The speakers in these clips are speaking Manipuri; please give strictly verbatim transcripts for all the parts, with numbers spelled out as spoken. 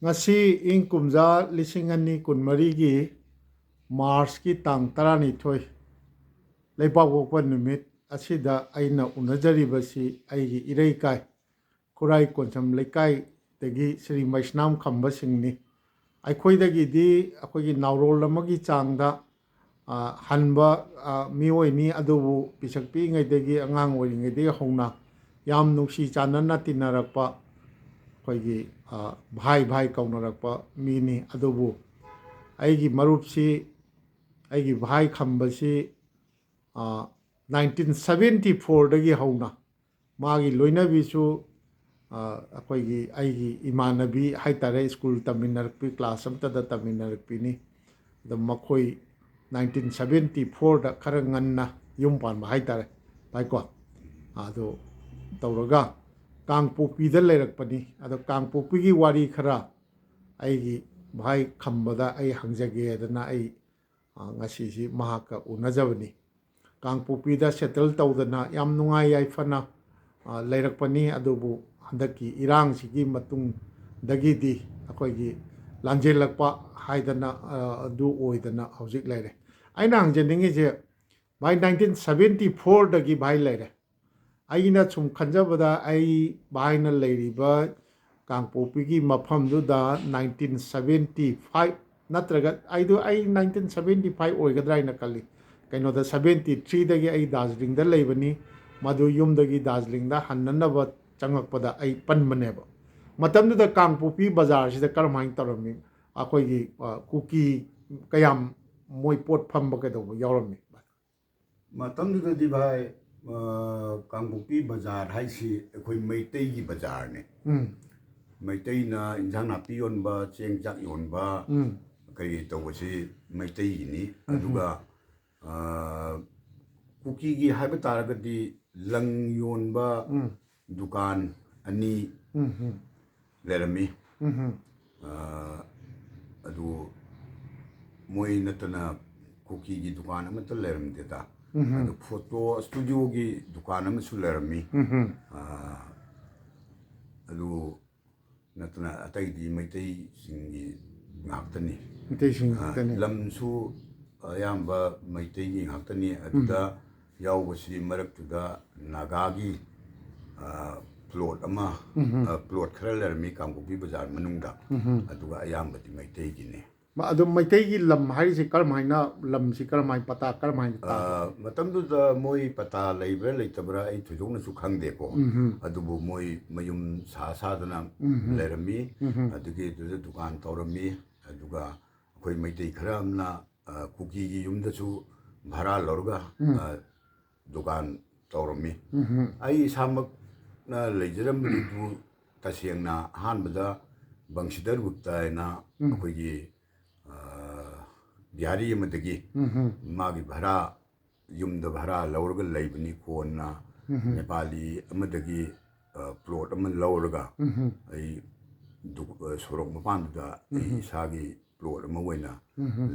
ꯉꯁꯤ ꯏꯪ ꯀꯨꯝꯖꯥ ꯂꯤꯁꯤꯡ ꯑꯅꯤ ꯀꯨꯟꯃꯔꯤꯒꯤ ꯃꯥꯔꯆꯀꯤ ꯇꯥꯡ ꯇꯔꯥꯅꯤꯊꯣꯏ, ꯂꯩꯕꯥꯛꯄꯣꯛꯄ ꯅꯨꯃꯤꯠ ꯑꯁꯤꯗ ꯑꯩꯅ ꯎꯅꯖꯔꯤꯕꯁꯤ ꯑꯩꯒꯤ ꯏꯔꯩꯀꯥꯏ ꯈꯨꯔꯥꯏ ꯀꯣꯟꯁꯝ ꯂꯩꯀꯥꯏꯗꯒꯤ ꯁ꯭ꯔꯤ ꯃꯩꯁꯅꯥꯝ ꯈꯝꯕꯁꯤꯡꯅꯤ꯫ ꯑꯩꯈꯣꯏꯗꯒꯤꯗꯤ ꯑꯩꯈꯣꯏꯒꯤ ꯅꯥꯎꯔꯣꯜ ꯑꯃꯒꯤ ꯆꯥꯡꯗ ꯍꯟꯕ ꯃꯤꯑꯣꯏꯅꯤ꯫ ꯑꯗꯨꯕꯨ ꯄꯤꯁꯛ ꯄꯤꯛꯏꯉꯩꯗꯒꯤ, ꯑꯉꯥꯡ ꯑꯣꯏꯔꯤꯉꯩꯗꯒꯤ ꯍꯧꯅ ꯌꯥꯝ ꯅꯨꯡꯁꯤ ꯆꯥꯟꯅꯅ ꯇꯤꯟꯅꯔꯛꯄ, ꯑꯩꯈꯣꯏꯒꯤ ꯚꯥꯏ ꯚꯥꯏ ꯀꯧꯅꯔꯛꯄ ꯃꯤꯅꯤ꯫ ꯑꯗꯨꯕꯨ ꯑꯩꯒꯤ ꯃꯔꯨꯞꯁꯤ, ꯑꯩꯒꯤ ꯚꯥꯏ ꯈꯝꯕꯁꯤ ꯅꯥꯏꯟꯇꯤꯟ ꯁꯕꯦꯟꯇꯤ ꯐꯣꯔꯗꯒꯤ ꯍꯧꯅ ꯃꯥꯒꯤ ꯂꯣꯏꯅꯕꯤꯁꯨ ꯑꯩꯈꯣꯏꯒꯤ, ꯑꯩꯒꯤ ꯏꯃꯥꯟꯅꯕꯤ ꯍꯥꯏ ꯇꯥꯔꯦ, ꯁ꯭ꯀꯨꯜ ꯇꯝꯃꯤꯟꯅꯔꯛꯄꯤ, ꯀ꯭ꯂꯥꯁ ꯑꯃꯠꯇꯗ ꯇꯝꯃꯤꯟꯅꯔꯛꯄꯤꯅꯤ꯫ ꯑꯗꯣ ꯃꯈꯣꯏ ꯅꯥꯏꯟꯇꯤꯟ ꯁꯕꯦꯟꯇꯤ ꯐꯣꯔꯗ ꯈꯔ ꯉꯟꯅ ꯌꯨꯝ ꯄꯥꯟꯕ ꯍꯥꯏ ꯇꯥꯔꯦ, ꯚꯥꯏꯀꯣ꯫ ꯑꯗꯨ ꯇꯧꯔꯒ ꯀꯥꯡꯄꯣꯛꯄꯤꯗ ꯂꯩꯔꯛꯄꯅꯤ꯫ ꯑꯗꯣ ꯀꯥꯡꯄꯣꯛꯄꯤꯒꯤ ꯋꯥꯔꯤ ꯈꯔ ꯑꯩꯒꯤ ꯚꯥꯏ ꯈꯝꯕꯗ ꯑꯩ ꯍꯪꯖꯒꯦꯗꯅ ꯑꯩ ꯉꯁꯤꯁꯤ ꯃꯍꯥꯛꯀ ꯎꯅꯖꯕꯅꯤ꯫ ꯀꯥꯡꯄꯣꯛꯄꯤꯗ ꯁꯦꯇꯜ ꯇꯧꯗꯅ ꯌꯥꯝ ꯅꯨꯡꯉꯥꯏ ꯌꯥꯏꯐꯅ ꯂꯩꯔꯛꯄꯅꯤ꯫ ꯑꯗꯨꯕꯨ ꯍꯟꯗꯛꯀꯤ ꯏꯔꯥꯡꯁꯤꯒꯤ ꯃꯇꯨꯡꯗꯒꯤꯗꯤ ꯑꯩꯈꯣꯏꯒꯤ ꯂꯥꯟꯖꯦꯜꯂꯛꯄ ꯍꯥꯏꯗꯅ ꯑꯗꯨ ꯑꯣꯏꯗꯅ ꯍꯧꯖꯤꯛ ꯂꯩꯔꯦ꯫ ꯑꯩꯅ ꯍꯪꯖꯅꯤꯡꯉꯤꯁꯦ, ꯚꯥꯏ, ꯅꯥꯏꯟꯇꯤꯟ ꯁꯕꯦꯟꯇꯤ ꯐꯣꯔꯗꯒꯤ ꯚꯥꯏ ꯂꯩꯔꯦ꯫ ꯑꯩꯅ ꯁꯨꯝ ꯈꯟꯖꯕꯗ, ꯑꯩ ꯚꯥꯏꯅ ꯂꯩꯔꯤꯕ ꯀꯥꯡꯄꯣꯛꯄꯤꯒꯤ ꯃꯐꯝꯗꯨꯗ ꯅꯥꯏꯟꯇꯤꯟ ꯁꯕꯦꯟꯇꯤ ꯐꯥꯏꯚ ꯅꯠꯇ꯭ꯔꯒ, ꯑꯩꯗꯣ, ꯑꯩ ꯅꯥꯏꯟꯇꯤꯟ ꯁꯕꯦꯟꯇꯤ ꯐꯥꯏꯚ ꯑꯣꯏꯒꯗ꯭ꯔꯥ ꯍꯥꯏꯅ ꯈꯜꯂꯤ꯫ ꯀꯩꯅꯣꯗ, ꯁꯕꯦꯟꯇꯤ ꯊ꯭ꯔꯤꯗꯒꯤ ꯑꯩ ꯗꯥꯔꯖꯤꯂꯤꯡꯗ ꯂꯩꯕꯅꯤ꯫ ꯃꯗꯨ ꯌꯨꯝꯗꯒꯤ ꯗꯥꯔꯖꯤꯂꯤꯡꯗ ꯍꯟꯅꯅꯕ ꯆꯪꯉꯛꯄꯗ ꯑꯩ ꯄꯟꯕꯅꯦꯕ꯫ ꯃꯇꯝꯗꯨꯗ ꯀꯥꯡꯄꯣꯛꯄꯤ ꯕꯖꯥꯔꯁꯤꯗ ꯀꯔꯝꯍꯥꯏꯅ ꯇꯧꯔꯝꯃꯤ? ꯑꯩꯈꯣꯏꯒꯤ ꯀꯨꯀꯤ ꯀꯌꯥꯝ ꯃꯣꯏ ꯄꯣꯠ ꯐꯝꯕ ꯀꯩꯗꯧꯕ ꯌꯥꯎꯔꯝꯃꯤ? ꯃꯇꯝꯗꯨꯗꯗꯤ ꯚꯥꯏ, ꯀꯥꯡꯄꯣꯛꯄꯤ ꯕꯖꯥꯔ ꯍꯥꯏꯁꯤ ꯑꯩꯈꯣꯏ ꯃꯩꯇꯩꯒꯤ ꯕꯖꯥꯔꯅꯤ꯫ ꯃꯩꯇꯩꯅ ꯏꯟꯖꯥꯡ ꯅꯥꯄꯤ ꯌꯣꯟꯕ, ꯆꯦꯡ ꯆꯥꯛ ꯌꯣꯟꯕ, ꯀꯔꯤ ꯇꯧꯕꯁꯤ ꯃꯩꯇꯩꯒꯤꯅꯤ꯫ ꯑꯗꯨꯒ ꯀꯨꯀꯤꯒꯤ ꯍꯥꯏꯕ ꯇꯥꯔꯒꯗꯤ ꯂꯪ ꯌꯣꯟꯕ ꯗꯨꯀꯥꯟ ꯑꯅꯤ ꯂꯩꯔꯝꯃꯤ꯫ ꯑꯗꯨ ꯃꯣꯏ ꯅꯠꯇꯅ ꯀꯨꯀꯤꯒꯤ ꯗꯨꯀꯥꯟ ꯑꯃꯠꯇ ꯂꯩꯔꯝꯗꯦꯗ꯫ ꯑꯗꯨ ꯐꯣꯇꯣ ꯁ꯭ꯇꯨꯗꯤꯑꯣꯒꯤ ꯗꯨꯀꯥꯟ ꯑꯃꯁꯨ ꯂꯩꯔꯝꯃꯤ꯫ ꯑꯗꯨ ꯅꯠꯇꯅ ꯑꯇꯩꯗꯤ ꯃꯩꯇꯩꯁꯤꯡꯒꯤ ꯉꯥꯛꯇꯅꯤ꯫ ꯃꯩꯇꯩꯁꯤꯡ ꯑ, ꯉꯥꯛꯇꯅꯤ꯫ ꯂꯝꯁꯨ ꯑꯌꯥꯝꯕ ꯃꯩꯇꯩꯒꯤ ꯉꯥꯛꯇꯅꯤ꯫ ꯑꯗꯨꯗ ꯌꯥꯎꯕꯁꯤ ꯃꯔꯛꯇꯨꯗ ꯅꯥꯒꯥꯒꯤ, ꯑ, ꯄ꯭ꯂꯣꯠ ꯑꯃ, ꯑ, ꯄ꯭ꯂꯣꯠ ꯈꯔ ꯂꯩꯔꯝꯃꯤ ꯀꯥꯡꯄꯣꯛꯄꯤ ꯕꯖꯥꯔ ꯃꯅꯨꯡꯗ꯫ ꯑꯗꯨꯒ ꯑꯌꯥꯝꯕꯗꯤ ꯃꯩꯇꯩꯒꯤꯅꯤ꯫ ꯃ-, ꯑꯗꯨꯝ ꯃꯩꯇꯩꯒꯤ ꯂꯝ ꯍꯥꯏꯔꯤꯁꯦ ꯀꯔꯝ ꯍꯥꯏꯅ, ꯂꯝꯁꯤ ꯀꯔꯝ ꯍꯥꯏꯅ, ꯄꯇꯥ ꯀꯔꯝ ꯍꯥꯏꯅ ꯇꯥꯒꯦ? ꯑ, ꯃꯇꯝꯗꯨꯗ ꯃꯣꯏ ꯄꯇꯥ ꯂꯩꯕ꯭ꯔꯥ ꯂꯩꯇꯕ꯭ꯔꯥ ꯑꯩ ꯊꯣꯏꯗꯣꯛꯅꯁꯨ ꯈꯪꯗꯦꯀꯣ꯫ ꯑꯗꯨꯕꯨ ꯃꯣꯏ ꯃꯌꯨꯝ ꯁꯥ ꯁꯥꯗꯅ ꯂꯩꯔꯝꯃꯤ꯫ ꯑꯗꯨꯒꯤ ꯑꯗꯨꯗ ꯗꯨꯀꯥꯟ ꯇꯧꯔꯝꯃꯤ꯫ ꯑꯗꯨꯒ ꯑꯩꯈꯣꯏ ꯃꯩꯇꯩ ꯈꯔ ꯑꯃꯅ, ꯑ, ꯀꯨꯀꯤꯒꯤ ꯌꯨꯝꯗꯁꯨ ꯚꯔꯥ ꯂꯧꯔꯒ, ꯑ, ꯗꯨꯀꯥꯟ ꯇꯧꯔꯝꯃꯤ꯫ ꯑꯩ ꯏꯁꯥꯃꯛꯅ ꯂꯩꯖꯔꯝꯕꯗꯨ ꯇꯁꯦꯡꯅ ꯑꯍꯥꯟꯕꯗ ꯕꯪꯁꯤꯙꯔ ꯒꯨꯞꯇ ꯍꯥꯏꯅ ꯑꯩꯈꯣꯏꯒꯤ, ꯑ, ꯕꯤꯍꯥꯔꯤ ꯑꯃꯗꯒꯤ ꯃꯥꯒꯤ ꯚꯔꯥ, ꯌꯨꯝꯗ ꯚꯔꯥ ꯂꯧꯔꯒ ꯂꯩꯕꯅꯤ꯫ ꯀꯣꯟꯅ ꯅꯦꯄꯥꯂꯤ ꯑꯃꯗꯒꯤ, ꯑ, ꯄ꯭ꯂꯣꯠ ꯑꯃ ꯂꯧꯔꯒ ꯑꯩ ꯗꯨ-, ꯑ, ꯁꯣꯔꯣꯛ ꯃꯄꯥꯟꯗꯨꯗ ꯑꯩ ꯏꯁꯥꯒꯤ ꯄ꯭ꯂꯣꯠ ꯑꯃ ꯑꯣꯏꯅ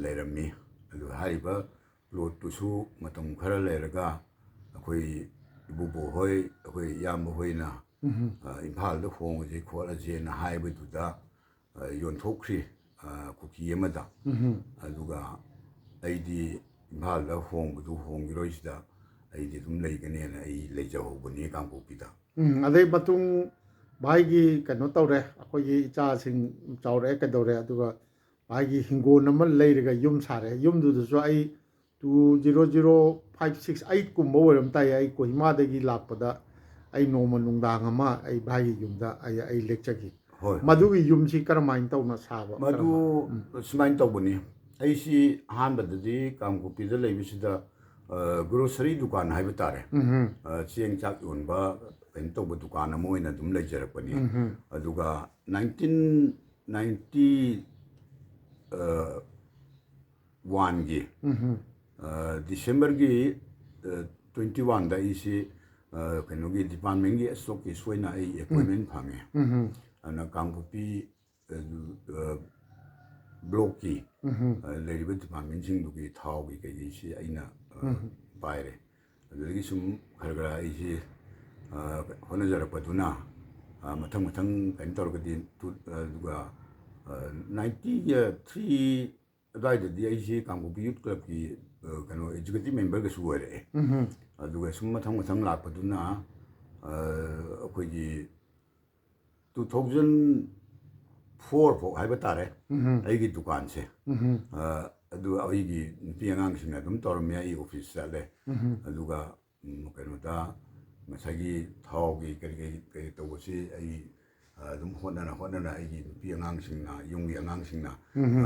ꯂꯩꯔꯝꯃꯤ꯫ ꯑꯗꯨ ꯍꯥꯏꯔꯤꯕ ꯄ꯭ꯂꯣꯠꯇꯨꯁꯨ ꯃꯇꯝ ꯈꯔ ꯂꯩꯔꯒ ꯑꯩꯈꯣꯏ ꯏꯕꯨꯕꯣꯛ ꯍꯣꯏ, ꯑꯩꯈꯣꯏ ꯏꯌꯥꯝꯕ ꯍꯣꯏꯅ, ꯑ, ꯏꯝꯐꯥꯜꯗ ꯍꯣꯡꯉꯁꯤ ꯈꯣꯠꯂꯁꯦꯅ ꯍꯥꯏꯕꯗꯨꯗ, ꯑ, ꯌꯣꯟꯊꯣꯛꯈ꯭ꯔꯤ, ꯑ, ꯀꯨꯀꯤ ꯑꯃꯗ꯫ ꯑꯗꯨꯒ ꯑꯩꯗꯤ ꯏꯝꯐꯥꯜꯗ ꯍꯣꯡꯕꯗꯨ ꯍꯣꯡꯈꯤꯔꯣꯏꯁꯤꯗ ꯑꯩꯗꯤ ꯑꯗꯨꯝ ꯂꯩꯒꯅꯦꯅ ꯑꯩ ꯂꯩꯖꯍꯧꯕꯅꯤ ꯀꯥꯡꯄꯣꯛꯄꯤꯗ꯫ ꯎꯝ, ꯑꯗꯩ ꯃꯇꯨꯡ ꯚꯥꯏꯒꯤ ꯀꯩꯅꯣ ꯇꯧꯔꯦ, ꯑꯩꯈꯣꯏꯒꯤ ꯏꯆꯥꯁꯤꯡ ꯆꯥꯎꯔꯛꯑꯦ, ꯀꯩꯗꯧꯔꯦ, ꯑꯗꯨꯒ ꯚꯥꯏꯒꯤ ꯍꯤꯡꯒꯣꯜ ꯑꯃ ꯂꯩꯔꯒ ꯌꯨꯝ ꯁꯥꯔꯦ꯫ ꯌꯨꯝꯗꯨꯗꯁꯨ ꯑꯩ two zero zero five six eight ꯀꯨꯝꯕ ꯑꯣꯏꯔꯝ ꯇꯥꯏ, ꯑꯩ ꯀꯣꯍꯤꯃꯥꯗꯒꯤ ꯂꯥꯛꯄꯗ ꯑꯩ ꯅꯣꯡꯃ ꯅꯨꯡꯗꯥꯡ ꯑꯃ ꯑꯩ ꯚꯥꯏꯒꯤ ꯌꯨꯝꯗ ꯑꯩ, ꯑꯩ ꯂꯦꯛꯆꯈꯤ꯫ ꯍꯣꯏ꯫ ꯃꯗꯨꯒꯤ ꯌꯨꯝꯁꯤ ꯀꯔꯝꯍꯥꯏꯅ ꯇꯧꯅ ꯁꯥꯕ? ꯃꯗꯨ ꯁꯨꯃꯥꯏꯅ ꯇꯧꯕꯅꯤ꯫ ꯑꯩꯁꯤ ꯑꯍꯥꯟꯕꯗꯗꯤ ꯀꯥꯡꯄꯣꯛꯄꯤꯗ ꯂꯩꯕꯁꯤꯗ, ꯑ, ꯒ꯭ꯔꯣꯁꯔꯤ ꯗꯨꯀꯥꯟ ꯍꯥꯏꯕ ꯇꯥꯔꯦ꯫ ꯑ, ꯆꯦꯡ ꯆꯥꯛ ꯌꯣꯟꯕ ꯀꯩꯅꯣ ꯇꯧꯕ ꯗꯨꯀꯥꯟ ꯑꯃ ꯑꯣꯏꯅ ꯑꯗꯨꯝ ꯂꯩꯖꯔꯛꯄꯅꯤ꯫ ꯑꯗꯨꯒ nineteen ninety, ꯑ, one ꯒꯤ, ꯑ, December ꯒꯤ, ꯑ, twenty one ꯗ ꯑꯩꯁꯤ, ꯑ, ꯀꯩꯅꯣꯒꯤ department ꯀꯤ stockist ꯑꯣꯏꯅ ꯑꯩ appointment ꯐꯪꯉꯦ꯫ ꯑꯗꯨꯅ ꯀꯥꯡꯄꯣꯛꯄꯤ, ꯑ, ꯑ, block ꯀꯤ, ꯑ, ꯂꯩꯔꯤꯕ department ꯁꯤꯡꯗꯨꯒꯤ ꯊꯥꯎꯒꯤ ꯀꯩꯀꯩꯁꯤ ꯑꯩꯅ, ꯑ, ꯄꯥꯏꯔꯦ꯫ ꯑꯗꯨꯗꯒꯤ ꯁꯨꯝ ꯈꯔ ꯈꯔ ꯑꯩꯁꯤ, ꯑ, ꯍꯣꯠꯅꯖꯔꯛꯄꯗꯨꯅ, ꯑ, ꯃꯊꯪ ꯃꯊꯪ ꯀꯩꯅꯣ ꯇꯧꯔꯒꯗꯤ ꯇꯨ-, ꯑꯗꯨꯒ, ꯑ, ninety three ꯑꯗꯨꯋꯥꯏꯗꯗꯤ ꯑꯩꯁꯤ ꯀꯥꯡꯄꯣꯛꯄꯤ ꯌꯨꯠ ꯀ꯭ꯂꯕꯀꯤ, ꯑ, ꯀꯩꯅꯣ, ꯑꯦꯛꯖꯤꯀ꯭ꯌꯨꯇꯤꯚ ꯃꯦꯝꯕꯔꯒꯁꯨ ꯑꯣꯏꯔꯛꯑꯦ꯫ ꯑꯗꯨꯒ ꯁꯨꯝ ꯃꯊꯪ ꯃꯊꯪ ꯂꯥꯛꯄꯗꯨꯅ, ꯑ, ꯑꯩꯈꯣꯏꯒꯤ two thousand four ꯐꯥꯎ ꯍꯥꯏꯕ ꯇꯥꯔꯦ, ꯑꯩꯒꯤ ꯗꯨꯀꯥꯟꯁꯦ꯫ ꯑ, ꯑꯗꯨ ꯑꯩꯒꯤ ꯅꯨꯄꯤ ꯑꯉꯥꯡꯁꯤꯡꯅ ꯑꯗꯨꯝ ꯇꯧꯔꯝꯃꯦ, ꯑꯩ ꯑꯣꯐꯤꯁ ꯆꯠꯂꯦ꯫ ꯑꯗꯨꯒ, ꯎꯝ, ꯀꯩꯅꯣꯗ ꯉꯁꯥꯏꯒꯤ ꯊꯥꯎꯒꯤ ꯀꯔꯤ ꯀꯔꯤ ꯀꯔꯤ ꯇꯧꯕꯁꯤ ꯑꯩ, ꯑ, ꯑꯗꯨꯝ ꯍꯣꯠꯅꯅ ꯍꯣꯠꯅꯅ ꯑꯩꯒꯤ ꯅꯨꯄꯤ ꯑꯉꯥꯡꯁꯤꯡꯅ, ꯌꯨꯝꯒꯤ ꯑꯉꯥꯡꯁꯤꯡꯅ,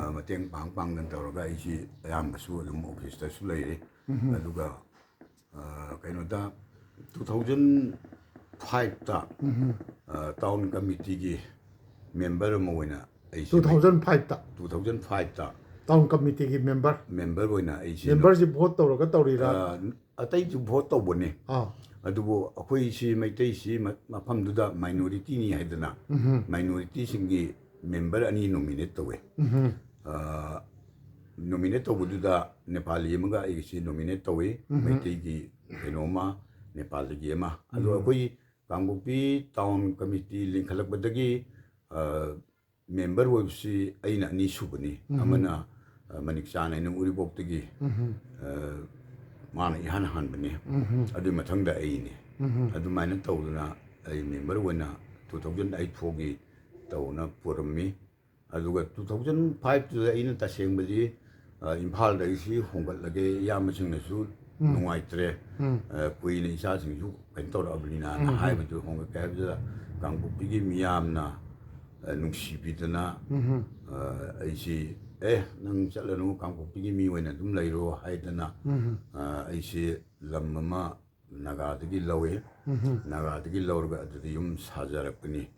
ꯑ, ꯃꯇꯦꯡ ꯄꯥꯡ ꯄꯥꯡꯗꯅ ꯇꯧꯔꯒ ꯑꯩꯁꯤ ꯑꯌꯥꯝꯕꯁꯨ ꯑꯗꯨꯝ ꯑꯣꯐꯤꯁꯇꯁꯨ ꯂꯩꯔꯦ꯫ ꯑꯗꯨꯒ, ꯑ, ꯀꯩꯅꯣꯗ two thousand fiveꯇ, ꯑ, ꯇꯥꯎꯟ ꯀꯃꯤꯇꯤꯒꯤ ꯃꯦꯝꯕꯔ ꯑꯃ ꯑꯣꯏꯅ ꯑꯩꯁꯤ two thousand fiveꯇ? Two thousand fiveꯇ ꯇꯥꯎꯟ ꯀꯃꯤꯇꯤꯒꯤ ꯃꯦꯝꯕꯔ? ꯃꯦꯝꯕꯔ ꯑꯣꯏꯅ ꯑꯩꯁꯤ ꯃꯦꯝꯕꯔꯁꯤ ꯚꯣꯠ ꯇꯧꯔꯒ ꯇꯧꯔꯤꯔꯥ? ꯑ, ꯑꯇꯩꯁꯨ ꯚꯣꯠ ꯇꯧꯕꯅꯤ꯫ ꯑꯥ꯫ ꯑꯗꯨꯕꯨ ꯑꯩꯈꯣꯏꯁꯤ ꯃꯩꯇꯩꯁꯤ ꯃ-, ꯃꯐꯝꯗꯨꯗ ꯃꯥꯏꯅꯣꯔꯤꯇꯤꯅꯤ ꯍꯥꯏꯗꯅ, ꯃꯥꯏꯅꯣꯔꯤꯇꯤꯁꯤꯡꯒꯤ ꯃꯦꯝꯕꯔ ꯑꯅꯤ ꯅꯣꯃꯤꯅꯦꯠ ꯇꯧꯋꯦ꯫ ꯑ, ꯅꯣꯃꯤꯅꯦꯠ ꯇꯧꯕꯗꯨꯗ ꯅꯦꯄꯥꯂꯤ ꯑꯃꯒ ꯑꯩꯒꯁꯤ ꯅꯣꯃꯤꯅꯦꯠ ꯇꯧꯋꯤ, ꯃꯩꯇꯩꯒꯤ ꯀꯩꯅꯣ ꯑꯃ, ꯅꯦꯄꯥꯜꯗꯒꯤ ꯑꯃ꯫ ꯑꯗꯣ ꯑꯩꯈꯣꯏꯒꯤ ꯀꯥꯡꯄꯣꯛꯄꯤ ꯇꯥꯎꯟ ꯀꯃꯤꯇꯤ ꯂꯤꯡꯈꯠꯂꯛꯄꯗꯒꯤ, ꯑ, ꯃꯦꯝꯕꯔ ꯑꯣꯏꯕꯁꯤ ꯑꯩꯅ ꯑꯅꯤ ꯁꯨꯕꯅꯤ꯫ ꯑꯃꯅ, ꯑ, ꯃꯅꯤꯛꯆꯥꯟ ꯍꯥꯏꯅ ꯎꯔꯤꯄꯣꯛꯇꯒꯤ, ꯑ, ꯃꯥꯅ ꯏꯍꯥꯟ ꯍꯥꯟꯕꯅꯤ꯫ ꯑꯗꯨꯒꯤ ꯃꯊꯪꯗ ꯑꯩꯅꯤ꯫ ꯑꯗꯨꯃꯥꯏꯅ ꯇꯧꯗꯅ ꯑꯩ ꯃꯦꯝꯕꯔ ꯑꯣꯏꯅ two thousand eight ꯐꯥꯎꯒꯤ ꯇꯧꯅ ꯄꯨꯔꯝꯃꯤ꯫ ꯑꯗꯨꯒ two thousand fiveꯇꯨꯗ ꯑꯩꯅ ꯇꯁꯦꯡꯕꯗꯤ, ꯑ, ꯏꯝꯐꯥꯜꯗ ꯑꯩꯁꯤ ꯍꯣꯡꯒꯠꯂꯒꯦ, ꯏꯌꯥꯝꯕꯁꯤꯡꯅꯁꯨ ꯅꯨꯡꯉꯥꯏꯇ꯭ꯔꯦ, ꯑ, ꯀꯨꯏꯅ ꯏꯆꯥꯁꯤꯡꯁꯨ ꯀꯩꯅꯣ ꯇꯧꯔꯛꯑꯕꯅꯤꯅꯅ ꯍꯥꯏꯕꯗꯨ ꯍꯣꯡꯒꯠꯀꯦ ꯍꯥꯏꯕꯗꯨꯗ ꯀꯥꯡꯄꯣꯛꯄꯤꯒꯤ ꯃꯤꯌꯥꯝꯅ, ꯑ, ꯅꯨꯡꯁꯤꯕꯤꯗꯅ, ꯑ, ꯑꯩꯁꯤ, "ꯑꯦ, ꯅꯪ ꯆꯠꯂꯅꯨ, ꯀꯥꯡꯄꯣꯛꯄꯤꯒꯤ ꯃꯤ ꯑꯣꯏꯅ ꯑꯗꯨꯝ ꯂꯩꯔꯣ" ꯍꯥꯏꯗꯅ, ꯑ, ꯑꯩꯁꯤ ꯂꯝ ꯑꯃ ꯅꯥꯒꯥꯗꯒꯤ ꯂꯧꯏ꯫ ꯅꯥꯒꯥꯗꯒꯤ ꯂꯧꯔꯒ ꯑꯗꯨꯗ ꯌꯨꯝ ꯁꯥꯖꯔꯛꯄꯅꯤ꯫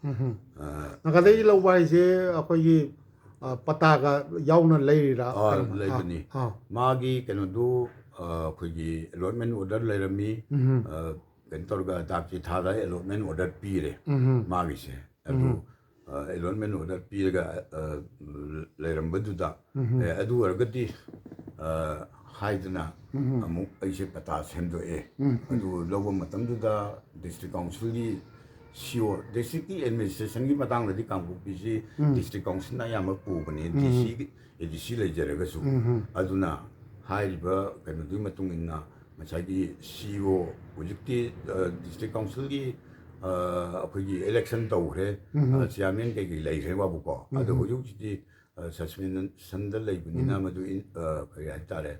ꯑ, ꯅꯥꯒꯥꯗꯒꯤ ꯂꯧꯕ ꯍꯥꯏꯁꯦ ꯑꯩꯈꯣꯏꯒꯤ, ꯑ, ꯄꯇꯥꯒ ꯌꯥꯎꯅ ꯂꯩꯔꯤꯔꯥ? ꯑꯥ, ꯀꯔꯝꯕ? ꯑꯥ, ꯂꯩꯕꯅꯤ꯫ ꯑꯥ꯫ ꯃꯥꯒꯤ ꯀꯩꯅꯣꯗꯨ, ꯑ, ꯑꯩꯈꯣꯏꯒꯤ ꯑꯦꯂꯣꯠꯃꯦꯟ ꯑꯣꯔꯗꯔ ꯂꯩꯔꯝꯃꯤ꯫ ꯑ, ꯀꯩꯅꯣ ꯇꯧꯔꯒ ꯗꯥꯛ ꯆꯤꯊꯥꯗ ꯑꯦꯂꯣꯠꯃꯦꯟ ꯑꯣꯔꯗꯔ ꯄꯤꯔꯦ ꯃꯥꯒꯤꯁꯦ꯫ ꯑꯗꯨ, ꯑ, ꯑꯦꯂꯣꯠꯃꯦꯟ ꯑꯣꯔꯗꯔ ꯄꯤꯔꯒ, ꯑ, ꯂꯩꯔꯝꯕꯗꯨꯗ, ꯑꯦ, ꯑꯗꯨ ꯑꯣꯏꯔꯒꯗꯤ, ꯑ, ꯍꯥꯏꯗꯅ ꯑꯃꯨꯛ ꯑꯩꯁꯦ ꯄꯇꯥ ꯁꯦꯝꯗꯣꯛꯑꯦ꯫ ꯑꯗꯨ ꯂꯧꯕ ꯃꯇꯝꯗꯨꯗ ꯗꯤꯁꯇ꯭ꯔꯤꯛ ꯀꯥꯎꯟꯁꯤꯜꯒꯤ ꯁꯤ ꯑꯣ, ꯗꯤꯁꯇ꯭ꯔꯤꯛꯀꯤ ꯑꯦꯗꯃꯤꯅꯤꯁꯇ꯭ꯔꯦꯁꯟꯒꯤ ꯃꯇꯥꯡꯗꯗꯤ ꯀꯥꯡꯄꯣꯛꯄꯤꯁꯤ ꯗꯤꯁꯇ꯭ꯔꯤꯛ ꯀꯥꯎꯟꯁꯤꯜꯅ ꯑꯌꯥꯝꯕ ꯄꯨꯕꯅꯤ, ꯗꯤ ꯁꯤ, ꯑꯦ ꯗꯤ ꯁꯤ ꯂꯩꯖꯔꯒꯁꯨ꯫ ꯑꯗꯨꯅ ꯍꯥꯏꯔꯤꯕ ꯀꯩꯅꯣꯗꯨꯒꯤ ꯃꯇꯨꯡ ꯏꯟꯅ ꯉꯁꯥꯏꯒꯤ ꯁꯤ ꯑꯣ ꯍꯧꯖꯤꯛꯇꯤ, ꯑ, ꯗꯤꯁꯇ꯭ꯔꯤꯛ ꯀꯥꯎꯟꯁꯤꯜꯒꯤ, ꯑ, ꯑꯩꯈꯣꯏꯒꯤ ꯏꯂꯦꯛꯁꯟ ꯇꯧꯈ꯭ꯔꯦ, ꯑ, ꯆꯤꯌꯥꯔꯃꯦꯟ ꯀꯩꯀꯩ ꯂꯩꯈ꯭ꯔꯦ ꯋꯥꯕꯀꯣ꯫ ꯑꯗꯣ ꯍꯧꯖꯤꯛ ꯍꯧꯖꯤꯛꯇꯤ, ꯑ, ꯁꯁꯄꯦꯟꯁꯟꯗ ꯂꯩꯕꯅꯤꯅ ꯃꯗꯨ ꯏꯟ-, ꯑ, ꯀꯔꯤ ꯍꯥꯏꯇꯥꯔꯦ,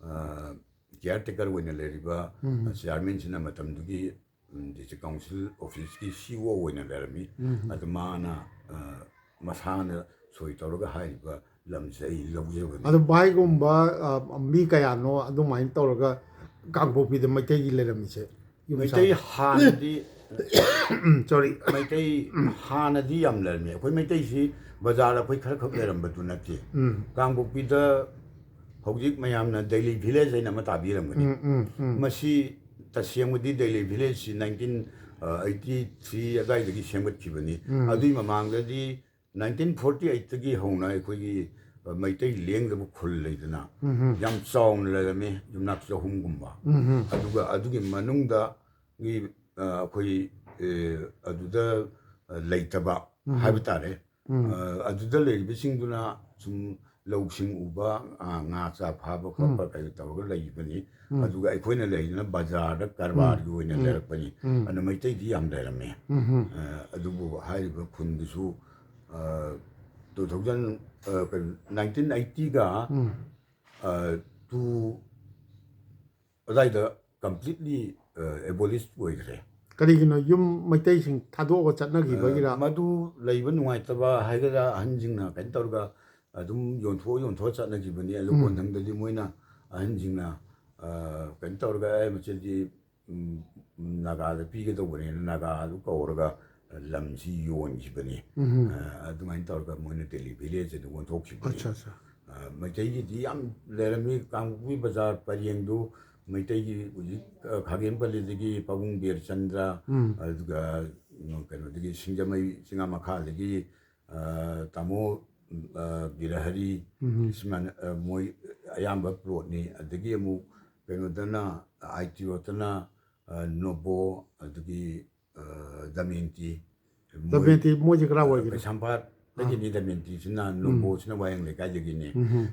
ꯑ, ꯀꯤꯌꯥꯔ ꯇꯦꯀꯔ ꯑꯣꯏꯅ ꯂꯩꯔꯤꯕ, ꯑ, ꯆꯤꯌꯥꯔꯃꯦꯟꯁꯤꯅ ꯃꯇꯝꯗꯨꯒꯤ, ꯎꯝ, ꯗꯤꯁꯇ꯭ꯔꯤꯛ ꯀꯥꯎꯟꯁꯤꯜ ꯑꯣꯐꯤꯁꯀꯤ ꯁꯤ ꯑꯣ ꯑꯣꯏꯅ ꯂꯩꯔꯝꯃꯤ꯫ ꯑꯗꯨ ꯃꯥꯅ, ꯑ, ꯃꯁꯥꯅ ꯁꯣꯏ ꯇꯧꯔꯒ ꯍꯥꯏꯔꯤꯕ ꯂꯝꯁꯦ ꯑꯩ ꯂꯧꯖꯕꯅꯤ꯫ ꯑꯗꯣ ꯚꯥꯏꯒꯨꯝꯕ, ꯑ, ꯃꯤ ꯀꯌꯥꯅꯣ ꯑꯗꯨꯃꯥꯏꯅ ꯇꯧꯔꯒ ꯀꯥꯡꯄꯣꯛꯄꯤꯗ ꯃꯩꯇꯩꯒꯤ ꯂꯩꯔꯝꯃꯤꯁꯦ? ꯌꯨꯝ ꯃꯩꯇꯩ ꯁꯥꯕ꯫ ꯍꯥꯟꯅꯗꯤ ꯁꯣꯔꯤ꯫ ꯃꯩꯇꯩ ꯍꯥꯟꯅꯗꯤ ꯌꯥꯝ ꯂꯩꯔꯝꯃꯤ꯫ ꯑꯩꯈꯣꯏ ꯃꯩꯇꯩꯁꯤ ꯕꯖꯥꯔꯗ ꯑꯩꯈꯣꯏ ꯈꯔꯈꯛ ꯂꯩꯔꯝꯕꯗꯨ ꯅꯠꯇꯦ꯫ ꯎꯝ꯫ ꯀꯥꯡꯄꯣꯛꯄꯤꯗ ꯍꯧꯖꯤꯛ ꯃꯌꯥꯝꯅ ꯗꯦꯂꯤ ꯚꯤꯂꯦꯖ ꯍꯥꯏꯅ ꯑꯃ ꯇꯥꯕꯤꯔꯝꯒꯅꯤ꯫ ꯎꯝ, ꯎꯝ, ꯎꯝ꯫ ꯃꯁꯤ ꯇꯁꯦꯡꯕꯗꯤ ꯗꯦꯂꯤ ꯚꯤꯂꯦꯖꯁꯤ ꯅꯥꯏꯟꯇꯤꯟ ꯑꯩꯠꯇꯤ ꯊ꯭ꯔꯤ ꯑꯗꯨꯋꯥꯏꯗꯒꯤ ꯁꯦꯝꯒꯠꯈꯤꯕꯅꯤ꯫ ꯎꯝ꯫ ꯑꯗꯨꯒꯤ ꯃꯃꯥꯡꯗꯗꯤ ꯅꯥꯏꯟꯇꯤꯟ ꯐꯣꯔꯇꯤ ꯑꯩꯠꯇꯒꯤ ꯍꯧꯅ ꯑꯩꯈꯣꯏꯒꯤ, ꯑ, ꯃꯩꯇꯩ ꯂꯦꯡꯗꯕ ꯈꯨꯜ ꯂꯩꯗꯅ, ꯎꯝ, ꯎꯝ꯫ ꯌꯥꯝ ꯆꯥꯎꯅ ꯂꯩꯔꯝꯃꯤ, ꯌꯨꯝꯅꯥꯛ ꯆꯍꯨꯝꯒꯨꯝꯕ꯫ ꯎꯝ, ꯎꯝ꯫ ꯑꯗꯨꯒ ꯑꯗꯨꯒꯤ ꯃꯅꯨꯡꯗꯒꯤ, ꯑ, ꯑꯩꯈꯣꯏ, ꯑ, ꯑꯗꯨꯗ, ꯑ, ꯂꯩꯇꯕ ꯎꯝ꯫ ꯍꯥꯏꯕ ꯇꯥꯔꯦ꯫ ꯎꯝ꯫ ꯑ, ꯑꯗꯨꯗ ꯂꯩꯔꯤꯕꯁꯤꯡꯗꯨꯅ ꯁꯨꯝ ꯂꯧꯁꯤꯡ ꯎꯕ, ꯑ, ꯉꯥ ꯆꯥ ꯐꯥꯕ ꯈꯣꯠꯄ ꯎꯝ꯫ ꯀꯩ ꯇꯧꯔꯒ ꯂꯩꯕꯅꯤ꯫ ꯎꯝ꯫ ꯑꯗꯨꯒ ꯑꯩꯈꯣꯏꯅ ꯂꯩꯔꯤꯅ ꯕꯖꯥꯔꯗ ꯀꯔꯕꯥꯔꯒꯤ ꯎꯝ꯫ ꯑꯣꯏꯅ ꯎꯝ꯫ ꯂꯩꯔꯛꯄꯅꯤ꯫ ꯎꯝ꯫ ꯑꯗꯨꯅ ꯃꯩꯇꯩꯗꯤ ꯌꯥꯝ ꯂꯩꯔꯝꯃꯦ꯫ ꯎꯝ꯫ ꯑ, ꯑꯗꯨꯕꯨ ꯍꯥꯏꯔꯤꯕ ꯈꯨꯟꯗꯨꯁꯨ, ꯑ, two thousand, ꯑ, ꯀꯩꯅꯣ, nineteen eightyꯒ, ꯎꯝ꯫ ꯑ, two ꯑꯗꯥꯏꯗ completely, ꯑ, abolish ꯑꯣꯏꯈ꯭ꯔꯦ꯫ ꯀꯔꯤꯒꯤꯅꯣ? ꯌꯨꯝ ꯃꯩꯇꯩꯁꯤꯡ ꯊꯥꯗꯣꯛꯑꯒ ꯆꯠꯅꯈꯤꯕꯒꯤꯔ? ꯑ, ꯃꯗꯨ ꯂꯩꯕ ꯅꯨꯡꯉꯥꯏꯇꯕ ꯍꯥꯏꯒꯗ꯭ꯔꯥ, ꯑꯍꯟꯁꯤꯡꯅ ꯀꯩꯅꯣ ꯇꯧꯔꯒ ꯑꯗꯨꯝ ꯌꯣꯟꯊꯣꯛꯑ ꯌꯣꯟꯊꯣꯛꯑ ꯆꯠꯅꯈꯤꯕꯅꯤ꯫ ꯑꯗꯨ ꯎꯝ꯫ ꯀꯣꯟꯊꯪꯗꯗꯤ ꯃꯣꯏꯅ, ꯑꯍꯟꯁꯤꯡꯅ, ꯑ, ꯀꯩꯅꯣ ꯇꯧꯔꯒ, "ꯑꯦ, ꯃꯁꯤꯗꯤ, ꯎꯝ, ꯅꯥꯒꯥꯗ ꯄꯤꯒꯗꯧꯕꯅꯦꯅ" ꯅꯥꯒꯥꯗꯨ ꯀꯧꯔꯒ ꯂꯝꯁꯤ ꯌꯣꯟꯈꯤꯕꯅꯤ꯫ ꯎꯝ꯫ ꯑ, ꯑꯗꯨꯃꯥꯏꯅ ꯇꯧꯔꯒ ꯃꯣꯏꯅ ꯗꯦꯂꯤ ꯚꯤꯂꯦꯖ ꯑꯗꯨ ꯑꯣꯟꯊꯣꯛꯈꯤꯕꯅꯤ꯫ ꯑꯠꯆꯥ, ꯑꯠꯆꯥ꯫ ꯑ, ꯃꯩꯇꯩꯒꯤꯗꯤ ꯌꯥꯝ ꯂꯩꯔꯝꯃꯤ꯫ ꯀꯥꯡꯄꯣꯛꯄꯤ ꯕꯖꯥꯔ ꯄꯔꯦꯡꯗꯨ ꯃꯩꯇꯩꯒꯤ ꯍꯧꯖꯤꯛ, ꯑ, ꯈꯥꯒꯦꯝ ꯄꯜꯂꯤꯗꯒꯤ ꯄꯥꯕꯨꯡ ꯕꯤꯔꯆꯟꯗ꯭ꯔ, ꯎꯝ꯫ ꯑꯗꯨꯒ, ꯎꯝ, ꯀꯩꯅꯣꯗꯒꯤ ꯁꯤꯡꯖꯃꯩ ꯆꯤꯉꯥ ꯃꯈꯥꯗꯒꯤ, ꯑ, ꯇꯥꯃꯣ, ꯎꯝ, ꯑ, ꯕꯤꯔꯍꯔꯤ, ꯎꯝ꯫ ꯁꯨꯃꯥꯏꯅ, ꯑ, ꯃꯣꯏ ꯑꯌꯥꯝꯕ ꯄ꯭ꯂꯣꯠꯅꯤ꯫ ꯑꯗꯒꯤ ꯑꯃꯨꯛ ꯀꯩꯅꯣꯗꯅ, ꯑꯥꯏ ꯇꯤ ꯔꯣꯠꯇꯅ, ꯑ, ꯅꯣꯕꯣ, ꯑꯗꯒꯤ ꯑ, ꯗꯃꯌꯟꯇꯤ, ꯃꯣꯏ, ꯗꯃꯌꯟꯇꯤ ꯃꯣꯏꯁꯦ ꯀꯔꯥꯏ ꯑꯣꯏꯒꯦ? ꯀꯩꯁꯥꯝꯄꯥꯠꯇꯒꯤꯅꯤ꯫ ꯗꯃꯌꯟꯇꯤꯁꯤꯅ ꯅꯣꯡꯄꯣꯛꯁꯤꯅ ꯋꯥꯌꯦꯡ ꯂꯩꯀꯥꯏꯗꯒꯤꯅꯤ꯫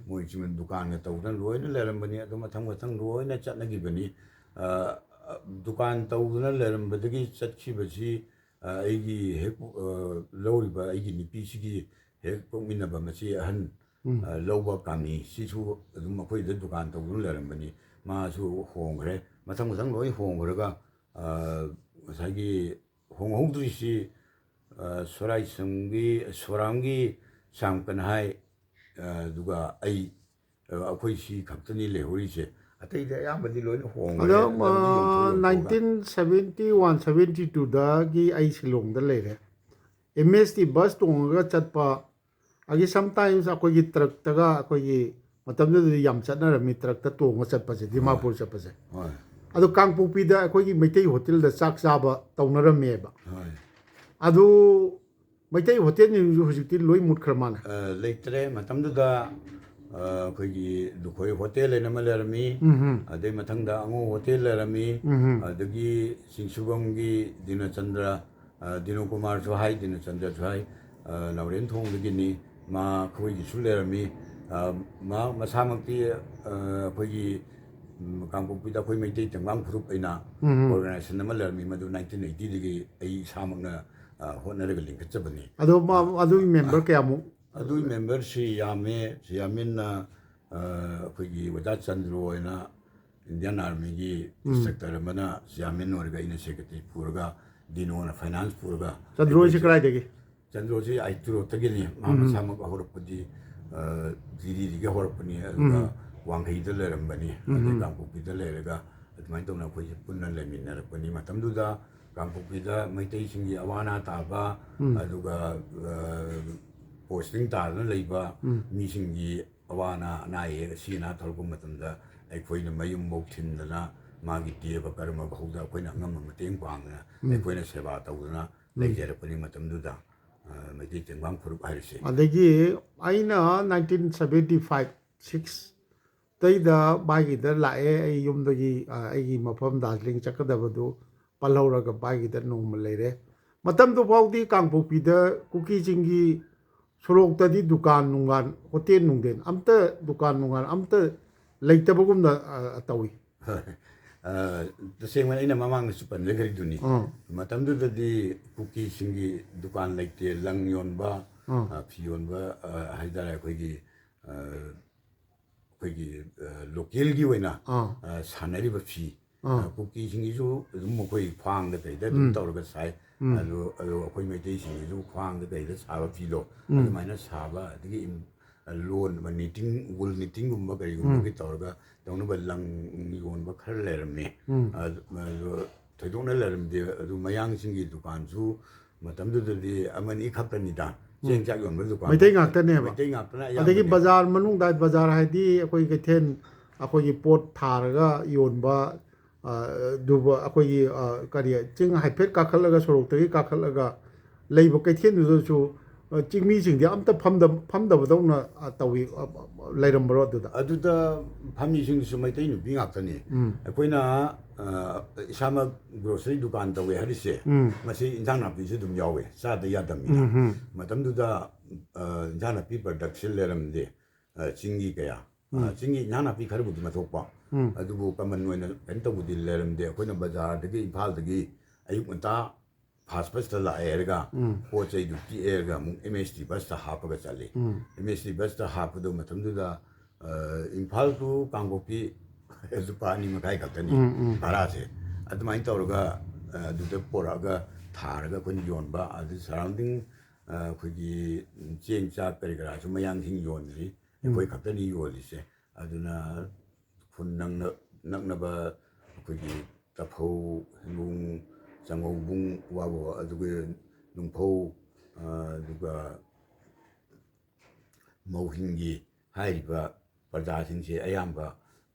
ꯃꯣꯏꯁꯤꯅ ꯗꯨꯀꯥꯟꯒ ꯇꯧꯗꯅ ꯂꯣꯏꯅ ꯂꯩꯔꯝꯕꯅꯤ꯫ ꯑꯗꯨ ꯃꯊꯪ ꯃꯊꯪ ꯂꯣꯏꯅ ꯆꯠꯅꯈꯤꯕꯅꯤ꯫ ꯑ, ꯗꯨꯀꯥꯟ ꯇꯧꯗꯨꯅ ꯂꯩꯔꯝꯕꯗꯒꯤ ꯆꯠꯈꯤꯕꯁꯤ, ꯑ, ꯑꯩꯒꯤ ꯍꯦꯛ, ꯑ, ꯂꯧꯔꯤꯕ ꯑꯩꯒꯤ ꯅꯨꯄꯤꯁꯤꯒꯤ ꯍꯦꯛ ꯄꯣꯛꯃꯤꯟꯅꯕ ꯃꯆꯦ ꯑꯍꯟ, ꯑ, ꯂꯧꯕ ꯀꯥꯃꯤ, ꯁꯤꯁꯨ ꯑꯗꯨꯝ ꯑꯩꯈꯣꯏꯗ ꯗꯨꯀꯥꯟ ꯇꯧꯗꯨꯅ ꯂꯩꯔꯝꯕꯅꯤ꯫ ꯃꯥꯁꯨ ꯍꯣꯡꯈ꯭ꯔꯦ꯫ ꯃꯊꯪ ꯃꯊꯪ ꯂꯣꯏ ꯍꯣꯡꯈ꯭ꯔꯒ, ꯑ, ꯉꯁꯥꯏꯒꯤ ꯍꯣꯡꯍꯧꯗ꯭ꯔꯤꯁꯤ, ꯑ, ꯁꯣꯔꯥꯏꯁꯝꯒꯤ, ꯁꯣꯔꯥꯝꯒꯤ ꯁ꯭ꯌꯥꯝ ꯀꯟꯍꯥꯏ, ꯑ, ꯑꯗꯨꯒ ꯑꯩ, ꯑ, ꯑꯩꯈꯣꯏ ꯁꯤ ꯈꯛꯇꯅꯤ ꯂꯩꯍꯧꯔꯤꯁꯦ꯫ ꯑꯇꯩꯗꯤ ꯑꯌꯥꯝꯕꯗꯤ ꯂꯣꯏꯅ ꯍꯣꯡꯈ꯭ꯔꯦ꯫ ꯑꯗꯣ ꯂꯝꯗꯤ ꯌꯣꯟꯊꯣꯛ ꯌꯣꯟꯊꯣꯛꯑꯒ꯫ ꯅꯥꯏꯟꯇꯤꯟ ꯁꯕꯦꯟꯇꯤ ꯋꯥꯟ ꯁꯕꯦꯟꯇꯤ ꯇꯨꯗꯒꯤ ꯑꯩ ꯁꯤꯂꯣꯡꯗ ꯂꯩꯔꯦ꯫ ꯑꯦꯝ ꯑꯦꯁ ꯇꯤ ꯕꯁ ꯇꯣꯡꯉꯒ ꯆꯠꯄ, ꯑꯗꯒꯤ ꯁꯝꯇꯥꯏꯝꯁ ꯑꯩꯈꯣꯏꯒꯤ ꯇ꯭ꯔꯛꯇꯒ, ꯑꯩꯈꯣꯏꯒꯤ ꯃꯇꯝꯗꯨꯗꯗꯤ ꯌꯥꯝ ꯆꯠꯅꯔꯝꯃꯤ ꯇ꯭ꯔꯛꯇ ꯇꯣꯡꯉ ꯆꯠꯄꯁꯦ, ꯗꯤꯃꯥꯄꯨꯔ ꯆꯠꯄꯁꯦ꯫ ꯍꯣꯏ꯫ ꯑꯗꯣ ꯀꯥꯡꯄꯣꯛꯄꯤꯗ ꯑꯩꯈꯣꯏꯒꯤ ꯃꯩꯇꯩ ꯍꯣꯇꯦꯜꯗ ꯆꯥꯛ ꯆꯥꯕ ꯇꯧꯅꯔꯝꯃꯦꯕ꯫ ꯍꯣꯏ꯫ ꯑꯗꯨ ꯃꯩꯇꯩ ꯍꯣꯇꯦꯜꯁꯤꯡꯁꯨ ꯍꯧꯖꯤꯛꯇꯤ ꯂꯣꯏ ꯃꯨꯠꯈ꯭ꯔ ꯃꯥꯜꯂꯦ꯫ ꯑ, ꯂꯩꯇ꯭ꯔꯦ꯫ ꯃꯇꯝꯗꯨꯗ, ꯑ, ꯑꯩꯈꯣꯏꯒꯤ ꯂꯨꯈꯣꯏ ꯍꯣꯇꯦꯜ ꯍꯥꯏꯅ ꯑꯃ ꯂꯩꯔꯝꯃꯤ꯫ ꯎꯝ꯫ ꯑꯗꯩ ꯃꯊꯪꯗ ꯑꯉꯧ ꯍꯣꯇꯦꯜ ꯂꯩꯔꯝꯃꯤ꯫ ꯎꯝ꯫ ꯑꯗꯒꯤ ꯆꯤꯡꯁꯨꯕꯝꯒꯤ ꯗꯤꯅꯆꯟꯗ꯭ꯔ, ꯑ, ꯗꯤꯅꯣ ꯀꯨꯃꯥꯔꯁꯨ ꯍꯥꯏ, ꯗꯤꯅꯆꯟꯗ꯭ꯔꯁꯨ ꯍꯥꯏ, ꯑ, ꯂꯥꯎꯔꯦꯟ ꯊꯣꯡꯗꯒꯤꯅꯤ꯫ ꯃꯥ ꯑꯩꯈꯣꯏꯒꯤꯁꯨ ꯂꯩꯔꯝꯃꯤ꯫ ꯑ, ꯃꯥ ꯃꯁꯥꯃꯛꯇꯤ, ꯑ, ꯑꯩꯈꯣꯏꯒꯤ, ꯎꯝ, ꯀꯥꯡꯄꯣꯛꯄꯤꯗ ꯑꯩꯈꯣꯏ ꯃꯩꯇꯩ ꯇꯦꯡꯕꯥꯡ ꯐꯨꯔꯨꯞ ꯑꯩꯅ ꯎꯝ꯫ ꯑꯣꯔꯒꯅꯥꯏꯖꯦꯁꯟ ꯑꯃ ꯂꯩꯔꯝꯃꯤ, ꯃꯗꯨ ꯅꯥꯏꯟꯇꯤꯟ ꯑꯩꯇꯤꯗꯒꯤ ꯑꯩ ꯏꯁꯥꯃꯛꯅ, ꯑ, ꯍꯣꯠꯅꯔꯒ ꯂꯤꯡꯈꯠꯆꯕꯅꯤ꯫ ꯑꯗꯣ ꯃꯥ-, ꯑꯗꯨꯒꯤ ꯃꯦꯝꯕꯔ ꯀꯌꯥꯃꯨꯛ? ꯑꯗꯨꯒꯤ ꯃꯦꯝꯕꯔꯁꯤ ꯌꯥꯝꯃꯦ꯫ ꯆꯤꯌꯥꯔꯃꯦꯟꯅ, ꯑ, ꯑꯩꯈꯣꯏꯒꯤ ꯑꯣꯖꯥ ꯆꯟꯗ꯭ꯔꯣ ꯍꯥꯏꯅ ꯏꯟꯗꯤꯌꯥꯟ ꯑꯥꯔꯃꯤꯒꯤ ꯏꯟꯁꯇ꯭ꯔꯛꯇꯔ ꯑꯃꯅ ꯆꯤꯌꯥꯔꯃꯦꯟ ꯑꯣꯏꯔꯒ, ꯑꯩꯅ ꯁꯦꯀ꯭ꯔꯦꯇꯔꯤ ꯄꯨꯔꯒ, ꯗꯤꯅꯣꯅ ꯐꯥꯏꯅꯥꯟꯁ ꯄꯨꯔꯒ, ꯆꯟꯗ꯭ꯔꯣꯁꯤ ꯑꯩꯈꯣꯏꯁꯦ ꯀꯗꯥꯏꯗꯒꯤ? ꯆꯟꯗ꯭ꯔꯣꯁꯤ ꯑꯥꯏ ꯇꯤ ꯔꯣꯗꯇꯒꯤꯅꯤ꯫ ꯃꯥ ꯃꯁꯥꯃꯛ ꯍꯧꯔꯛꯄꯗꯤ, ꯑ, ꯖꯤꯔꯤꯗꯒꯤ ꯍꯧꯔꯛꯄꯅꯤ, ꯑꯗꯨꯒ ꯋꯥꯡꯈꯩꯗ ꯂꯩꯔꯝꯕꯅꯤ, ꯑꯗꯩ ꯀꯥꯡꯄꯣꯛꯄꯤꯗ ꯂꯩꯔꯒ ꯑꯗꯨꯃꯥꯏꯅ ꯇꯧꯅ ꯑꯩꯈꯣꯏꯁꯦ ꯄꯨꯟꯅ ꯂꯩꯃꯤꯟꯅꯔꯛꯄꯅꯤ꯫ ꯃꯇꯝꯗꯨꯗ ꯀꯥꯡꯄꯣꯛꯄꯤꯗ ꯃꯩꯇꯩꯁꯤꯡꯒꯤ ꯑꯋꯥ ꯑꯅꯥ ꯇꯥꯕ, ꯑꯗꯨꯒ, ꯑ, ꯄꯣꯁꯇꯤꯡ ꯇꯥꯗꯅ ꯂꯩꯕ ꯃꯤꯁꯤꯡꯒꯤ ꯑꯋꯥ ꯑꯅꯥ, ꯑꯅꯥ ꯑꯌꯦꯛ, ꯑꯁꯤ ꯑꯅꯥ ꯊꯣꯛꯂꯛꯄ ꯃꯇꯝꯗ ꯑꯩꯈꯣꯏꯅ ꯃꯌꯨꯝꯐꯧ ꯊꯤꯟꯗꯅ, ꯃꯥꯒꯤ ꯗꯦꯕ ꯀꯔꯃ ꯐꯥꯎꯗ ꯑꯩꯈꯣꯏꯅ ꯑꯉꯝꯕ ꯃꯇꯦꯡ ꯄꯥꯡꯗꯅ, ꯑꯩꯈꯣꯏꯅ ꯁꯦꯕꯥ ꯇꯧꯗꯅ ꯂꯩꯖꯔꯛꯄꯅꯤ꯫ ꯃꯇꯝꯗꯨꯗ, ꯑ, ꯃꯩꯇꯩ ꯇꯦꯡꯕꯥꯡ ꯐꯨꯔꯨꯞ ꯍꯥꯏꯔꯤꯁꯦ꯫ ꯑꯗꯒꯤ ꯑꯩꯅ ꯅꯥꯏꯟꯇꯤꯟ ꯁꯕꯦꯟꯇꯤ ꯐꯥꯏꯚ ꯁꯤꯛꯁꯇꯩꯗ ꯃꯥꯒꯤꯗ ꯂꯥꯛꯑꯦ꯫ ꯑꯩ ꯌꯨꯝꯗꯒꯤ, ꯑ, ꯑꯩꯒꯤ ꯃꯐꯝ ꯗꯥꯔꯖꯤꯂꯤꯡ ꯆꯠꯀꯗꯕꯗꯨ ꯄꯜꯍꯧꯔꯒ ꯚꯥꯏꯒꯤꯗ ꯅꯣꯡꯃ ꯂꯩꯔꯦ꯫ ꯃꯇꯝꯗꯨ ꯐꯥꯎꯗꯤ ꯀꯥꯡꯄꯣꯛꯄꯤꯗ ꯀꯨꯀꯤꯁꯤꯡꯒꯤ ꯁꯣꯔꯣꯛꯇꯗꯤ ꯗꯨꯀꯥꯟ ꯅꯨꯡꯒꯥꯟ, ꯍꯣꯇꯦꯜ ꯅꯨꯡꯗꯦꯟ ꯑꯝꯇ, ꯗꯨꯀꯥꯟ ꯅꯨꯡꯒꯥꯟ ꯑꯝꯇ ꯂꯩꯇꯕꯒꯨꯝꯅ, ꯑ, ꯇꯧꯏ꯫ ꯑ, ꯇꯁꯦꯡꯕ ꯑꯩꯅ ꯃꯃꯥꯡꯗꯁꯨ ꯄꯟꯖꯈ꯭ꯔꯤꯗꯨꯅꯤ꯫ ꯑꯥ꯫ ꯃꯇꯝꯗꯨꯗꯗꯤ ꯀꯨꯀꯤꯁꯤꯡꯒꯤ ꯗꯨꯀꯥꯟ ꯂꯩꯇꯦ, ꯂꯪ ꯌꯣꯟꯕ, ꯑꯥ꯫ ꯑ, ꯐꯤ ꯌꯣꯟꯕ, ꯑ, ꯍꯥꯏꯇꯥꯔꯦ, ꯑꯩꯈꯣꯏꯒꯤ, ꯑ, ꯑꯩꯈꯣꯏꯒꯤ, ꯑ, ꯂꯣꯀꯦꯜꯒꯤ ꯑꯣꯏꯅ, ꯑꯥ꯫ ꯑ, ꯁꯥꯟꯅꯔꯤꯕ ꯐꯤ, ꯑꯥ꯫ ꯑ, ꯀꯨꯀꯤꯁꯤꯡꯒꯤꯁꯨ ꯑꯗꯨꯝ ꯃꯈꯣꯏ ꯈ꯭ꯋꯥꯡꯗ ꯀꯩꯗ ꯑꯗꯨꯝ ꯎꯝ꯫ ꯇꯧꯔꯒ ꯁꯥꯏ꯫ ꯎꯝ꯫ ꯑꯗꯨ, ꯑꯗꯨ ꯑꯩꯈꯣꯏ ꯃꯩꯇꯩꯁꯤꯡꯒꯤꯁꯨ ꯈ꯭ꯋꯥꯡꯗ ꯀꯩꯗ ꯁꯥꯕ ꯐꯤꯗꯣ ꯎꯝ꯫ ꯑꯗꯨꯃꯥꯏꯅ ꯁꯥꯕ, ꯑꯗꯒꯤ ꯏꯝ-, ꯑ, ꯂꯣꯟꯕ, ꯅꯤꯇꯤꯡ, ꯋꯨꯜ ꯅꯤꯇꯤꯡꯒꯨꯝꯕ ꯀꯔꯤꯒꯨꯝꯕꯒꯤ ꯎꯝ꯫ ꯇꯧꯔꯒ ꯇꯧꯅꯕ ꯂꯪ ꯌꯣꯟꯕ ꯈꯔ ꯂꯩꯔꯝꯃꯤ꯫ ꯎꯝ꯫ ꯑꯗꯨ, ꯑꯗꯨ ꯊꯣꯏꯗꯣꯛꯅ ꯂꯩꯔꯝꯗꯦ꯫ ꯑꯗꯨ ꯃꯌꯥꯡꯁꯤꯡꯒꯤ ꯗꯨꯀꯥꯟꯁꯨ ꯃꯇꯝꯗꯨꯗꯗꯤ ꯑꯃꯅꯤ ꯈꯛꯇꯅꯤꯗ꯫ ꯎꯝ꯫ ꯆꯦꯡ ꯆꯥꯛ ꯌꯣꯟꯕ ꯗꯨꯀꯥꯟ ꯃꯩꯇꯩ ꯉꯥꯛꯇꯅꯦꯕ꯫ ꯃꯩꯇꯩ ꯉꯥꯛꯇꯅ ꯑꯗꯒꯤ ꯑꯌꯥꯝꯕꯅꯦꯕ꯫ ꯕꯖꯥꯔ ꯃꯅꯨꯡꯗ, ꯕꯖꯥꯔ ꯍꯥꯏꯗꯤ ꯑꯩꯈꯣꯏ ꯀꯩꯊꯦꯜ, ꯑꯩꯈꯣꯏꯒꯤ ꯄꯣꯠ ꯊꯥꯔꯒ ꯌꯣꯟꯕ, ꯑ, ꯑꯗꯨꯕꯨ ꯑꯩꯈꯣꯏꯒꯤ, ꯑ, ꯀꯔꯤ, ꯆꯤꯡ ꯍꯥꯏꯐꯦꯠ ꯀꯥꯈꯠꯂꯒ, ꯁꯣꯔꯣꯛꯇꯒꯤ ꯀꯥꯈꯠꯂꯒ ꯂꯩꯕ ꯀꯩꯊꯦꯜꯗꯨꯗꯁꯨ, ꯑ, ꯆꯤꯡꯃꯤꯁꯤꯡꯗꯤ ꯑꯝꯇ ꯐꯝꯗ-, ꯐꯝꯗꯕꯗꯧꯅ, ꯑ, ꯇꯧꯏ, ꯑ, ꯑ, ꯂꯩꯔꯝꯕ꯭ꯔꯣ ꯑꯗꯨꯗ? ꯑꯗꯨꯗ ꯐꯝꯃꯤꯁꯤꯡꯗꯨꯁꯨ ꯃꯩꯇꯩ ꯅꯨꯄꯤ ꯉꯥꯛꯇꯅꯤ꯫ ꯎꯝ꯫ ꯑꯩꯈꯣꯏꯅ, ꯑ, ꯏꯁꯥꯃꯛ ꯒ꯭ꯔꯣꯁꯔꯤ ꯗꯨꯀꯥꯟ ꯇꯧꯋꯦ ꯍꯥꯏꯔꯤꯁꯦ, ꯎꯝ꯫ ꯃꯁꯤ ꯏꯟꯁꯥꯡ ꯅꯥꯄꯤꯁꯨ ꯑꯗꯨꯝ ꯌꯥꯎꯋꯦ, ꯆꯥꯗ ꯌꯥꯗꯕꯅꯤꯅ꯫ ꯎꯝ, ꯎꯝ꯫ ꯃꯇꯝꯗꯨꯗ, ꯑ, ꯏꯟꯁꯥꯡ ꯅꯥꯄꯤ ꯄ꯭ꯔꯗꯛꯁꯟ ꯂꯩꯔꯝꯗꯦ, ꯑ, ꯆꯤꯡꯒꯤ ꯀꯌꯥ꯫ ꯑ, ꯎꯝ꯫ ꯆꯤꯡꯒꯤ ꯏꯟꯁꯥꯡ ꯅꯥꯄꯤ ꯈꯔꯕꯨꯗꯤ ꯃꯊꯣꯛꯄ, ꯎꯝ꯫ ꯑꯗꯨꯕꯨ ꯀꯃꯟ ꯑꯣꯏꯅ ꯀꯩꯅꯣ ꯇꯧꯕꯗꯤ ꯂꯩꯔꯝꯗꯦ꯫ ꯑꯩꯈꯣꯏꯅ ꯕꯖꯥꯔꯗꯒꯤ, ꯏꯝꯐꯥꯜꯗꯒꯤ ꯑꯌꯨꯛ ꯉꯟꯇꯥ ꯐꯥꯁ ꯕꯁꯇ ꯂꯥꯛꯑꯦ ꯍꯥꯏꯔꯒ, ꯎꯝ꯫ ꯄꯣꯠ ꯆꯩꯗꯨ ꯇꯦꯛꯑꯦ ꯍꯥꯏꯔꯒ ꯑꯃꯨꯛ ꯑꯦꯝ ꯑꯦꯁ ꯇꯤ ꯕꯁꯇ ꯍꯥꯞꯄꯒ ꯆꯠꯂꯤ꯫ ꯎꯝ꯫ ꯑꯦꯝ ꯑꯦꯁ ꯇꯤ ꯕꯁꯇ ꯍꯥꯞꯄꯗꯣ ꯃꯇꯝꯗꯨꯗ, ꯑ, ꯏꯝꯐꯥꯜ to ꯀꯥꯡꯄꯣꯛꯄꯤ ꯂꯨꯄꯥ ꯑꯅꯤ ꯃꯈꯥꯏ ꯈꯛꯇꯅꯤ ꯎꯝ, ꯎꯝ꯫ ꯚꯔꯥꯁꯦ꯫ ꯑꯗꯨꯃꯥꯏꯅ ꯇꯧꯔꯒ, ꯑ, ꯑꯗꯨꯗ ꯄꯣꯔꯛꯑꯒ ꯊꯥꯔꯒ ꯑꯩꯈꯣꯏꯅ ꯌꯣꯟꯕ, ꯑꯗꯨ ꯁꯔꯥꯎꯟꯗꯤꯡ, ꯑ, ꯑꯩꯈꯣꯏꯒꯤ ꯆꯦꯡ ꯆꯥꯛ ꯀꯔꯤ ꯀꯔꯥꯁꯨ ꯃꯌꯥꯡꯁꯤꯡ ꯌꯣꯟꯗ꯭ꯔꯤ, ꯎꯝ꯫ ꯑꯩꯈꯣꯏ ꯈꯛꯇꯅꯤ ꯌꯣꯜꯂꯤꯁꯦ꯫ ꯑꯗꯨꯅ ꯈꯨꯟ ꯅꯛꯅ-, ꯅꯛꯅꯕ ꯑꯩꯈꯣꯏꯒꯤ ꯇꯐꯧ, ꯍꯩꯕꯨꯡ, ꯆꯥꯉꯧꯕꯨꯡ, ꯋꯥꯕꯣ, ꯑꯗꯨꯒ ꯅꯨꯡꯐꯧ, ꯑ, ꯑꯗꯨꯒ ꯃꯧꯍꯤꯡꯒꯤ ꯍꯥꯏꯔꯤꯕ ꯄ꯭ꯔꯖꯥꯁꯤꯡꯁꯦ ꯑꯌꯥꯝꯕ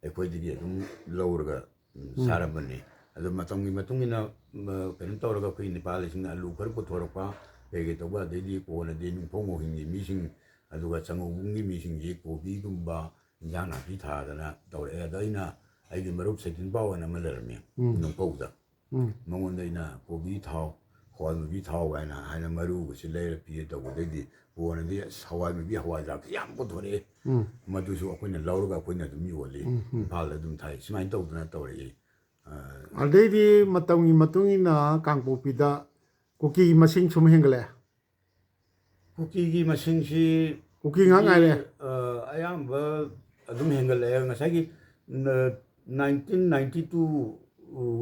ꯑꯩꯈꯣꯏꯗꯒꯤ ꯑꯗꯨꯝ ꯂꯧꯔꯒ, ꯎꯝ, ꯎꯝ꯫ ꯆꯥꯔꯝꯕꯅꯤ꯫ ꯑꯗꯣ ꯃꯇꯝꯒꯤ ꯃꯇꯨꯡ ꯏꯟꯅ, ꯃ-, ꯀꯩꯅꯣ ꯇꯧꯔꯒ ꯑꯩꯈꯣꯏ ꯅꯦꯄꯥꯂꯤꯁꯤꯡꯅ ꯑꯂꯨ ꯈꯔ ꯄꯨꯊꯣꯔꯛꯄ, ꯀꯩ ꯀꯩ ꯇꯧꯕ, ꯑꯗꯩꯗꯤ ꯀꯣꯟꯅꯗꯤ ꯅꯨꯡꯐꯧ ꯃꯧꯍꯤꯡꯒꯤ ꯃꯤꯁꯤꯡ, ꯑꯗꯨꯒ ꯆꯥꯉꯧꯕꯨꯡꯒꯤ ꯃꯤꯁꯤꯡꯁꯤ ꯀꯣꯕꯤꯒꯨꯝꯕ, ꯏꯟꯖꯥꯡ ꯅꯥꯄꯤ ꯊꯥꯗꯅ ꯇꯧꯔꯛꯑꯦ꯫ ꯑꯗ ꯑꯩꯅ ꯑꯩꯒꯤ ꯃꯔꯨꯞ ꯁꯩꯇꯤꯟꯄꯥꯎ ꯑꯅ ꯑꯃ ꯂꯩꯔꯝꯃꯤ, ꯎꯝ꯫ ꯅꯨꯡꯐꯧꯗ꯫ ꯎꯝ꯫ ꯃꯉꯣꯟꯗ ꯑꯩꯅ ꯀꯣꯕꯤ ꯊꯥꯎ, ꯍꯋꯥꯏ ꯃꯨꯕꯤ ꯊꯥꯎ ꯍꯥꯏꯅ ꯍꯥꯏꯅ ꯃꯔꯨꯒꯁꯤ ꯂꯩꯔ ꯄꯤꯔꯦ꯫ ꯇꯧꯕꯗꯩꯗꯤ ꯀꯣꯟꯅꯗꯤ ꯑꯁ, ꯍꯋꯥꯏ ꯃꯨꯕꯤ ꯍꯋꯥꯏꯖꯥꯔꯁꯤ ꯌꯥꯝ ꯄꯨꯊꯣꯔꯛꯑꯦ꯫ ꯎꯝ꯫ ꯃꯗꯨꯁꯨ ꯑꯩꯈꯣꯏꯅ ꯂꯧꯔꯒ ꯑꯩꯈꯣꯏꯅ ꯑꯗꯨꯝ ꯌꯣꯜꯂꯤ꯫ ꯎꯝ, ꯎꯝ꯫ ꯏꯝꯐꯥꯜꯗ ꯑꯗꯨꯝ ꯊꯥꯏ꯫ ꯁꯨꯃꯥꯏꯅ ꯇꯧꯗꯅ ꯇꯧꯔꯛꯏ꯫ ꯑ, ꯑꯗꯩꯗꯤ ꯃꯇꯝꯒꯤ ꯃꯇꯨꯡ ꯏꯟꯅ ꯀꯥꯡꯄꯣꯛꯄꯤꯗ ꯀꯨꯀꯤꯒꯤ ꯃꯁꯤꯡ ꯁꯨꯝ ꯍꯦꯟꯒꯠꯂꯛꯑꯦ꯫ ꯀꯨꯀꯤꯒꯤ ꯃꯁꯤꯡꯁꯤ ꯀꯨꯀꯤ ꯉꯥꯛ ꯉꯥꯏꯔꯦ꯫ ꯑ, ꯑꯌꯥꯝꯕ ꯑꯗꯨꯝ ꯍꯦꯟꯒꯠꯂꯛꯑꯦ꯫ ꯉꯁꯥꯏꯒꯤ, ꯅ-, ꯅꯥꯏꯟꯇꯤꯟ ꯅꯥꯏꯟꯇꯤ ꯇꯨ,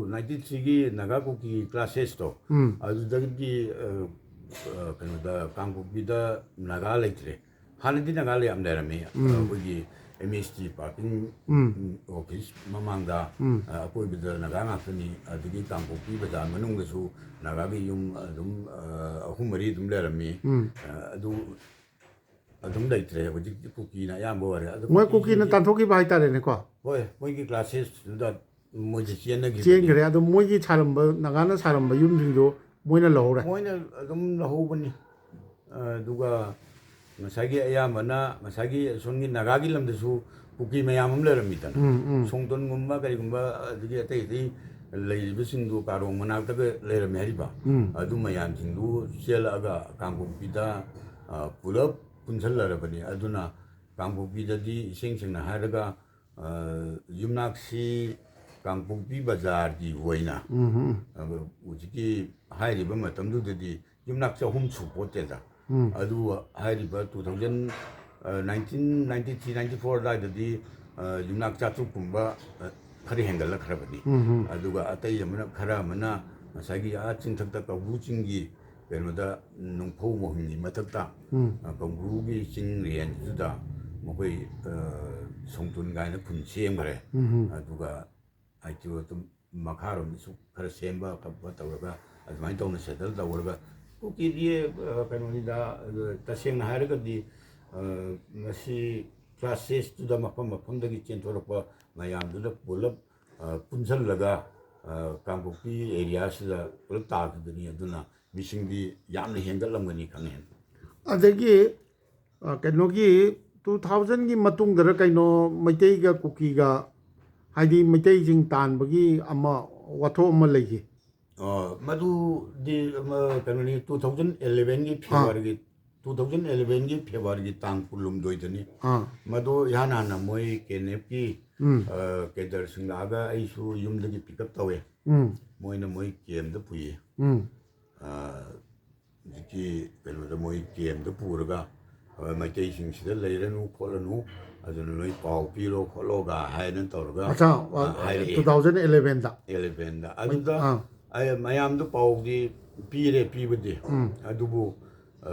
ꯅꯥꯏꯟꯇꯤ ꯊ꯭ꯔꯤꯒꯤ ꯅꯥꯒꯥ ꯀꯨꯀꯤ ꯀ꯭ꯂꯥꯁꯦꯁꯇꯣ, ꯎꯝ꯫ ꯑꯗꯨꯗꯒꯤꯗꯤ, ꯑ, ꯑ, ꯀꯩꯅꯣꯗ, ꯀꯥꯡꯄꯣꯛꯄꯤꯗ ꯅꯥꯒꯥ ꯂꯩꯇ꯭ꯔꯦ꯫ ꯍꯥꯟꯅꯗꯤ ꯅꯥꯒꯥ ꯌꯥꯝ ꯂꯩꯔꯝꯃꯤ꯫ ꯎꯝ꯫ ꯑꯩꯈꯣꯏꯒꯤ ꯑꯦꯝ ꯑꯦꯁ ꯇꯤ ꯄꯥꯔꯀꯤꯡ ꯎꯝ꯫ ꯑꯣꯐꯤꯁ ꯃꯃꯥꯡꯗ, ꯎꯝ꯫ ꯑ, ꯑꯀꯣꯏꯕꯗ ꯅꯥꯒꯥ ꯉꯥꯛꯇꯅꯤ꯫ ꯑꯗꯒꯤ ꯀꯥꯡꯄꯣꯛꯄꯤ ꯕꯖꯥꯔ ꯃꯅꯨꯡꯗꯁꯨ ꯅꯥꯒꯥꯒꯤ ꯌꯨꯝ ꯑꯗꯨꯝ, ꯑ, ꯑꯍꯨꯝ ꯃꯔꯤ ꯑꯗꯨꯝ ꯂꯩꯔꯝꯃꯤ꯫ ꯎꯝ꯫ ꯑ, ꯑꯗꯨ ꯑꯗꯨꯝ ꯂꯩꯇ꯭ꯔꯦ꯫ ꯍꯧꯖꯤꯛꯇꯤ ꯀꯨꯀꯤꯅ ꯑꯌꯥꯝꯕ ꯑꯣꯏꯔꯦ꯫ ꯑꯗꯨ ꯃꯣꯏ ꯀꯨꯀꯤꯅ ꯀꯨꯀꯤꯁꯤꯡꯁꯦ, ꯇꯥꯟꯊꯣꯛꯈꯤꯕ ꯍꯥꯏꯇꯥꯔꯦꯅꯦꯀꯣ꯫ ꯍꯣꯏ, ꯃꯣꯏꯒꯤ ꯀ꯭ꯂꯥꯁꯦꯁꯇꯨꯗ ꯃꯣꯏꯁꯦ ꯆꯦꯟꯅꯈꯤꯕꯅꯤ꯫ ꯆꯦꯟꯈ꯭ꯔꯦ꯫ ꯑꯗꯣ ꯃꯣꯏꯒꯤ ꯁꯥꯔꯝꯕ, ꯅꯥꯒꯥꯅ ꯁꯥꯔꯝꯕ ꯌꯨꯝꯁꯤꯡꯗꯣ ꯃꯣꯏꯅ ꯂꯧꯍꯧꯔꯦ꯫ ꯃꯣꯏꯅ ꯑꯗꯨꯝ ꯂꯧꯍꯧꯕꯅꯤ꯫ ꯑꯗꯨꯒ ꯉꯁꯥꯏꯒꯤ ꯑꯌꯥꯝꯕꯅ ꯉꯁꯥꯏꯒꯤ ꯁꯣꯝꯒꯤ ꯅꯥꯒꯥꯒꯤ ꯂꯝꯗꯁꯨ ꯀꯨꯀꯤ ꯃꯌꯥꯝ ꯑꯃ ꯂꯩꯔꯝꯃꯤꯗꯅ꯫ ꯎꯝ, ꯎꯝ꯫ ꯁꯣꯡꯇꯣꯟꯒꯨꯝꯕ ꯀꯔꯤꯒꯨꯝꯕ, ꯑꯗꯒꯤ ꯑꯇꯩ ꯑꯇꯩ ꯂꯩꯔꯤꯕꯁꯤꯡꯗꯨ ꯀꯥꯔꯣꯡ ꯃꯅꯥꯛꯇꯒ ꯂꯩꯔꯝꯃꯦ ꯍꯥꯏꯔꯤꯕ꯫ ꯎꯝ꯫ ꯑꯗꯨ ꯃꯌꯥꯝꯁꯤꯡꯗꯨ ꯆꯦꯜꯂꯛꯑꯒ ꯀꯥꯡꯄꯣꯛꯄꯤꯗ, ꯑ, ꯄꯨꯂꯞ ꯄꯨꯟꯁꯤꯜꯂꯔꯕꯅꯤ꯫ ꯑꯗꯨꯅ ꯀꯥꯡꯄꯣꯛꯄꯤꯗꯗꯤ ꯏꯁꯦꯡ ꯁꯦꯡꯅ ꯍꯥꯏꯔꯒ, ꯑ, ꯌꯨꯝꯅꯥꯛꯁꯤ ꯀꯥꯡꯄꯣꯛꯄꯤ ꯕꯖꯥꯔꯒꯤ ꯑꯣꯏꯅ, ꯎꯝ, ꯎꯝ꯫ ꯑ, ꯍꯧꯖꯤꯛꯀꯤ ꯍꯥꯏꯔꯤꯕ ꯃꯇꯝꯗꯨꯗꯗꯤ ꯌꯨꯝꯅꯥꯛ ꯆꯍꯨꯝ ꯁꯨ ꯄꯣꯠꯇꯦꯗ꯫ ꯎꯝ꯫ ꯑꯗꯨ ꯍꯥꯏꯔꯤꯕ two thousand, ꯑ, nineteen ninety three ninety four ꯑꯗꯨꯋꯥꯏꯗꯗꯤ, ꯑ, ꯌꯨꯝꯅꯥꯛ ꯆꯥꯇ꯭ꯔꯨꯛ ꯀꯨꯝꯕ, ꯑ, ꯈꯔ ꯍꯦꯟꯒꯠꯂꯛꯈ꯭ꯔꯕꯅꯤ꯫ ꯎꯝ, ꯎꯝ꯫ ꯑꯗꯨꯒ ꯑꯇꯩ ꯑꯃꯅ, ꯈꯔ ꯑꯃꯅ ꯉꯁꯥꯏꯒꯤ ꯑꯥ ꯆꯤꯡꯊꯛꯇ ꯀꯧꯕ꯭ꯔꯨ ꯆꯤꯡꯒꯤ ꯀꯩꯅꯣꯗ, ꯅꯣꯡꯐꯧ ꯃꯣꯍꯤꯡꯒꯤ ꯃꯊꯛꯇ, ꯎꯝ꯫ ꯑ, ꯀꯧꯕ꯭ꯔꯨꯒꯤ ꯆꯤꯡ ꯔꯦꯟꯖꯇꯨꯗ ꯃꯈꯣꯏ, ꯑ, ꯁꯣꯡꯇꯨꯟ ꯀꯥꯏꯅ ꯈꯨꯟ ꯁꯦꯝꯈ꯭ꯔꯦ꯫ ꯎꯝ, ꯎꯝ꯫ ꯑꯗꯨꯒ ꯑꯥꯏ ꯇꯤ ꯑꯣ ꯑꯗꯨꯝ ꯃꯈꯥꯔꯣꯝꯗꯁꯨ ꯈꯔ ꯁꯦꯝꯕ ꯈꯣꯠꯄ ꯇꯧꯔꯒ ꯑꯗꯨꯃꯥꯏꯅ ꯇꯧꯅ ꯁꯦꯇꯜ ꯇꯧꯔꯒ ꯀꯨꯀꯤꯗꯤ, ꯑ, ꯀꯩꯅꯣꯅꯤꯗ, ꯑ, ꯇꯁꯦꯡꯅ ꯍꯥꯏꯔꯒꯗꯤ, ꯑ, ꯃꯁꯤ ꯀ꯭ꯂꯥꯁꯦꯁꯇꯨꯗ ꯃꯐꯝ ꯃꯐꯝꯗꯒꯤ ꯆꯦꯟꯊꯣꯔꯛꯄ ꯃꯌꯥꯝꯗꯨꯗ ꯄꯨꯂꯞ, ꯑ, ꯄꯨꯟꯁꯤꯜꯂꯒ, ꯑ, ꯀꯥꯡꯄꯣꯛꯄꯤ ꯑꯦꯔꯤꯌꯥꯁꯤꯗ ꯄꯨꯂꯞ ꯇꯥꯈꯤꯕꯅꯤ꯫ ꯑꯗꯨꯅ ꯃꯤꯁꯤꯡꯗꯤ ꯌꯥꯝꯅ ꯍꯦꯟꯒꯠꯂꯝꯒꯅꯤ ꯈꯪꯉꯦ꯫ ꯑꯗꯒꯤ, ꯑ, ꯀꯩꯅꯣꯒꯤ two thousandꯒꯤ ꯃꯇꯨꯡꯗꯔ ꯀꯩꯅꯣ ꯃꯩꯇꯩꯒ ꯀꯨꯀꯤꯒ, ꯍꯥꯏꯗꯤ ꯃꯩꯇꯩꯁꯤꯡ ꯇꯥꯟꯕꯒꯤ ꯑꯃ ꯋꯥꯊꯣꯛ ꯑꯃ ꯂꯩꯈꯤ꯫ ꯑ, ꯃꯗꯨꯗꯤ ꯑꯃ ꯀꯩꯅꯣꯅꯤ, ꯇꯨ ꯊꯥꯎꯖꯟ ꯑꯦꯂꯦꯚꯦꯟꯒꯤ ꯐꯦꯕ꯭ꯔꯨꯋꯥꯔꯤꯒꯤ, ꯇꯨ ꯊꯥꯎꯖꯟ ꯑꯦꯂꯦꯚꯦꯟꯒꯤ ꯐꯦꯕ꯭ꯔꯨꯋꯥꯔꯤꯒꯤ ꯇꯥꯡ ꯀꯨꯟꯍꯨꯝꯗꯣꯏꯗꯅꯤ꯫ ꯑꯥ ꯃꯗꯨ ꯏꯍꯥꯟ ꯍꯥꯟꯅ ꯃꯣꯏ ꯀꯦ ꯑꯦꯟ ꯑꯦꯐꯀꯤ ꯎꯝ ꯀꯦꯗꯔꯁꯤꯡ ꯂꯥꯛꯑꯒ ꯑꯩꯁꯨ ꯌꯨꯝꯗꯒꯤ ꯄꯤꯛ ꯑꯞ ꯇꯧꯋꯦ꯫ ꯎꯝ ꯃꯣꯏꯅ ꯃꯣꯏ ꯀꯦꯝꯗ ꯄꯨꯏꯌꯦ꯫ ꯎꯝ ꯑ, ꯍꯧꯖꯤꯛꯀꯤ ꯀꯩꯅꯣꯗ ꯃꯣꯏ ꯀꯦꯝꯗ ꯄꯨꯔꯒ, ꯑ, ꯃꯩꯇꯩꯁꯤꯡꯁꯤꯗ ꯂꯩꯔꯅꯨ ꯈꯣꯠꯂꯅꯨ, ꯑꯗꯨꯅ ꯅꯣꯏ ꯄꯥꯎ ꯄꯤꯔꯣ ꯈꯣꯠꯂꯣꯒ ꯍꯥꯏꯅ ꯇꯧꯔꯒ, ꯑꯆꯥ꯫ ꯑ, ꯍꯥꯏꯔꯛꯑꯦ꯫ Two thousand elevenꯗ꯫ ꯑꯦꯂꯦꯚꯦꯟꯗ ꯑꯗꯨꯗ ꯑꯥ ꯑꯩ ꯃꯌꯥꯝꯗ ꯄꯥꯎꯗꯤ ꯄꯤꯔꯦ ꯄꯤꯕꯗꯤ꯫ ꯎꯝ ꯑꯗꯨꯕꯨ, ꯑ,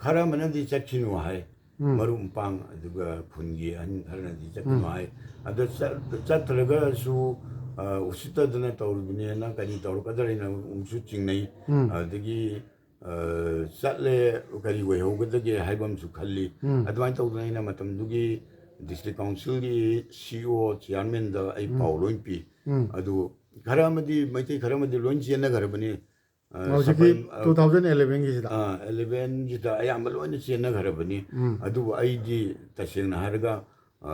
ꯈꯔ ꯑꯃꯅꯗꯤ ꯆꯠꯈꯤꯅꯨ ꯍꯥꯏ꯫ ꯎꯝ ꯃꯔꯨꯞ ꯃꯄꯥꯡ ꯑꯗꯨꯒ ꯈꯨꯟꯒꯤ ꯑꯍꯟ ꯈꯔꯅꯗꯤ ꯆꯠꯈꯤꯅꯨ ꯎꯝ ꯍꯥꯏ꯫ ꯑꯗ ꯆꯠ-, ꯆꯠꯇ꯭ꯔꯒꯁꯨ, ꯑ, ꯎꯁꯤꯠꯇꯗꯅ ꯇꯧꯔꯤꯕꯅꯦꯅ ꯀꯔꯤ ꯇꯧꯔꯛꯀꯗ꯭ꯔꯥ ꯍꯥꯏꯅ ꯑꯃꯨꯛꯁꯨ ꯆꯤꯡꯅꯩ꯫ ꯎꯝ ꯑꯗꯒꯤ, ꯑ, ꯆꯠꯂꯦ, ꯀꯔꯤ ꯑꯣꯏꯍꯧꯒꯗꯒꯦ ꯍꯥꯏꯕ ꯑꯃꯁꯨ ꯈꯜꯂꯤ꯫ ꯎꯝ ꯑꯗꯨꯃꯥꯏꯅ ꯇꯧꯗꯅ ꯑꯩꯅ ꯃꯇꯝꯗꯨꯒꯤ ꯗꯤꯁꯇ꯭ꯔꯤꯛ ꯀꯥꯎꯟꯁꯤꯜꯒꯤ ꯁꯤ ꯏ ꯑꯣ ꯆꯤꯌꯥꯔꯃꯦꯟꯗ ꯑꯩ ꯎꯝ ꯄꯥꯎ ꯂꯣꯏ ꯄꯤ꯫ ꯎꯝ ꯑꯗꯨ ꯈꯔ ꯑꯃꯗꯤ, ꯃꯩꯇꯩ ꯈꯔ ꯑꯃꯗꯤ ꯂꯣꯏ ꯆꯦꯟꯅꯈ꯭ꯔꯕꯅꯤ꯫ ꯑ, ꯍꯧꯖꯤꯛꯀꯤ ꯁꯄꯟ-, ꯑ, two thousand elevenꯒꯤꯁꯤꯗ꯫ ꯑ, ꯑꯦꯂꯦꯚꯦꯟꯒꯤꯗ ꯑꯌꯥꯝꯕ ꯂꯣꯏꯅ ꯆꯦꯟꯅꯈ꯭ꯔꯕꯅꯤ꯫ ꯎꯝ ꯑꯗꯨꯕꯨ ꯑꯩꯗꯤ ꯇꯁꯦꯡꯅ ꯍꯥꯏꯔꯒ, ꯑ,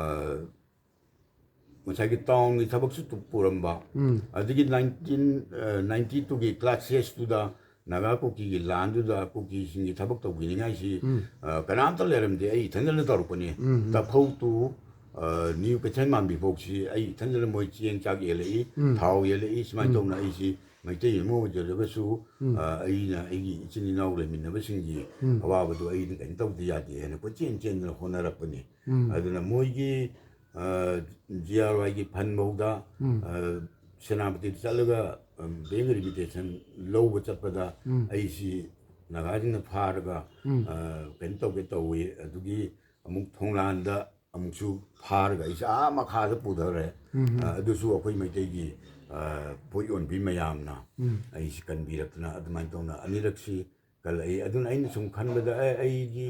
ꯉꯁꯥꯏꯒꯤ ꯇꯥꯎꯟꯒꯤ ꯊꯕꯛꯁꯨ ꯇꯨ-, ꯄꯨꯔꯝꯕ, ꯎꯝ ꯑꯗꯒꯤ ꯅꯥꯏꯟꯇꯤꯟ, ꯑ, ꯅꯥꯏꯟꯇꯤ ꯇꯨꯒꯤ ꯀ꯭ꯂꯥꯁ ꯁꯤꯛꯁꯇꯨꯗ ꯅꯥꯒꯥ ꯀꯨꯀꯤꯒꯤ ꯂꯥꯟꯗꯨꯗ ꯀꯨꯀꯤꯁꯤꯡꯒꯤ ꯊꯕꯛ ꯇꯧꯕꯤꯅꯤꯡꯉꯥꯏꯁꯤ, ꯎꯝ ꯑ, ꯀꯅꯥꯝꯇ ꯂꯩꯔꯝꯗꯦ, ꯑꯩ ꯏꯊꯟꯗꯅ ꯇꯧꯔꯛꯄꯅꯤ꯫ ꯎꯝ ꯇꯐꯧ ꯇꯨ, ꯑ, ꯅ꯭ꯌꯨ ꯀꯩꯊꯦꯜ ꯃꯥꯟꯕꯤ ꯐꯥꯎꯁꯤ ꯑꯩ ꯏꯊꯟꯗꯅ ꯃꯣꯏ ꯆꯦꯡ ꯆꯥꯛ ꯌꯦꯜꯂꯛꯏ, ꯎꯝ ꯊꯥꯎ ꯌꯦꯜꯂꯛꯏ, ꯁꯨꯃꯥꯏꯅ ꯎꯝ ꯇꯧꯅ ꯑꯩꯁꯤ ꯃꯩꯇꯩ ꯑꯃ ꯑꯣꯏꯖꯔꯒꯁꯨ, ꯎꯝ ꯑ, ꯑꯩꯅ ꯑꯩꯒꯤ ꯏꯆꯤꯟ ꯏꯅꯥꯎ ꯂꯩꯃꯤꯟꯅꯕꯁꯤꯡꯒꯤ ꯎꯝ ꯑꯋꯥꯕꯗꯨ ꯑꯩꯅ ꯀꯩꯅꯣ ꯇꯧꯗ ꯌꯥꯗꯦ ꯍꯥꯏꯅ ꯀꯣꯏꯆꯦꯟ ꯆꯦꯟꯗꯅ ꯍꯣꯠꯅꯔꯛꯄꯅꯤ꯫ ꯎꯝ ꯑꯗꯨꯅ ꯃꯣꯏꯒꯤ, ꯑ, ꯖꯤ ꯑꯥꯔ ꯋꯥꯏꯒꯤ ꯐꯟ ꯐꯥꯎꯗ, ꯎꯝ ꯑ, ꯁꯦꯅꯥꯄꯇꯤꯗ ꯆꯠꯂꯒ, ꯑ, ꯕꯦꯡ ꯔꯤꯃꯤꯇꯦꯁꯟ ꯂꯧꯕ ꯆꯠꯄꯗ ꯎꯝ ꯑꯩꯁꯤ ꯅꯥꯒꯥꯁꯤꯡꯅ ꯐꯥꯔꯒ, ꯎꯝ ꯑ, ꯀꯩꯅꯣ ꯇꯧꯒꯦ ꯇꯧꯋꯤ꯫ ꯑꯗꯨꯒꯤ ꯑꯃꯨꯛ ꯊꯣꯡꯂꯥꯟꯗ ꯑꯃꯨꯛꯁꯨ ꯐꯥꯔꯒ ꯑꯩꯁꯦ ꯑꯥ ꯃꯈꯥꯗ ꯄꯨꯊꯔꯦ꯫ ꯎꯝ ꯑ, ꯑꯗꯨꯁꯨ ꯑꯩꯈꯣꯏ ꯃꯩꯇꯩꯒꯤ, ꯑ, ꯄꯣꯠ ꯌꯣꯟꯕꯤ ꯃꯌꯥꯝꯅ ꯎꯝ ꯑꯩꯁꯤ ꯀꯟꯕꯤꯔꯛꯇꯅ ꯑꯗꯨꯃꯥꯏꯅ ꯇꯧꯅ ꯑꯅꯤꯔꯛꯁꯤ ꯀꯜꯂꯛꯏ꯫ ꯑꯗꯨꯅ ꯑꯩꯅ ꯁꯨꯝ ꯈꯟꯕꯗ, ꯑꯦ, ꯑꯩꯒꯤ,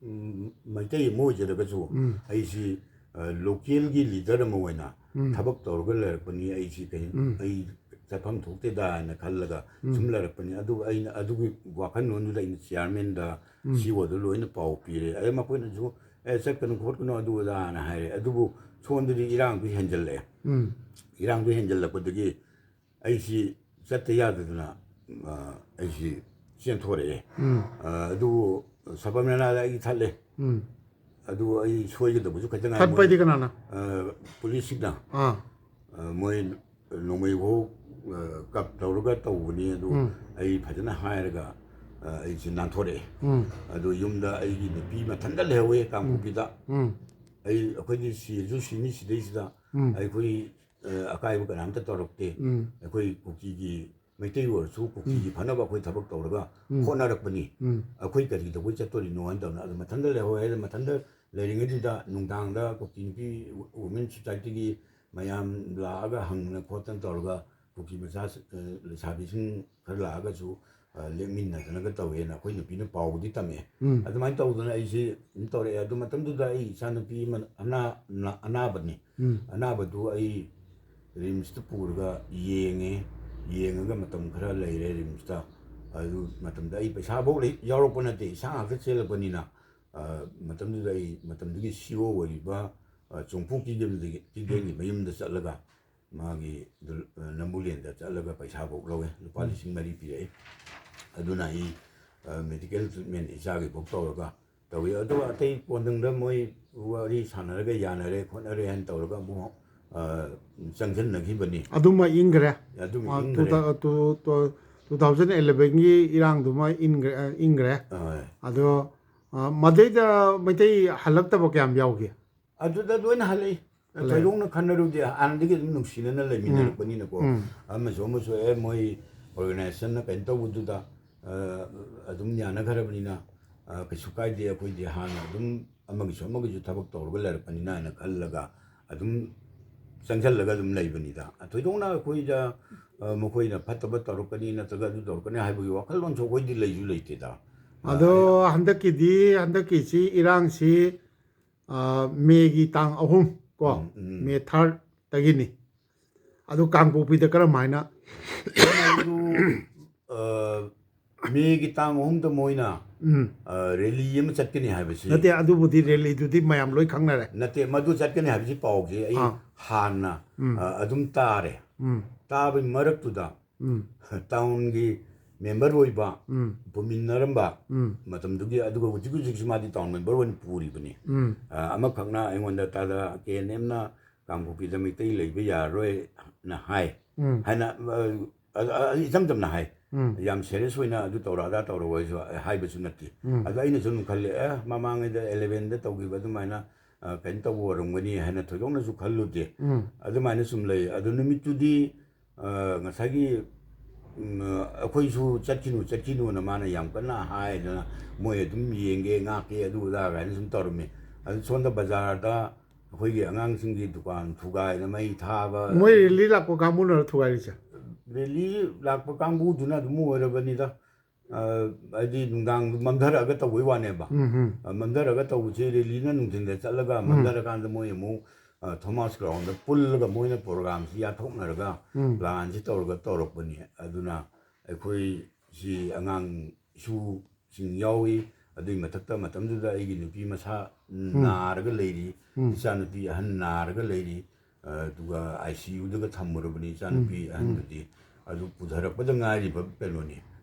ꯎꯝ, ꯃꯩꯇꯩ ꯑꯃ ꯑꯣꯏꯖꯔꯒꯁꯨ ꯎꯝ ꯑꯩꯁꯤ, ꯑ, ꯂꯣꯀꯦꯜꯒꯤ ꯂꯤꯗꯔ ꯑꯃ ꯑꯣꯏꯅ ꯎꯝ ꯊꯕꯛ ꯇꯧꯔꯒ ꯂꯩꯔꯛꯄꯅꯤ, ꯑꯩꯁꯤ ꯀꯩ-, ꯎꯝ ꯑꯩ ꯆꯠꯐꯝ ꯊꯣꯛꯇꯦꯗ ꯍꯥꯏꯅ ꯈꯜꯂꯒ ꯎꯝ ꯁꯨꯝ ꯂꯩꯔꯛꯄꯅꯤ꯫ ꯑꯗꯨꯕꯨ ꯑꯩꯅ ꯑꯗꯨꯒꯤ ꯋꯥꯈꯜꯂꯣꯟꯗꯨꯗ ꯑꯩꯅ ꯆꯤꯌꯥꯔꯃꯦꯟꯗ, ꯎꯝ ꯁꯤ ꯏ ꯑꯣꯗ ꯂꯣꯏꯅ ꯄꯥꯎ ꯄꯤꯔꯦ꯫ ꯑꯗꯩ ꯃꯈꯣꯏꯅꯁꯨ, "ꯑꯦ, ꯆꯠꯀꯅꯨ ꯈꯣꯠꯀꯅꯨ ꯑꯗꯨ ꯑꯗꯥꯅ" ꯍꯥꯏꯔꯦ꯫ ꯑꯗꯨꯕꯨ ꯁꯣꯝꯗꯗꯤ ꯏꯔꯥꯡꯗꯨ ꯍꯦꯟꯖꯜꯂꯛꯑꯦ꯫ ꯎꯝ ꯏꯔꯥꯡꯗꯨ ꯍꯦꯟꯖꯜꯂꯛꯄꯗꯒꯤ ꯑꯩꯁꯤ ꯆꯠꯇ ꯌꯥꯗꯗꯅ, ꯑ, ꯑꯩꯁꯤ ꯆꯦꯟꯊꯣꯔꯛꯑꯦ꯫ ꯎꯝ꯫ ꯑ, ꯑꯗꯨꯕꯨ ꯁꯕꯔꯃꯦꯂꯥꯗ ꯑꯩ ꯊꯠꯂꯦ꯫ ꯎꯝ꯫ ꯑꯗꯨ ꯑꯩ ꯁꯣꯏꯒꯗꯕꯁꯨ ꯈꯤꯇꯪ ꯉꯥꯏ꯫ ꯊꯠꯄꯗꯤ ꯃꯣꯏ, ꯀꯅꯥꯅ? ꯑ, ꯄꯨꯂꯤꯁꯁꯤꯡꯅ, ꯑꯥ꯫ ꯑ, ꯃꯣꯏ ꯅꯣꯡꯃꯩ ꯋꯥꯍꯣꯛ, ꯑ, ꯀꯞ ꯇꯧꯔꯒ ꯇꯧꯕꯅꯤ꯫ ꯑꯗꯨ ꯎꯝ꯫ ꯑꯩ ꯐꯖꯅ ꯍꯥꯏꯔꯒ, ꯑ, ꯑꯩꯁꯦ ꯅꯥꯟꯊꯣꯔꯛꯑꯦ꯫ ꯎꯝ꯫ ꯑꯗꯨ ꯌꯨꯝꯗ ꯑꯩꯒꯤ ꯅꯨꯄꯤ ꯃꯊꯟꯇ ꯂꯩꯍꯧꯋꯦ ꯀꯥꯡꯄꯣꯛꯄꯤꯗ꯫ ꯎꯝ꯫ ꯑꯩ, ꯑꯩꯈꯣꯏꯗꯤ ꯁꯤꯔꯁꯨ ꯁꯤꯅꯤ ꯁꯤꯗꯩꯁꯤꯗ꯫ ꯎꯝ꯫ ꯑꯩꯈꯣꯏ, ꯑ, ꯑꯀꯥꯏꯕ ꯀꯅꯥꯝꯇ ꯇꯧꯔꯛꯇꯦ꯫ ꯎꯝ꯫ ꯑꯩꯈꯣꯏ ꯀꯨꯀꯤꯒꯤ, ꯃꯩꯇꯩ ꯑꯣꯏꯔꯁꯨ ꯀꯨꯀꯤꯒꯤ ꯐꯅꯕ ꯑꯩꯈꯣꯏ ꯊꯕꯛ ꯇꯧꯔꯒ ꯎꯝ꯫ ꯍꯣꯠꯅꯔꯛꯄꯅꯤ꯫ ꯎꯝ꯫ ꯑꯩꯈꯣꯏ ꯀꯔꯤ ꯇꯧꯕꯩ ꯆꯠꯇꯣꯔꯤꯅꯣ ꯍꯥꯏꯅ ꯇꯧꯅ ꯑꯗꯨ ꯃꯊꯟꯇ ꯂꯩꯍꯧꯋꯦ꯫ ꯑꯗꯨ ꯃꯊꯟꯇ ꯂꯩꯔꯤꯉꯩꯗꯨꯗ ꯅꯨꯡꯗꯥꯡꯗ ꯀꯨꯀꯤ ꯅꯨꯄꯤ ꯋꯨꯃꯦꯟ ꯁꯣꯁꯥꯏꯇꯤꯒꯤ ꯃꯌꯥꯝ ꯂꯥꯛꯑꯒ ꯍꯪꯗꯅ ꯈꯣꯠꯇꯅ ꯇꯧꯔꯒ ꯀꯨꯀꯤ ꯃꯆꯥ, ꯑ, ꯂꯩꯁꯥꯕꯤꯁꯤꯡ ꯈꯔ ꯂꯥꯛꯑꯒꯁꯨ, ꯑ, ꯂꯦꯛꯃꯤꯟꯅꯗꯅꯒ ꯇꯧꯋꯦꯅ ꯑꯩꯈꯣꯏ ꯅꯨꯄꯤꯅ ꯄꯥꯎꯕꯨꯗꯤ ꯇꯝꯃꯛꯑꯦ꯫ ꯎꯝ꯫ ꯑꯗꯨꯃꯥꯏꯅ ꯇꯧꯗꯅ ꯑꯩꯁꯦ ꯑꯗꯨꯝ ꯇꯧꯔꯛꯑꯦ꯫ ꯑꯗꯨ ꯃꯇꯝꯗꯨꯗ ꯑꯩ ꯏꯆꯥꯅꯨꯄꯤ ꯑꯃ ꯑꯅꯥ-, ꯑꯅꯥ-, ꯑꯅꯥꯕꯅꯤ꯫ ꯎꯝ꯫ ꯑꯅꯥꯕꯗꯨ ꯑꯩ ꯔꯤꯝꯁꯇ ꯄꯨꯔꯒ ꯌꯦꯡꯉꯦ꯫ ꯌꯦꯡꯉꯒ ꯃꯇꯝ ꯈꯔ ꯂꯩꯔꯦ ꯔꯤꯝꯁꯇ꯫ ꯑꯗꯨ ꯃꯇꯝꯗ ꯑꯩ ꯄꯩꯁꯥꯐꯧ ꯂꯩ-, ꯌꯥꯎꯔꯛꯄ ꯅꯠꯇꯦ, ꯏꯁꯥ ꯉꯥꯛꯇ ꯆꯦꯜꯂꯛꯄꯅꯤꯅ꯫ ꯑ, ꯃꯇꯝꯗꯨꯗ ꯑꯩ ꯃꯇꯝꯗꯨꯒꯤ ꯁꯤ ꯏ ꯑꯣ ꯑꯣꯏꯔꯤꯕ, ꯑ, ꯆꯣꯡꯐꯨ ꯀꯤꯒꯦꯝꯗꯒꯤ, ꯀꯤꯒꯦꯝꯒꯤ ꯃꯌꯨꯝꯗ ꯆꯠꯂꯒ ꯃꯥꯒꯤ ꯗꯨ-, ꯑ, ꯅꯝꯕꯨꯂꯦꯟꯗ ꯆꯠꯂꯒ ꯄꯩꯁꯥꯐꯧ ꯂꯧꯋꯦ, ꯂꯨꯄꯥ ꯂꯤꯁꯤꯡ ꯃꯔꯤ ꯄꯤꯔꯛꯑꯦ꯫ ꯑꯗꯨꯅ ꯑꯩ, ꯑ, ꯃꯦꯗꯤꯀꯦꯜ ꯇ꯭ꯔꯤꯠꯃꯦꯟ ꯏꯆꯥꯒꯤꯐꯧ ꯇꯧꯔꯒ ꯇꯧꯏ꯫ ꯑꯗꯨꯒ ꯑꯇꯩ ꯀꯣꯟꯗꯪꯗ ꯃꯣꯏ ꯋꯥꯔꯤ ꯁꯥꯟꯅꯔꯒ ꯌꯥꯅꯔꯦ ꯈꯣꯠꯅꯔꯦ ꯍꯥꯏꯅ ꯇꯧꯔꯒ ꯑꯃꯨꯛ, ꯑ, ꯆꯪꯁꯤꯟꯅꯈꯤꯕꯅꯤ꯫ ꯑꯗꯨꯃ ꯏꯪꯈ꯭ꯔꯦ꯫ ꯑꯗꯨꯝ ꯑ, ꯏꯪꯈ꯭ꯔꯦ꯫ ꯇꯨ ꯊꯥ-, ꯇꯨ, ꯇꯨ, two thousand elevenꯒꯤ ꯏꯔꯥꯡꯗꯨꯃ ꯏꯪꯈ꯭ꯔꯦ, ꯑ, ꯏꯪꯈ꯭ꯔꯦ꯫ ꯑ, ꯑꯗꯣ, ꯑ, ꯃꯗꯩꯗ ꯃꯩꯇꯩ ꯍꯜꯂꯛꯇꯕ ꯀꯌꯥꯝ ꯌꯥꯎꯒꯦ? ꯑꯗꯨꯗ ꯂꯣꯏꯅ ꯍꯜꯂꯛꯏ꯫ ꯍꯜꯂꯛꯑꯦ꯫ ꯊꯣꯏꯗꯣꯛꯅ ꯈꯟꯅꯔꯨꯗꯦ꯫ ꯍꯥꯟꯅꯗꯒꯤ ꯑꯗꯨꯝ ꯅꯨꯡꯁꯤꯅꯅ ꯂꯩꯃꯤꯟꯅꯔꯛꯄꯅꯤꯅꯀꯣ꯫ ꯎꯝ꯫ ꯑꯃꯁꯨ ꯑꯃꯁꯨ, ꯑꯦ, ꯃꯣꯏ ꯑꯣꯔꯒꯅꯥꯏꯖꯦꯁꯟꯅ ꯀꯩꯅꯣ ꯇꯧꯕꯗꯨꯗ, ꯑ, ꯑꯗꯨꯝ ꯌꯥꯅꯈ꯭ꯔꯕꯅꯤꯅ, ꯑ, ꯀꯩꯁꯨ ꯀꯥꯏꯗꯦ, ꯑꯩꯈꯣꯏꯗꯤ ꯍꯥꯟꯅ ꯑꯗꯨꯝ ꯑꯃꯒꯤꯁꯨ ꯑꯃꯒꯤꯁꯨ ꯊꯕꯛ ꯇꯧꯔꯒ ꯂꯩꯔꯛꯄꯅꯤꯅ ꯍꯥꯏꯅ ꯈꯜꯂꯒ ꯑꯗꯨꯝ ꯆꯪꯁꯜꯂꯒ ꯑꯗꯨꯝ ꯂꯩꯕꯅꯤꯗ꯫ ꯊꯣꯏꯗꯣꯛꯅ ꯑꯩꯈꯣꯏꯗ, ꯑ, ꯃꯈꯣꯏꯅ ꯐꯠꯇꯕ ꯇꯧꯔꯛꯀꯅꯤ ꯅꯠꯇ꯭ꯔꯒ ꯑꯗꯨ ꯇꯧꯔꯛꯀꯅꯤ ꯍꯥꯏꯕꯒꯤ ꯋꯥꯈꯜꯂꯣꯟꯁꯨ ꯑꯩꯈꯣꯏꯗꯤ ꯂꯩꯁꯨ ꯂꯩꯇꯦꯗ꯫ ꯑꯗꯣ ꯍꯟꯗꯛꯀꯤꯗꯤ, ꯍꯟꯗꯛꯀꯤꯁꯤ ꯏꯔꯥꯡꯁꯤ, ꯑ, ꯃꯦꯒꯤ ꯇꯥꯡ ꯑꯍꯨꯝ ꯀꯣ, ꯎꯝ, ꯎꯝ꯫ ꯃꯦ third ꯇꯒꯤꯅꯤ꯫ ꯑꯗꯨ ꯀꯥꯡꯄꯣꯛꯄꯤꯗ ꯀꯔꯝ ꯍꯥꯏꯅ? ꯑꯗꯨ, ꯑ, ꯃꯦꯒꯤ ꯇꯥꯡ ꯑꯍꯨꯝꯗ ꯃꯣꯏꯅ, ꯎꯝ꯫ ꯑ, ꯔꯦꯂꯤ ꯑꯃ ꯆꯠꯀꯅꯤ ꯍꯥꯏꯕꯁꯤ꯫ ꯅꯠꯇꯦ, ꯑꯗꯨꯕꯨꯗꯤ ꯔꯦꯂꯤꯗꯨꯗꯤ ꯃꯌꯥꯝ ꯂꯣꯏ ꯈꯪꯅꯔꯦ꯫ ꯅꯠꯇꯦ, ꯃꯗꯨ ꯆꯠꯀꯅꯤ ꯍꯥꯏꯕꯁꯤ ꯄꯥꯎꯁꯦ ꯑꯩ ꯑꯥ꯫ ꯍꯥꯟꯅ, ꯎꯝ꯫ ꯑ, ꯑꯗꯨꯝ ꯇꯥꯔꯦ꯫ ꯎꯝ꯫ ꯇꯥꯕꯒꯤ ꯃꯔꯛꯇꯨꯗ ꯎꯝ꯫ ꯇꯥꯎꯟꯒꯤ ꯃꯦꯝꯕꯔ ꯑꯣꯏꯕ, ꯎꯝ꯫ ꯄꯨꯃꯤꯟꯅꯔꯝꯕ ꯎꯝ꯫ ꯃꯇꯝꯗꯨꯒꯤ, ꯑꯗꯨꯒ ꯍꯧꯖꯤꯛ ꯍꯧꯖꯤꯛꯁꯨ ꯃꯥꯗꯤ ꯇꯥꯎꯟ ꯃꯦꯝꯕꯔ ꯑꯣꯏꯅ ꯄꯨꯔꯤꯕꯅꯤ꯫ ꯎꯝ꯫ ꯑ, ꯑꯃꯈꯛꯅ ꯑꯩꯉꯣꯟꯗ, "ꯇꯥꯗ, ꯀꯦ ꯑꯦꯟ ꯑꯦꯝꯅ ꯀꯥꯡꯄꯣꯛꯄꯤꯗ ꯃꯩꯇꯩ ꯂꯩꯕ ꯌꯥꯔꯔꯣꯏꯅ ꯍꯥꯏ" ꯎꯝ꯫ ꯍꯥꯏꯅ, ꯑ, ꯑ, ꯑ, ꯏꯆꯝ ꯆꯝꯅ ꯍꯥꯏ꯫ ꯎꯝ꯫ "ꯌꯥꯝ ꯁꯦꯔꯤꯌꯁ ꯑꯣꯏꯅ ꯑꯗꯨ ꯇꯧꯔ ꯑꯗꯥ ꯇꯧꯔ" ꯍꯥꯏꯁꯨ ꯍꯥꯏꯕꯁꯨ ꯅꯠꯇꯦ꯫ ꯎꯝ꯫ ꯑꯗꯣ ꯑꯩꯅ ꯁꯨꯝ ꯈꯜꯂꯦ, "ꯑꯦ, ꯃꯃꯥꯡꯉꯩꯗ ꯑꯦꯂꯦꯚꯦꯟꯗ ꯇꯧꯈꯤꯕ ꯑꯗꯨꯃꯥꯏꯅ, ꯑ, ꯀꯩꯅꯣ ꯇꯧꯕ ꯑꯣꯏꯔꯝꯒꯅꯤ" ꯍꯥꯏꯅ ꯊꯣꯏꯗꯣꯛꯅꯁꯨ ꯈꯜꯂꯨꯗꯦ꯫ ꯎꯝ꯫ ꯑꯗꯨꯃꯥꯏꯅ ꯁꯨꯝ ꯂꯩ꯫ ꯑꯗꯨ ꯅꯨꯃꯤꯠꯇꯨꯗꯤ, ꯑ, ꯉꯁꯥꯏꯒꯤ, ꯎꯝ, ꯑꯩꯈꯣꯏꯁꯨ "ꯆꯠꯈꯤꯅꯨ, ꯆꯠꯈꯤꯅꯨꯅ" ꯃꯥꯅ ꯌꯥꯝ ꯀꯟꯅ ꯍꯥꯏꯗꯅ, "ꯃꯣꯏ ꯑꯗꯨꯝ ꯌꯦꯡꯒꯦ, ꯉꯥꯛꯀꯦ, ꯑꯗꯨ ꯑꯗꯥ" ꯀꯥꯏꯅ ꯁꯨꯝ ꯇꯧꯔꯝꯃꯤ꯫ ꯑꯗꯨ ꯁꯣꯝꯗ ꯕꯖꯥꯔꯗ ꯑꯩꯈꯣꯏꯒꯤ ꯑꯉꯥꯡꯁꯤꯡꯒꯤ ꯗꯨꯀꯥꯟ ꯊꯨꯒꯥꯏꯗꯅ ꯃꯩ ꯊꯥꯕ, ꯃꯣꯏ ꯔꯦꯂꯤ ꯂꯥꯛꯄ ꯀꯥꯡꯕꯨꯅꯔꯣ ꯊꯨꯒꯥꯏꯔꯤꯁꯦ? ꯔꯦꯂꯤ ꯂꯥꯛꯄ ꯀꯥꯡꯕꯨꯗꯨꯅ ꯑꯗꯨꯝ ꯑꯣꯏꯔꯕꯅꯤꯗ꯫ ꯑ, ꯍꯥꯏꯗꯤ ꯅꯨꯡꯗꯥꯡ ꯃꯝꯊꯔꯛꯑꯒ ꯇꯧꯕꯩ ꯋꯥꯅꯦꯕ꯫ ꯎꯝ, ꯎꯝ꯫ ꯑ, ꯃꯝꯊꯔꯒ ꯇꯧꯕꯁꯦ, ꯔꯦꯂꯤꯅ ꯅꯨꯡꯊꯤꯟꯗ ꯆꯠꯂꯒ, ꯃꯝꯊꯔꯀꯥꯟꯗ ꯃꯣꯏ ꯑꯃꯨꯛ, ꯑ, ꯊꯣꯃꯥꯁ ꯒ꯭ꯔꯥꯎꯟꯗ ꯄꯨꯜꯂꯒ ꯃꯣꯏꯅ ꯄ꯭ꯔꯣꯒ꯭ꯔꯥꯝꯁꯤ ꯌꯥꯊꯣꯛꯅꯔꯒ, ꯎꯝ꯫ ꯄ꯭ꯂꯥꯟꯁꯤ ꯇꯧꯔꯒ ꯇꯧꯔꯛꯄꯅꯤ꯫ ꯑꯗꯨꯅ ꯑꯩꯈꯣꯏꯁꯤ ꯑꯉꯥꯡ ꯏꯁꯨꯁꯤꯡ ꯌꯥꯎꯏ꯫ ꯑꯗꯨꯒꯤ ꯃꯊꯛꯇ ꯃꯇꯝꯗꯨꯗ ꯑꯩꯒꯤ ꯅꯨꯄꯤ ꯃꯁꯥ ꯅꯥꯔꯒ ꯂꯩꯔꯤ, ꯎꯝ꯫ ꯏꯆꯥꯅꯨꯄꯤ ꯑꯍꯟ ꯅꯥꯔꯒ ꯂꯩꯔꯤ, ꯑꯗꯨꯒ ꯑꯥꯏ ꯁꯤ ꯌꯨꯗꯒ ꯊꯝꯃꯨꯔꯕꯅꯤ ꯏꯆꯥꯅꯨꯄꯤ ꯎꯝ꯫ ꯑꯍꯟꯗꯨꯗꯤ꯫ ꯑꯗꯨ ꯄꯨꯊꯔꯛꯄꯗ ꯉꯥꯏꯔꯤꯕ ꯀꯩꯅꯣꯅꯤ꯫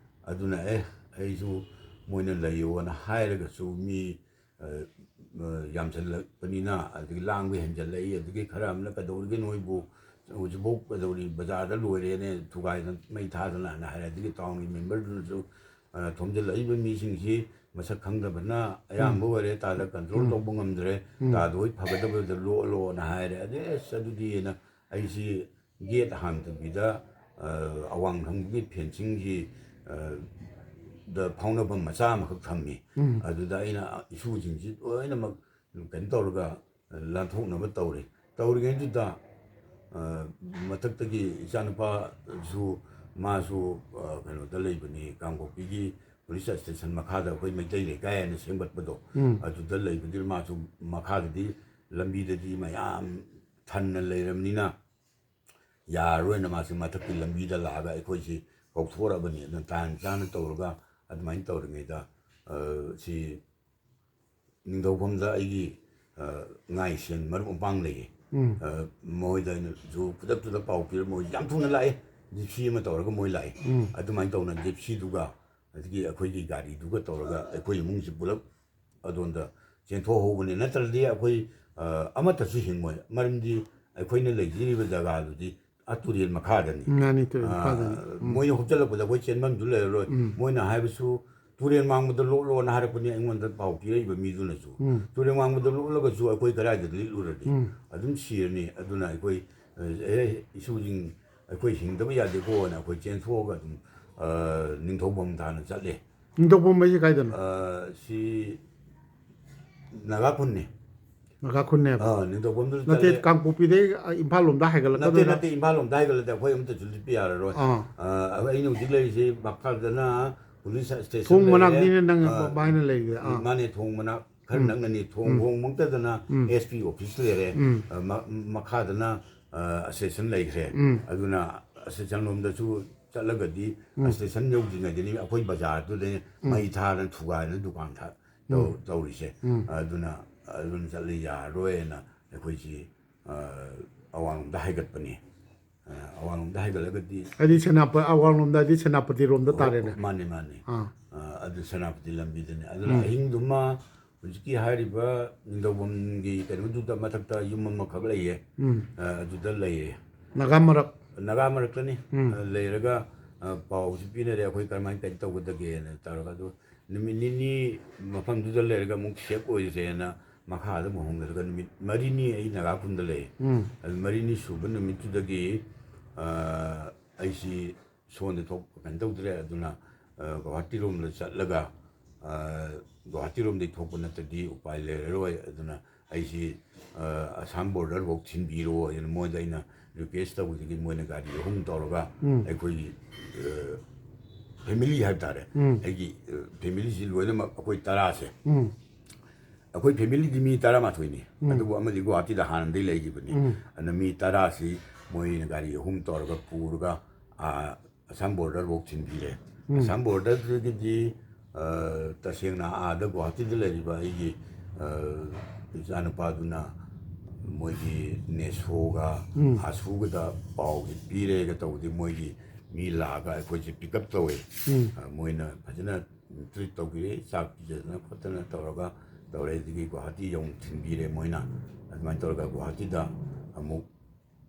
ꯑꯗꯨꯅ, ꯑꯦ, ꯑꯩꯁꯨ ꯃꯣꯏꯅ ꯂꯩꯌꯣꯅ ꯍꯥꯏꯔꯒꯁꯨ ꯃꯤ, ꯑ, ꯑ, ꯌꯥꯝꯁꯤꯜꯂꯛꯄꯅꯤꯅ, ꯑꯗꯒꯤ ꯂꯥꯡꯕ ꯍꯦꯟꯖꯜꯂꯛꯏ, ꯑꯗꯒꯤ ꯈꯔ ꯑꯃꯅ "ꯀꯩꯗꯧꯔꯤꯒꯦ ꯅꯣꯏꯕꯨ? ꯍꯧꯖꯤꯛꯐꯥꯎ ꯀꯩꯗꯧꯔꯤ? ꯕꯖꯥꯔꯗ ꯂꯣꯏꯔꯦꯅꯦ, ꯊꯨꯒꯥꯏꯗꯅ ꯃꯩ ꯊꯥꯗꯅ" ꯍꯥꯏꯅ ꯍꯥꯏꯔꯦ꯫ ꯑꯗꯒꯤ ꯇꯥꯎꯟꯒꯤ ꯃꯦꯝꯕꯔꯗꯨꯅꯁꯨ, ꯑ, "ꯊꯣꯝꯖꯤꯜꯂꯛꯏꯕ ꯃꯤꯁꯤꯡꯁꯤ ꯃꯁꯛ ꯈꯪꯗꯕꯅ ꯑꯌꯥꯝꯕ ꯑꯣꯏꯔꯦ, ꯇꯥꯗ ꯀꯟꯇ꯭ꯔꯣꯜ ꯇꯧꯕ ꯉꯝꯗ꯭ꯔꯦ, ꯇꯥꯗ ꯍꯣꯏ ꯐꯒꯗꯕꯗ ꯂꯣꯛꯑꯂꯣꯅ" ꯍꯥꯏꯔꯦ꯫ ꯑꯗꯩ ꯑꯁ ꯑꯗꯨꯗꯤꯅ ꯑꯩꯁꯤ ꯒꯦꯠ ꯍꯥꯡꯗꯕꯤꯗ, ꯑ, ꯑꯋꯥꯡ ꯊꯪꯕꯒꯤ ꯐꯦꯟꯁꯤꯡꯒꯤ, ꯑ, ꯗ ꯐꯥꯎꯅꯐꯝ ꯃꯆꯥ ꯑꯃꯈꯛ ꯊꯝꯃꯤ꯫ ꯎꯝ꯫ ꯑꯗꯨꯗ ꯑꯩꯅ ꯏꯁꯨꯁꯤꯡꯁꯤ ꯂꯣꯏꯅꯃꯛ ꯀꯩꯅꯣ ꯇꯧꯔꯒ ꯂꯥꯟꯊꯣꯛꯅꯕ ꯇꯧꯔꯦ꯫ ꯇꯧꯔꯤꯉꯩꯗꯨꯗ, ꯑ, ꯃꯊꯛꯇꯒꯤ ꯏꯆꯥꯅꯨꯄꯥꯁꯨ, ꯃꯥꯁꯨ, ꯑ, ꯀꯩꯅꯣꯗ ꯂꯩꯕꯅꯤ, ꯀꯥꯡꯄꯣꯛꯄꯤꯒꯤ ꯄꯨꯂꯤꯁ ꯁ꯭ꯇꯦꯁꯟ ꯃꯈꯥꯗ ꯑꯩꯈꯣꯏ ꯃꯩꯇꯩ ꯂꯩꯀꯥꯏ ꯍꯥꯏꯅ ꯁꯦꯝꯒꯠꯄꯗꯣ, ꯎꯝ꯫ ꯑꯗꯨꯗ ꯂꯩꯕꯗꯨꯗ ꯃꯥꯁꯨ ꯃꯈꯥꯗꯗꯤ ꯂꯝꯕꯤꯗꯗꯤ ꯃꯌꯥꯝ ꯊꯟꯅ ꯂꯩꯔꯕꯅꯤꯅ ꯌꯥꯔꯔꯣꯏꯅ ꯃꯥꯁꯤ ꯃꯊꯛꯀꯤ ꯂꯝꯕꯤꯗ ꯂꯥꯛꯑꯒ ꯑꯩꯈꯣꯏꯁꯤ ꯀꯧꯊꯣꯔꯛꯑꯕꯅꯤ꯫ ꯑꯗꯨꯅ ꯇꯥꯟ ꯆꯥꯅ ꯇꯧꯔꯒ ꯑꯗꯨꯃꯥꯏꯅ ꯇꯧꯔꯤꯉꯩꯗ, ꯑ, ꯁꯤ ꯅꯤꯡꯊꯧꯐꯝꯗ ꯑꯩꯒꯤ, ꯑ, ꯉꯥꯏꯁꯦꯟ ꯃꯔꯨꯞ ꯃꯄꯥꯡ ꯂꯩꯌꯦ꯫ ꯎꯝ꯫ ꯑ, ꯃꯣꯏꯗ ꯑꯩꯅꯁꯨ ꯈꯨꯗꯛꯇꯨꯗ ꯄꯥꯎ ꯄꯤꯔ, ꯃꯣꯏ ꯌꯥꯝ ꯊꯨꯅ ꯂꯥꯛꯑꯦ, ꯖꯤꯞꯁꯤ ꯑꯃ ꯇꯧꯔꯒ ꯃꯣꯏ ꯂꯥꯛꯑꯦ꯫ ꯎꯝ꯫ ꯑꯗꯨꯃꯥꯏꯅ ꯇꯧꯅ ꯖꯤꯞꯁꯤꯗꯨꯒ ꯑꯗꯒꯤ ꯑꯩꯈꯣꯏꯒꯤ ꯒꯥꯔꯤꯗꯨꯒ ꯇꯧꯔꯒ ꯑꯩꯈꯣꯏ ꯏꯃꯨꯡꯁꯤ ꯄꯨꯂꯞ ꯑꯗꯣꯝꯗ ꯆꯦꯟꯊꯣꯛꯍꯧꯕꯅꯤ꯫ ꯅꯠꯇ꯭ꯔꯗꯤ ꯑꯩꯈꯣꯏ, ꯑ, ꯑꯃꯠꯇꯁꯨ ꯍꯤꯡꯉꯣꯏ꯫ ꯃꯔꯝꯗꯤ ꯑꯩꯈꯣꯏꯅ ꯂꯩꯖꯔꯤꯕ ꯖꯒꯥꯗꯨꯗꯤ ꯑꯥ ꯇꯨꯔꯦꯜ ꯃꯈꯥꯗꯅꯤ꯫ ꯃꯥꯅꯤ, ꯇꯨꯔꯦꯜ ꯑ, ꯃꯈꯥꯗꯅꯤ꯫ ꯎꯝ꯫ ꯃꯣꯏꯅ ꯍꯨꯞꯆꯜꯂꯛꯄꯗ ꯑꯩꯈꯣꯏ ꯆꯦꯟꯐꯝꯁꯨ ꯂꯩꯔꯔꯣꯏ꯫ ꯎꯝ꯫ ꯃꯣꯏꯅ ꯍꯥꯏꯕꯁꯨ, "ꯇꯨꯔꯦꯜ ꯃꯥꯡꯕꯗ ꯂꯣꯠꯂꯣꯅ" ꯍꯥꯏꯔꯛꯄꯅꯤ ꯑꯩꯉꯣꯟꯗ ꯄꯥꯎ ꯄꯤꯔꯛꯏꯕ ꯃꯤꯗꯨꯅꯁꯨ꯫ ꯎꯝ꯫ "ꯇꯨꯔꯦꯜ ꯃꯥꯡꯕꯗ ꯂꯣꯠꯂꯒꯁꯨ ꯑꯩꯈꯣꯏ ꯀꯗꯥꯏꯗ ꯂꯤꯠꯂꯨꯔꯅꯤ? ꯎꯝ꯫ ꯑꯗꯨꯝ ꯁꯤꯔꯅꯤ꯫ ꯑꯗꯨꯅ ꯑꯩꯈꯣꯏ, ꯑꯦ, ꯏꯁꯨꯁꯤꯡ, ꯑꯩꯈꯣꯏ ꯍꯤꯡꯗꯕ ꯌꯥꯗꯦꯀꯣꯅ" ꯑꯩꯈꯣꯏ ꯆꯦꯟꯊꯣꯛꯑꯒ ꯑꯗꯨꯝ, ꯑ, ꯅꯤꯡꯊꯧꯐꯝ ꯇꯥꯟꯅ ꯆꯠꯂꯦ꯫ ꯅꯤꯡꯊꯧꯐꯝ ꯍꯥꯏꯁꯦ ꯀꯥꯏꯗꯅꯣ? ꯑ, ꯁꯤ ꯅꯥꯒꯥ ꯈꯨꯟꯅꯤ꯫ ꯅꯥꯒꯥ ꯈꯨꯟꯅꯦꯕ? ꯑ, ꯅꯤꯡꯊꯧꯐꯝꯗꯨꯗ ꯅꯠꯇꯦ, ꯆꯠꯂꯦ꯫ ꯀꯥꯡꯄꯣꯛꯄꯤꯗꯩ, ꯑ, ꯏꯝꯐꯥꯜ ꯂꯣꯝꯗ ꯍꯥꯏꯒꯠꯂꯛꯀꯗꯣꯏꯔꯥ? ꯅꯠꯇꯦ, ꯅꯠꯇꯦ, ꯏꯝꯐꯥꯜ ꯂꯣꯝꯗ ꯍꯥꯏꯒꯠꯂꯗꯤ ꯑꯩꯈꯣꯏ ꯑꯃꯠꯇꯁꯨ ꯂꯤꯠꯄ ꯌꯥꯔꯔꯣꯏ꯫ ꯑꯥ꯫ ꯑ, ꯑꯩꯅ ꯍꯧꯖꯤꯛ ꯂꯩꯔꯤꯁꯦ ꯃꯈꯥꯗꯅ ꯄꯨꯂꯤꯁ ꯁ꯭ꯇꯦꯁꯟ ꯊꯣꯡ ꯂꯩꯔꯦ꯫ ꯃꯅꯥꯛꯅꯤꯅꯦ ꯅꯪ ꯑ, ꯚꯥꯏꯅ ꯂꯩꯔꯤꯁꯦ꯫ ꯑꯥ꯫ ꯃꯥꯅꯦ, ꯊꯣꯡ ꯃꯅꯥꯛ ꯈꯔ ꯎꯝ꯫ ꯅꯛꯅꯅꯤ꯫ ꯊꯣꯡ ꯎꯝ꯫ ꯈꯣꯡꯃꯛꯇꯗꯅ ꯎꯝ꯫ ꯑꯦꯁ ꯄꯤ ꯑꯣꯐꯤꯁ ꯂꯩꯔꯦ꯫ ꯎꯝ꯫ ꯑ, ꯃ-, ꯃꯈꯥꯗꯅ, ꯑ, ꯁ꯭ꯇꯦꯁꯟ ꯂꯩꯈ꯭ꯔꯦ꯫ ꯎꯝ꯫ ꯑꯗꯨꯅ ꯁ꯭ꯇꯦꯁꯟ ꯂꯣꯝꯗꯁꯨ ꯆꯠꯂꯒꯗꯤ ꯎꯝ꯫ ꯁ꯭ꯇꯦꯁꯟ ꯌꯧꯗ꯭ꯔꯤꯉꯩꯗꯅꯤ ꯑꯩꯈꯣꯏ ꯕꯖꯥꯔꯗꯨꯗ ꯎꯝ꯫ ꯃꯩ ꯊꯥꯗꯅ ꯊꯨꯒꯥꯏꯗꯅ ꯗꯨꯀꯥꯟ ꯊꯥ-, ꯇꯧ-, ꯎꯝ꯫ ꯇꯧꯔꯤꯁꯦ꯫ ꯎꯝ꯫ ꯑꯗꯨꯅ, ꯑꯗꯨꯅ ꯆꯠꯂ ꯌꯥꯔꯔꯣꯏꯅ ꯑꯩꯈꯣꯏꯁꯤ, ꯑ, ꯑꯋꯥꯡꯂꯣꯝꯗ ꯍꯥꯏꯒꯠꯄꯅꯤ꯫ ꯑ, ꯑꯋꯥꯡꯂꯣꯝꯗ ꯍꯥꯏꯒꯠꯂꯒꯗꯤ ꯍꯥꯏꯗꯤ ꯁꯦꯅꯥꯄ-, ꯑꯋꯥꯡꯂꯣꯝꯗ ꯍꯥꯏꯗꯤ ꯁꯦꯅꯥꯄꯇꯤꯔꯣꯝꯗ ꯑꯣ, ꯇꯥꯔꯦꯅꯦ꯫ ꯃꯥꯅꯦ, ꯃꯥꯅꯦ꯫ ꯑꯥ꯫ ꯑ, ꯑꯗꯨ ꯁꯦꯅꯥꯄꯇꯤ ꯂꯝꯕꯤꯗꯅꯦ꯫ ꯑꯗꯨꯅ ꯎꯝ꯫ ꯑꯍꯤꯡꯗꯨꯃ ꯍꯧꯖꯤꯛꯀꯤ ꯍꯥꯏꯔꯤꯕ ꯅꯤꯡꯊꯧꯐꯝꯒꯤ ꯀꯩꯅꯣꯗꯨꯗ ꯃꯊꯛꯇ ꯌꯨꯝ ꯑꯃꯈꯛ ꯂꯩꯌꯦ꯫ ꯎꯝ꯫ ꯑ, ꯑꯗꯨꯗ ꯂꯩꯔꯦ꯫ ꯅꯥꯒꯥ ꯃꯔꯛ꯫ ꯅꯥꯒꯥ ꯃꯔꯛꯇꯅꯤ꯫ ꯎꯝ꯫ ꯑ, ꯂꯩꯔꯒ, ꯑ, ꯄꯥꯎꯁꯤ ꯄꯤꯅꯔꯦ, ꯑꯩꯈꯣꯏ ꯀꯔꯝꯍꯥꯏꯅ ꯀꯩꯅꯣ ꯇꯧꯒꯗꯒꯦꯅ ꯇꯧꯔꯒ꯫ ꯑꯗꯨ ꯅꯨꯃꯤꯠ ꯅꯤꯅꯤ ꯃꯐꯝꯗꯨꯗ ꯂꯩꯔꯒ ꯑꯃꯨꯛ ꯁꯦꯐ ꯑꯣꯏꯔꯁꯦꯅ ꯃꯈꯥꯗ ꯑꯃꯨꯛ ꯍꯣꯡꯗꯔꯒ ꯅꯨꯃꯤꯠ ꯃꯔꯤꯅꯤ ꯑꯩ ꯅꯥꯒꯥ ꯈꯨꯟꯗ ꯂꯩ꯫ ꯎꯝ꯫ ꯑꯗꯨ ꯃꯔꯤꯅꯤ ꯁꯨꯕ ꯅꯨꯃꯤꯠꯇꯨꯗꯒꯤ, ꯑ, ꯑꯩꯁꯤ ꯁꯣꯝꯗ ꯊꯣꯛꯄ ꯀꯩꯅꯣ ꯇꯧꯗ꯭ꯔꯦ꯫ ꯑꯗꯨꯅ, ꯑ, ꯒꯧꯍꯥꯇꯤꯔꯣꯝꯗ ꯆꯠꯂꯒ, ꯑ, ꯒꯧꯍꯥꯇꯤꯔꯣꯝꯗꯒꯤ ꯊꯣꯛꯄ ꯅꯠꯇ꯭ꯔꯗꯤ ꯎꯄꯥꯏ ꯂꯩꯔꯔꯣꯏ꯫ ꯑꯗꯨꯅ ꯑꯩꯁꯤ, ꯑ, ꯑꯁꯥꯝ ꯕꯣꯔꯗꯔꯐꯥꯎ ꯊꯤꯟꯕꯤꯔꯣ ꯍꯥꯏꯅ ꯃꯣꯏꯗ ꯑꯩꯅ ꯔꯤꯀ꯭ꯋꯦꯁ ꯇꯧꯕꯗꯒꯤ ꯃꯣꯏꯅ ꯒꯥꯔꯤ ꯑꯍꯨꯝ ꯇꯧꯔꯒ ꯎꯝ꯫ ꯑꯩꯈꯣꯏꯒꯤ, ꯑ, ꯐꯦꯃꯤꯂꯤ ꯍꯥꯏꯕ ꯇꯥꯔꯦ꯫ ꯎꯝ꯫ ꯑꯩꯒꯤ, ꯑ, ꯐꯦꯃꯤꯂꯤꯁꯤ ꯂꯣꯏꯅꯃꯛ ꯑꯩꯈꯣꯏ ꯇꯔꯥꯁꯦ꯫ ꯎꯝ꯫ ꯑꯩꯈꯣꯏ ꯐꯦꯃꯤꯂꯤꯗꯤ ꯃꯤ ꯇꯔꯥꯃꯥꯊꯣꯏꯅꯤ꯫ ꯎꯝ꯫ ꯑꯗꯨꯕꯨ ꯑꯃꯗꯤ ꯒꯨꯋꯥꯍꯥꯇꯤꯗ ꯍꯥꯟꯅꯗꯒꯤ ꯂꯩꯈꯤꯕꯅꯤ꯫ ꯎꯝ꯫ ꯑꯗꯨꯅ ꯃꯤ ꯇꯔꯥꯁꯤ ꯃꯣꯏꯅ ꯒꯥꯔꯤ ꯑꯍꯨꯝ ꯇꯧꯔꯒ ꯄꯨꯔꯒ, ꯑ, ꯑꯁꯥꯝ ꯕꯣꯔꯗꯔꯐꯥꯎ ꯊꯤꯟꯕꯤꯔꯦ꯫ ꯎꯝ꯫ ꯑꯁꯥꯝ ꯕꯣꯔꯗꯔꯗꯒꯤꯗꯤ, ꯑ, ꯇꯁꯦꯡꯅ ꯑꯥꯗ ꯒꯨꯋꯥꯍꯥꯇꯤꯗ ꯂꯩꯔꯤꯕ ꯑꯩꯒꯤ, ꯑ, ꯏꯆꯥꯅꯨꯄꯥꯗꯨꯅ ꯃꯣꯏꯒꯤ ꯅꯦꯁꯣꯒ ꯎꯝ꯫ ꯑꯥꯁꯨꯒꯗ ꯄꯥꯎꯁꯦ ꯄꯤꯔꯦꯒ ꯇꯧꯕꯗꯤ ꯃꯣꯏꯒꯤ ꯃꯤ ꯂꯥꯛꯑꯒ ꯑꯩꯈꯣꯏꯁꯦ pick up ꯇꯧꯋꯦ꯫ ꯎꯝ꯫ ꯑ, ꯃꯣꯏꯅ ꯐꯖꯅ treat ꯇꯧꯕꯤꯔꯦ, ꯆꯥꯛ ꯄꯤꯖꯗꯅ ꯈꯣꯠꯇꯅ ꯇꯧꯔꯒ ꯇꯧꯔꯦ꯫ ꯑꯗꯒꯤ ꯒꯨꯋꯥꯍꯥꯇꯤ ꯌꯧ ꯊꯤꯟꯕꯤꯔꯦ ꯃꯣꯏꯅ꯫ ꯑꯗꯨꯃꯥꯏꯅ ꯇꯧꯔꯒ ꯒꯨꯋꯥꯍꯥꯇꯤꯗ ꯑꯃꯨꯛ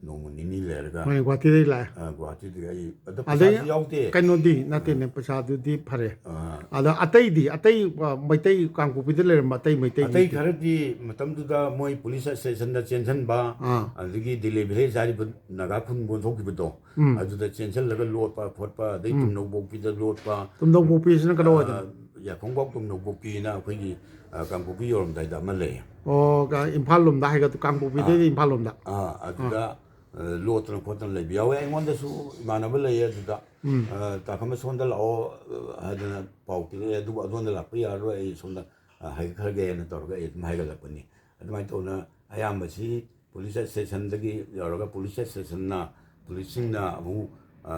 ꯅꯣꯡꯃ ꯅꯤꯅꯤ ꯂꯩꯔꯒ, ꯍꯣꯏ, ꯒꯨꯋꯥꯍꯥꯇꯤꯗꯒꯤ ꯂꯥꯛꯑꯦ꯫ ꯑ, ꯒꯨꯋꯥꯍꯥꯇꯤꯗꯒꯤ ꯑꯩ, ꯑꯗ ꯑꯗꯩ ꯄꯩꯁꯥꯁꯨ ꯌꯥꯎꯗꯦ꯫ ꯀꯩꯅꯣꯗꯤ ꯅꯠꯇꯦꯅꯦ, ꯄꯩꯁꯥꯗꯨꯗꯤ ꯐꯔꯦ꯫ ꯑ꯫ ꯑꯗ ꯑꯇꯩꯗꯤ, ꯑꯇꯩ, ꯑ, ꯃꯩꯇꯩ ꯀꯥꯡꯄꯣꯛꯄꯤꯗ ꯂꯩꯔꯝꯕ ꯑꯇꯩ ꯃꯩꯇꯩꯗꯤ? ꯑꯇꯩ ꯈꯔꯗꯤ ꯃꯇꯝꯗꯨꯗ ꯃꯣꯏ police stationꯗ ꯆꯦꯟꯁꯤꯟꯕ, ꯑꯥ꯫ ꯑꯗꯒꯤ ꯗꯤꯂꯦ village ꯍꯥꯏꯔꯤꯕ ꯅꯥꯒꯥ ꯈꯨꯟ ꯑꯣꯟꯊꯣꯛꯈꯤꯕꯗꯣ, ꯎꯝ꯫ ꯑꯗꯨꯗ ꯆꯦꯟꯁꯤꯜꯂꯒ ꯂꯣꯠꯄ ꯈꯣꯠꯄ, ꯑꯗꯩ ꯎꯝ꯫ ꯇꯨꯝꯅꯧꯕꯣꯛꯄꯤꯗ ꯂꯣꯠꯄ, ꯇꯨꯝꯅꯧꯕꯣꯛꯄꯤꯁꯤꯅ ꯀꯗꯥꯏꯋꯥꯏꯗꯅꯣ? ꯑ, ꯌꯥꯏꯈꯣꯡꯕꯥꯎ ꯇꯨꯝꯅꯧꯕꯣꯛꯄꯤꯅ ꯑꯩꯈꯣꯏꯒꯤ, ꯑ, ꯀꯥꯡꯄꯣꯛꯄꯤ ꯌꯧꯔꯝꯗꯥꯏꯗ ꯑꯃ ꯂꯩ꯫ ꯑꯣ, ꯀ-, ꯏꯝꯐꯥꯜ ꯂꯣꯝꯗ ꯍꯥꯏꯒꯠ-, ꯀꯥꯡꯄꯣꯛꯄꯤꯗꯩꯗꯤ ꯑꯥ꯫ ꯏꯝꯐꯥꯜ ꯂꯣꯝꯗ? ꯑꯥ, ꯑꯗꯨꯗ, ꯑꯥ꯫ ꯑ, ꯂꯣꯠꯇꯅ ꯈꯣꯠꯇꯅ ꯂꯩꯕ ꯌꯥꯎꯋꯦ꯫ ꯑꯩꯉꯣꯟꯗꯁꯨ ꯏꯃꯥꯟꯅꯕ ꯂꯩꯌꯦ ꯑꯗꯨꯗ, ꯎꯝ꯫ ꯑ, "ꯇꯥ ꯈꯝꯕ ꯁꯣꯝꯗ ꯂꯥꯛꯑꯣ", ꯑ, ꯍꯥꯏꯗꯅ ꯄꯥꯎ ꯄꯤꯔꯛꯑꯦ꯫ "ꯑꯗꯨꯕꯨ ꯑꯗꯣꯝꯗ ꯂꯥꯛꯄ ꯌꯥꯔꯔꯣꯏ, ꯑꯩ ꯁꯣꯝꯗ, ꯑ, ꯍꯥꯏꯒꯠꯈ꯭ꯔꯒꯦꯅ" ꯇꯧꯔꯒ ꯑꯩ ꯑꯗꯨꯝ ꯍꯥꯏꯒꯠꯂꯛꯄꯅꯤ꯫ ꯑꯗꯨꯃꯥꯏꯅ ꯇꯧꯅ ꯑꯌꯥꯝꯕꯁꯤ police stationꯗꯒꯤ ꯌꯧꯔꯒ police stationꯅ, policeꯁꯤꯡꯅ ꯑꯃꯨꯛ, ꯑ,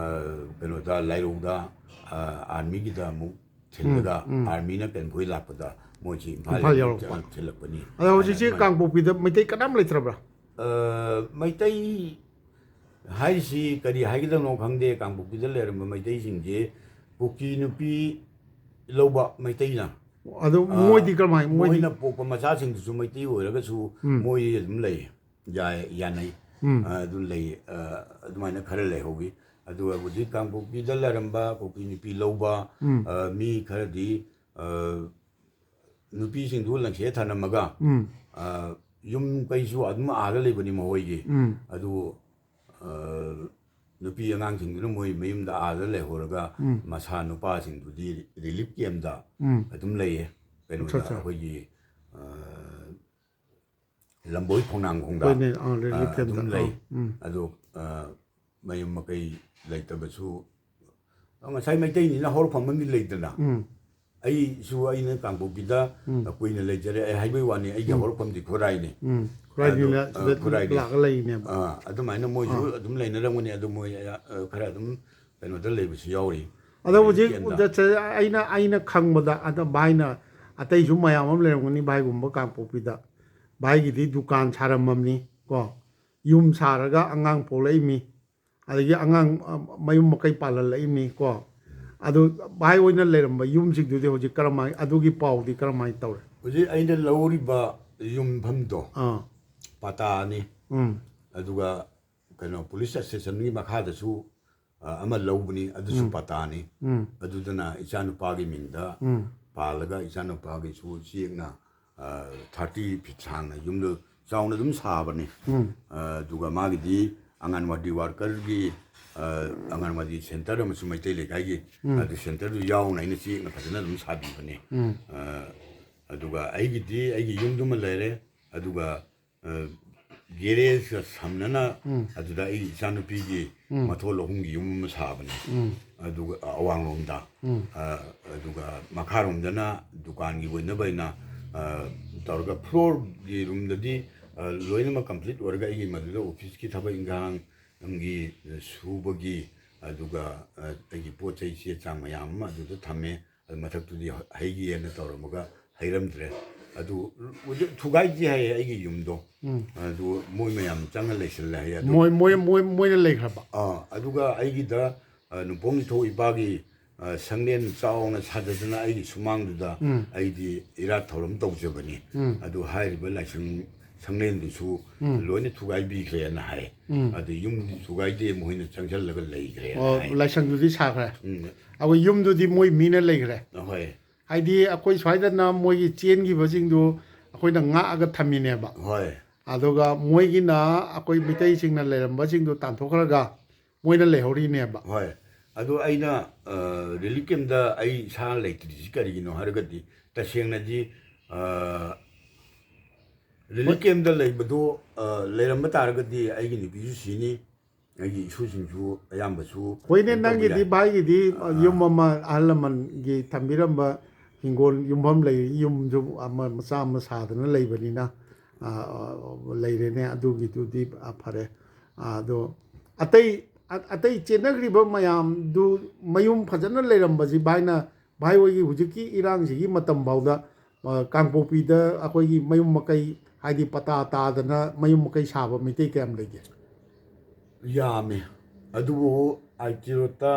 ꯀꯩꯅꯣꯗ, ꯂꯥꯏꯔꯧꯗ, ꯑ, armyꯒꯤꯗ ꯑꯃꯨꯛ ꯊꯤꯜꯂꯒ, ꯎꯝ, ꯎꯝ꯫ Armyꯅ ꯀꯦꯟꯈꯣꯏ ꯂꯥꯛꯄꯗ ꯃꯣꯏꯁꯤ ꯏꯝꯐꯥꯜ ꯏꯝꯐꯥꯜ ꯌꯧꯔꯛꯄ꯫ ꯊꯤꯜꯂꯛꯄꯅꯤ꯫ ꯑꯗꯣ ꯍꯧꯖꯤꯛꯁꯤ ꯑꯗꯨꯃꯥꯏꯅ ꯀꯥꯡꯄꯣꯛꯄꯤꯗ ꯃꯩꯇꯩ ꯀꯅꯥꯝ ꯂꯩꯇ꯭ꯔꯕ꯭ꯔꯥ? ꯑ, ꯃꯩꯇꯩ ꯍꯥꯏꯔꯤꯁꯤ ꯀꯔꯤ ꯍꯥꯏꯒꯗꯕꯅꯣ ꯈꯪꯗꯦ꯫ ꯀꯥꯡꯄꯣꯛꯄꯤꯗ ꯂꯩꯔꯝꯕ ꯃꯩꯇꯩꯁꯤꯡꯁꯦ ꯀꯨꯀꯤ ꯅꯨꯄꯤ ꯂꯧꯕ ꯃꯩꯇꯩꯅ꯫ ꯑꯗꯨ ꯑ, ꯃꯣꯏꯗꯤ ꯀꯔꯝꯍꯥꯏ-, ꯃꯣꯏꯗꯤ ꯃꯣꯏꯅ ꯄꯣꯛꯄ ꯃꯆꯥꯁꯤꯡꯗꯨꯁꯨ ꯃꯩꯇꯩ ꯑꯣꯏꯔꯒꯁꯨ ꯎꯝ꯫ ꯃꯣꯏ ꯑꯗꯨꯝ ꯂꯩ꯫ ꯌꯥꯏ-, ꯌꯥꯅꯩ꯫ ꯎꯝ꯫ ꯑ, ꯑꯗꯨ ꯂꯩ꯫ ꯑ, ꯑꯗꯨꯃꯥꯏꯅ ꯈꯔ ꯂꯩꯍꯧꯋꯤ꯫ ꯑꯗꯨꯒ ꯍꯧꯖꯤꯛ ꯀꯥꯡꯄꯣꯛꯄꯤꯗ ꯂꯩꯔꯝꯕ ꯀꯨꯀꯤ ꯅꯨꯄꯤ ꯂꯧꯕ, ꯎꯝ꯫ ꯑ, ꯃꯤ ꯈꯔꯗꯤ, ꯑ, ꯅꯨꯄꯤꯁꯤꯡꯗꯨ ꯂꯪꯁꯦ ꯊꯅꯝꯃꯒ, ꯎꯝ꯫ ꯑ, ꯌꯨꯝ ꯀꯩꯁꯨ ꯑꯗꯨꯝ ꯑꯥꯗ ꯂꯩꯕꯅꯤ ꯃꯈꯣꯏꯒꯤ꯫ ꯎꯝ꯫ ꯑꯗꯨ, ꯑ, ꯅꯨꯄꯤ ꯑꯉꯥꯡꯁꯤꯡꯗꯨꯅ ꯃꯣꯏ ꯃꯌꯨꯝꯗ ꯑꯥꯗ ꯂꯩꯍꯧꯔꯒ ꯎꯝ꯫ ꯃꯁꯥ ꯅꯨꯄꯥꯁꯤꯡꯗꯨꯗꯤ relief campꯇ ꯎꯝ꯫ ꯑꯗꯨꯝ ꯂꯩꯌꯦ꯫ ꯀꯩꯅꯣꯗ, ꯑꯠꯆꯥ, ꯑꯠꯆꯥ꯫ ꯑꯩꯈꯣꯏꯒꯤ, ꯑ, ꯂꯝꯕꯣꯏ ꯈꯣꯡꯅꯥꯡꯈꯣꯡꯗ, ꯍꯣꯏꯅꯦ, ꯑꯥ, relief ꯑ, ꯑꯗꯨꯝ campꯇ, ꯂꯩ꯫ ꯑꯥ, ꯎꯝ꯫ ꯑꯗꯣ, ꯑ, ꯃꯌꯨꯝ ꯃꯀꯩ ꯂꯩꯇꯕꯁꯨ, ꯉꯁꯥꯏ ꯃꯩꯇꯩꯅꯤꯅ ꯍꯧꯔꯛꯐꯝ ꯑꯃꯗꯤ ꯂꯩꯗꯅ꯫ ꯎꯝ꯫ ꯑꯩꯁꯨ, ꯑꯩꯅ ꯀꯥꯡꯄꯣꯛꯄꯤꯗ ꯎꯝ꯫ ꯀꯨꯏꯅ ꯂꯩꯖꯔꯦ꯫ ꯑꯩ ꯍꯥꯏꯕꯩ ꯋꯥꯅꯤ, ꯑꯩꯒꯤ ꯎꯝ꯫ ꯍꯧꯔꯛꯐꯝꯗꯤ ꯈꯨꯔꯥꯏꯅꯤ꯫ ꯎꯝ꯫ ꯈꯨꯔꯥꯏꯗꯤ ꯑꯗꯣ, ꯂ-, ꯑ, ꯁꯤꯗ ꯈꯨꯔꯥꯏꯒꯤ꯫ ꯂꯥꯛꯑꯒ ꯂꯩꯔꯤꯅꯦꯕ꯫ ꯑꯥ, ꯑꯗꯨꯃꯥꯏꯅ ꯃꯣꯏꯁꯨ ꯑꯥ꯫ ꯑꯗꯨꯝ ꯂꯩꯅꯔꯝꯒꯅꯤ꯫ ꯑꯗꯨ ꯃꯣꯏ, ꯑ, ꯈꯔ ꯑꯗꯨꯝ ꯀꯩꯅꯣꯗ ꯂꯩꯕꯁꯨ ꯌꯥꯎꯔꯤ꯫ ꯑꯗꯣ ꯍꯧꯖꯤꯛ ꯀꯦꯝꯗ꯫ ꯆꯠ-, ꯆꯠ-, ꯑꯩꯅ, ꯑꯩꯅ ꯈꯪꯕꯗ, ꯑꯗ ꯚꯥꯏꯅ ꯑꯇꯩꯁꯨ ꯃꯌꯥꯝ ꯑꯃ ꯂꯩꯔꯝꯒꯅꯤ ꯚꯥꯏꯒꯨꯝꯕ ꯀꯥꯡꯄꯣꯛꯄꯤꯗ꯫ ꯚꯥꯏꯒꯤꯗꯤ ꯗꯨꯀꯥꯟ ꯁꯥꯔꯝꯃꯕꯅꯤ ꯀꯣ, ꯌꯨꯝ ꯁꯥꯔꯒ ꯑꯉꯥꯡ ꯄꯣꯛꯂꯛꯏꯃꯤ, ꯑꯗꯒꯤ ꯑꯉꯥꯡ, ꯑ, ꯃꯌꯨꯝ ꯃꯀꯩ ꯄꯥꯜꯍꯜꯂꯛꯏꯃꯤ ꯀꯣ꯫ ꯑꯗꯨ ꯚꯥꯏ ꯍꯣꯏꯅ ꯂꯩꯔꯝꯕ ꯌꯨꯝꯁꯤꯡꯗꯨꯗꯤ ꯍꯧꯖꯤꯛ ꯀꯔꯝꯍꯥꯏ, ꯑꯗꯨꯒꯤ ꯄꯥꯎꯗꯤ ꯀꯔꯝꯍꯥꯏꯅ ꯇꯧꯔꯦ? ꯍꯧꯖꯤꯛ ꯑꯩꯅ ꯂꯧꯔꯤꯕ ꯌꯨꯝꯐꯝꯗꯣ ꯑꯥ, ꯄꯇꯥꯅꯤ꯫ ꯎꯝ, ꯑꯗꯨꯒ ꯀꯩꯅꯣ, ꯄꯨꯂꯤꯁ ꯁ꯭ꯇꯦꯁꯟꯒꯤ ꯃꯈꯥꯗꯁꯨ, ꯑ, ꯑꯃ ꯂꯧꯕꯅꯤ, ꯑꯗꯨꯁꯨ ꯄꯇꯥꯅꯤ꯫ ꯎꯝ, ꯑꯗꯨꯗꯅ ꯏꯆꯥꯅꯨꯄꯥꯒꯤ ꯃꯤꯡꯗ ꯎꯝ, ꯄꯥꯜꯂꯒ ꯏꯆꯥꯅꯨꯄꯥꯒꯤꯁꯨ ꯆꯦꯛꯅ, ꯑ, ꯊꯥꯔꯇꯤ ꯐꯤꯠ ꯁꯥꯡꯅ ꯌꯨꯝꯗꯣ ꯆꯥꯎꯅ ꯑꯗꯨꯝ ꯁꯥꯕꯅꯤ꯫ ꯎꯝ, ꯑ, ꯑꯗꯨꯒ ꯃꯥꯒꯤꯗꯤ ꯑꯪꯒꯟꯋꯥꯗꯤ ꯋꯥꯔꯀꯔꯒꯤ, ꯑ, ꯑꯪꯒꯟꯋꯥꯗꯤ ꯁꯦꯟꯇꯔ ꯑꯃꯁꯨ ꯃꯩꯇꯩ ꯂꯩꯀꯥꯏꯒꯤ, ꯑꯗꯨ ꯁꯦꯟꯇꯔꯗꯨ ꯌꯥꯎꯅ ꯑꯩꯅ ꯆꯦꯛꯅ ꯐꯖꯅ ꯑꯗꯨꯝ ꯁꯥꯕꯤꯕꯅꯤ꯫ ꯎꯝ, ꯑ, ꯑꯗꯨꯒ ꯑꯩꯒꯤꯗꯤ ꯑꯩꯒꯤ ꯌꯨꯝꯗꯨꯃ ꯂꯩꯔꯦ꯫ ꯑꯗꯨꯒ, ꯑ, ꯒꯦꯔꯦꯖꯀ ꯁꯝꯅꯅ ꯑꯗꯨꯗ ꯑꯩꯒꯤ ꯏꯆꯥꯅꯨꯄꯤꯒꯤ ꯃꯊꯣꯜ ꯑꯍꯨꯝꯒꯤ ꯌꯨꯝ ꯑꯃ ꯁꯥꯕꯅꯤ꯫ ꯎꯝ, ꯑꯗꯨꯒ ꯑꯋꯥꯡꯂꯣꯝꯗ, ꯎꯝ, ꯑ, ꯑꯗꯨꯒ ꯃꯈꯥꯔꯣꯝꯗꯅ ꯗꯨꯀꯥꯟꯒꯤ ꯑꯣꯏꯅꯕ ꯑꯩꯅ, ꯑ, ꯇꯧꯔꯒ ꯐ꯭ꯂꯣꯔꯒꯤ ꯔꯨꯝꯗꯗꯤ, ꯑ, ꯂꯣꯏꯅꯃꯛ ꯀꯝꯄ꯭ꯂꯤꯠ ꯑꯣꯏꯔꯒ ꯑꯩꯒꯤ ꯃꯗꯨꯗ ꯑꯣꯐꯤꯁꯀꯤ ꯊꯕꯛ ꯏꯪꯈꯥꯡꯒꯤ, ꯑ, ꯁꯨꯕꯒꯤ, ꯑꯗꯨꯒ, ꯑ, ꯑꯩꯒꯤ ꯄꯣꯠ ꯆꯩ ꯆꯦ ꯆꯥꯡ ꯃꯌꯥꯝ ꯑꯃ ꯑꯗꯨꯗ ꯊꯝꯃꯦ꯫ ꯑꯗꯨ ꯃꯊꯛꯇꯨꯗꯤ ꯍꯩꯒꯦꯅ ꯇꯧꯔꯝꯃꯒ ꯍꯩꯔꯝꯗ꯭ꯔꯦ꯫ ꯑꯗꯨ ꯍꯧꯖꯤꯛ ꯊꯨꯒꯥꯏꯗꯦ ꯍꯥꯏꯌꯦ ꯑꯩꯒꯤ ꯌꯨꯝꯗꯣ꯫ ꯎꯝ꯫ ꯑꯗꯨ ꯃꯣꯏ ꯃꯌꯥꯝ ꯆꯪꯉ ꯂꯩꯁꯜꯂꯦ ꯍꯥꯏꯌꯦ꯫ ꯑꯗꯨ ꯃꯣꯏ ꯃꯣꯏ ꯃꯣꯏ ꯃꯣꯏꯅ ꯂꯩꯈ꯭ꯔꯕ? ꯑꯥ, ꯑꯗꯨꯒ ꯑꯩꯒꯤꯗ, ꯑ, ꯅꯣꯡꯄꯣꯛ ꯅꯤꯡꯊꯧ ꯏꯄꯥꯒꯤ, ꯑ, ꯁꯪꯂꯦꯟ ꯆꯥꯎꯅ ꯁꯥꯖꯗꯅ ꯑꯩꯒꯤ ꯁꯨꯃꯥꯡꯗꯨꯗ ꯎꯝ꯫ ꯑꯩꯗꯤ ꯏꯔꯥꯠ ꯊꯧꯔꯝ ꯇꯧꯖꯕꯅꯤ꯫ ꯎꯝ꯫ ꯑꯗꯨ ꯍꯥꯏꯔꯤꯕ ꯂꯥꯏꯁꯪ ꯁꯪꯂꯦꯟꯗꯨꯁꯨ ꯎꯝ꯫ ꯂꯣꯏꯅ ꯊꯨꯒꯥꯏꯕꯤꯈ꯭ꯔꯦꯅ ꯍꯥꯏ꯫ ꯎꯝ꯫ ꯑꯗꯨ ꯌꯨꯝꯗꯤ ꯊꯨꯒꯥꯏꯗꯦ, ꯃꯈꯣꯏꯅ ꯆꯪꯁꯤꯜꯂꯒ ꯂꯩꯈ꯭ꯔꯦꯅ ꯑꯣ, ꯍꯥꯏ꯫ ꯂꯥꯏꯁꯪꯗꯨꯗꯤ ꯁꯥꯈ꯭ꯔꯦ꯫ ꯎꯝ꯫ ꯑꯩꯈꯣꯏ ꯌꯨꯝꯗꯨꯗꯤ ꯃꯣꯏ ꯃꯤꯅ ꯂꯩꯈ꯭ꯔꯦ꯫ ꯑꯍꯣꯏ꯫ ꯍꯥꯏꯗꯤ ꯑꯩꯈꯣꯏ ꯁ꯭ꯋꯥꯏꯗꯅ ꯃꯣꯏꯒꯤ ꯆꯦꯟꯈꯤꯕꯁꯤꯡꯗꯨ ꯑꯩꯈꯣꯏꯅ ꯉꯥꯛꯑꯒ ꯊꯝꯃꯤꯅꯦꯕ꯫ ꯍꯣꯏ꯫ ꯑꯗꯨꯒ ꯃꯣꯏꯒꯤꯅ ꯑꯩꯈꯣꯏ ꯃꯤꯇꯩꯁꯤꯡꯅ ꯂꯩꯔꯝꯕꯁꯤꯡꯗꯨ ꯇꯥꯟꯊꯣꯛꯈ꯭ꯔꯒ ꯃꯣꯏꯅ ꯂꯩꯍꯧꯔꯤꯅꯦꯕ꯫ ꯍꯣꯏ꯫ ꯑꯗꯣ ꯑꯩꯅ, ꯑ, ꯔꯤꯂꯤꯐ ꯀꯦꯝꯞꯇ ꯑꯩ ꯏꯁꯥ ꯂꯩꯇ꯭ꯔꯤꯁꯤ ꯀꯔꯤꯒꯤꯅꯣ ꯍꯥꯏꯔꯒꯗꯤ, ꯇꯁꯦꯡꯅꯗꯤ, ꯑ, ꯔꯤꯂꯤꯐ ꯀꯦꯝꯞꯇ ꯂꯩꯕꯗꯣ, ꯑ, ꯂꯩꯔꯝꯕ ꯇꯥꯔꯒꯗꯤ ꯑꯩꯒꯤ ꯅꯨꯄꯤꯁꯨ ꯁꯤꯅꯤ, ꯑꯩꯒꯤ ꯏꯁꯨꯁꯤꯡꯁꯨ ꯑꯌꯥꯝꯕꯁꯨ ꯍꯣꯏꯅꯦ, ꯀꯩꯅꯣ ꯇꯧꯕ ꯅꯪꯒꯤꯗꯤ ꯌꯥꯏ꯫ ꯚꯥꯏꯒꯤꯗꯤ, ꯑ, ꯌꯨꯝ ꯑꯃ ꯑꯍꯜ ꯂꯃꯟꯒꯤ ꯊꯝꯕꯤꯔꯝꯕ ꯍꯤꯡꯒꯣꯜ ꯌꯨꯝꯐꯝ ꯂꯩ, ꯌꯨꯝꯁꯨ ꯑꯃ ꯃꯆꯥ ꯑꯃ ꯁꯥꯗꯅ ꯂꯩꯕꯅꯤꯅ, ꯑ, ꯑ, ꯂꯩꯔꯦꯅꯦ, ꯑꯗꯨꯒꯤꯗꯨꯗꯤ, ꯑ, ꯐꯔꯦ꯫ ꯑ, ꯑꯗꯣ ꯑꯇꯩ, ꯑ-, ꯑꯇꯩ ꯆꯦꯟꯅꯈ꯭ꯔꯤꯕ ꯃꯌꯥꯝꯗꯨ ꯃꯌꯨꯝ ꯐꯖꯅ ꯂꯩꯔꯝꯕꯁꯤ ꯚꯥꯏꯅ, ꯚꯥꯏ ꯍꯣꯏꯒꯤ ꯍꯧꯖꯤꯛꯀꯤ ꯏꯔꯥꯡꯁꯤꯒꯤ ꯃꯇꯝ ꯐꯥꯎꯗ ꯑ, ꯀꯥꯡꯄꯣꯛꯄꯤꯗ ꯑꯩꯈꯣꯏꯒꯤ ꯃꯌꯨꯝ ꯃꯀꯩ, ꯍꯥꯏꯗꯤ ꯄꯇꯥ ꯇꯥꯗꯅ ꯃꯌꯨꯝ ꯃꯀꯩ ꯁꯥꯕ ꯃꯩꯇꯩ ꯀꯌꯥꯝ ꯂꯩꯒꯦ? ꯌꯥꯝꯃꯤ꯫ ꯑꯗꯨꯕꯨ ꯑꯥꯏ ꯇꯤ ꯔꯣꯗꯇ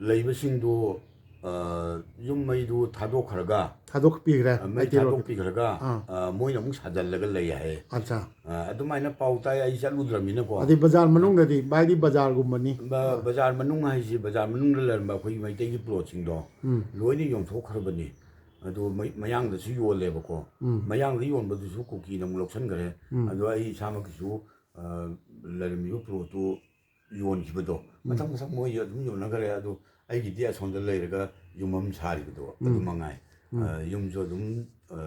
ꯂꯩꯕꯁꯤꯡꯗꯨ, ꯑ, ꯌꯨꯝ ꯃꯩꯗꯨ ꯊꯥꯗꯣꯛꯈ꯭ꯔꯒ, ꯊꯥꯗꯣꯛꯄꯤꯈ꯭ꯔꯦ, ꯑ, ꯃꯩ ꯑꯥꯏ ꯇꯤ ꯔꯣꯗ꯫ ꯊꯥꯗꯣꯛꯄꯤꯈ꯭ꯔꯒ, ꯑꯥ꯫ ꯑ, ꯃꯣꯏꯅ ꯑꯃꯨꯛ ꯁꯥꯖꯜꯂꯒ ꯂꯩ ꯍꯥꯏꯌꯦ꯫ ꯑꯠꯆꯥ꯫ ꯑ, ꯑꯗꯨꯃꯥꯏꯅ ꯄꯥꯎ ꯇꯥꯏ, ꯑꯩ ꯆꯠꯂꯨꯗ꯭ꯔꯕꯅꯤꯅꯀꯣ꯫ ꯑꯗꯩ ꯕꯖꯥꯔ ꯃꯅꯨꯡꯗꯗꯤ, ꯚꯥꯏꯗꯤ ꯕꯖꯥꯔꯒꯨꯝꯕꯅꯤ꯫ ꯕ-, ꯑꯥ꯫ ꯕꯖꯥꯔ ꯃꯅꯨꯡ ꯍꯥꯏꯁꯤ, ꯕꯖꯥꯔ ꯃꯅꯨꯡꯗ ꯂꯩꯔꯝꯕ ꯑꯩꯈꯣꯏꯒꯤ ꯃꯩꯇꯩꯒꯤ ꯄ꯭ꯂꯣꯠꯁꯤꯡꯗꯣ ꯎꯝ꯫ ꯂꯣꯏꯅ ꯌꯣꯟꯊꯣꯛꯈ꯭ꯔꯕꯅꯤ꯫ ꯑꯗꯨ ꯃꯩ-, ꯃꯌꯥꯡꯗꯁꯨ ꯌꯣꯜꯂꯦꯕꯀꯣ꯫ ꯎꯝ꯫ ꯃꯌꯥꯡꯗ ꯌꯣꯟꯕꯗꯨꯁꯨ ꯀꯨꯀꯤꯅ ꯑꯃꯨꯛ ꯂꯧꯁꯟꯈ꯭ꯔꯦ꯫ ꯎꯝ꯫ ꯑꯗꯣ ꯑꯩ ꯏꯁꯥꯃꯛꯀꯤꯁꯨ, ꯑ, ꯂꯩꯔꯝꯃꯤꯕ ꯄ꯭ꯂꯣꯠꯇꯨ ꯌꯣꯟꯈꯤꯕꯗꯣ, ꯎꯝ꯫ ꯃꯊꯪ ꯃꯊꯪ ꯃꯣꯏ ꯑꯗꯨꯝ ꯌꯣꯟꯅꯈ꯭ꯔꯦ꯫ ꯑꯗꯨ ꯑꯩꯒꯤꯗꯤ ꯑꯁꯣꯝꯗ ꯂꯩꯔꯒ ꯌꯨꯝ ꯑꯃ ꯁꯥꯔꯤꯕꯗꯣ, ꯎꯝ꯫ ꯑꯗꯨ ꯃꯉꯥꯏ꯫ ꯎꯝ꯫ ꯑ, ꯌꯨꯝꯁꯨ ꯑꯗꯨꯝ, ꯑ,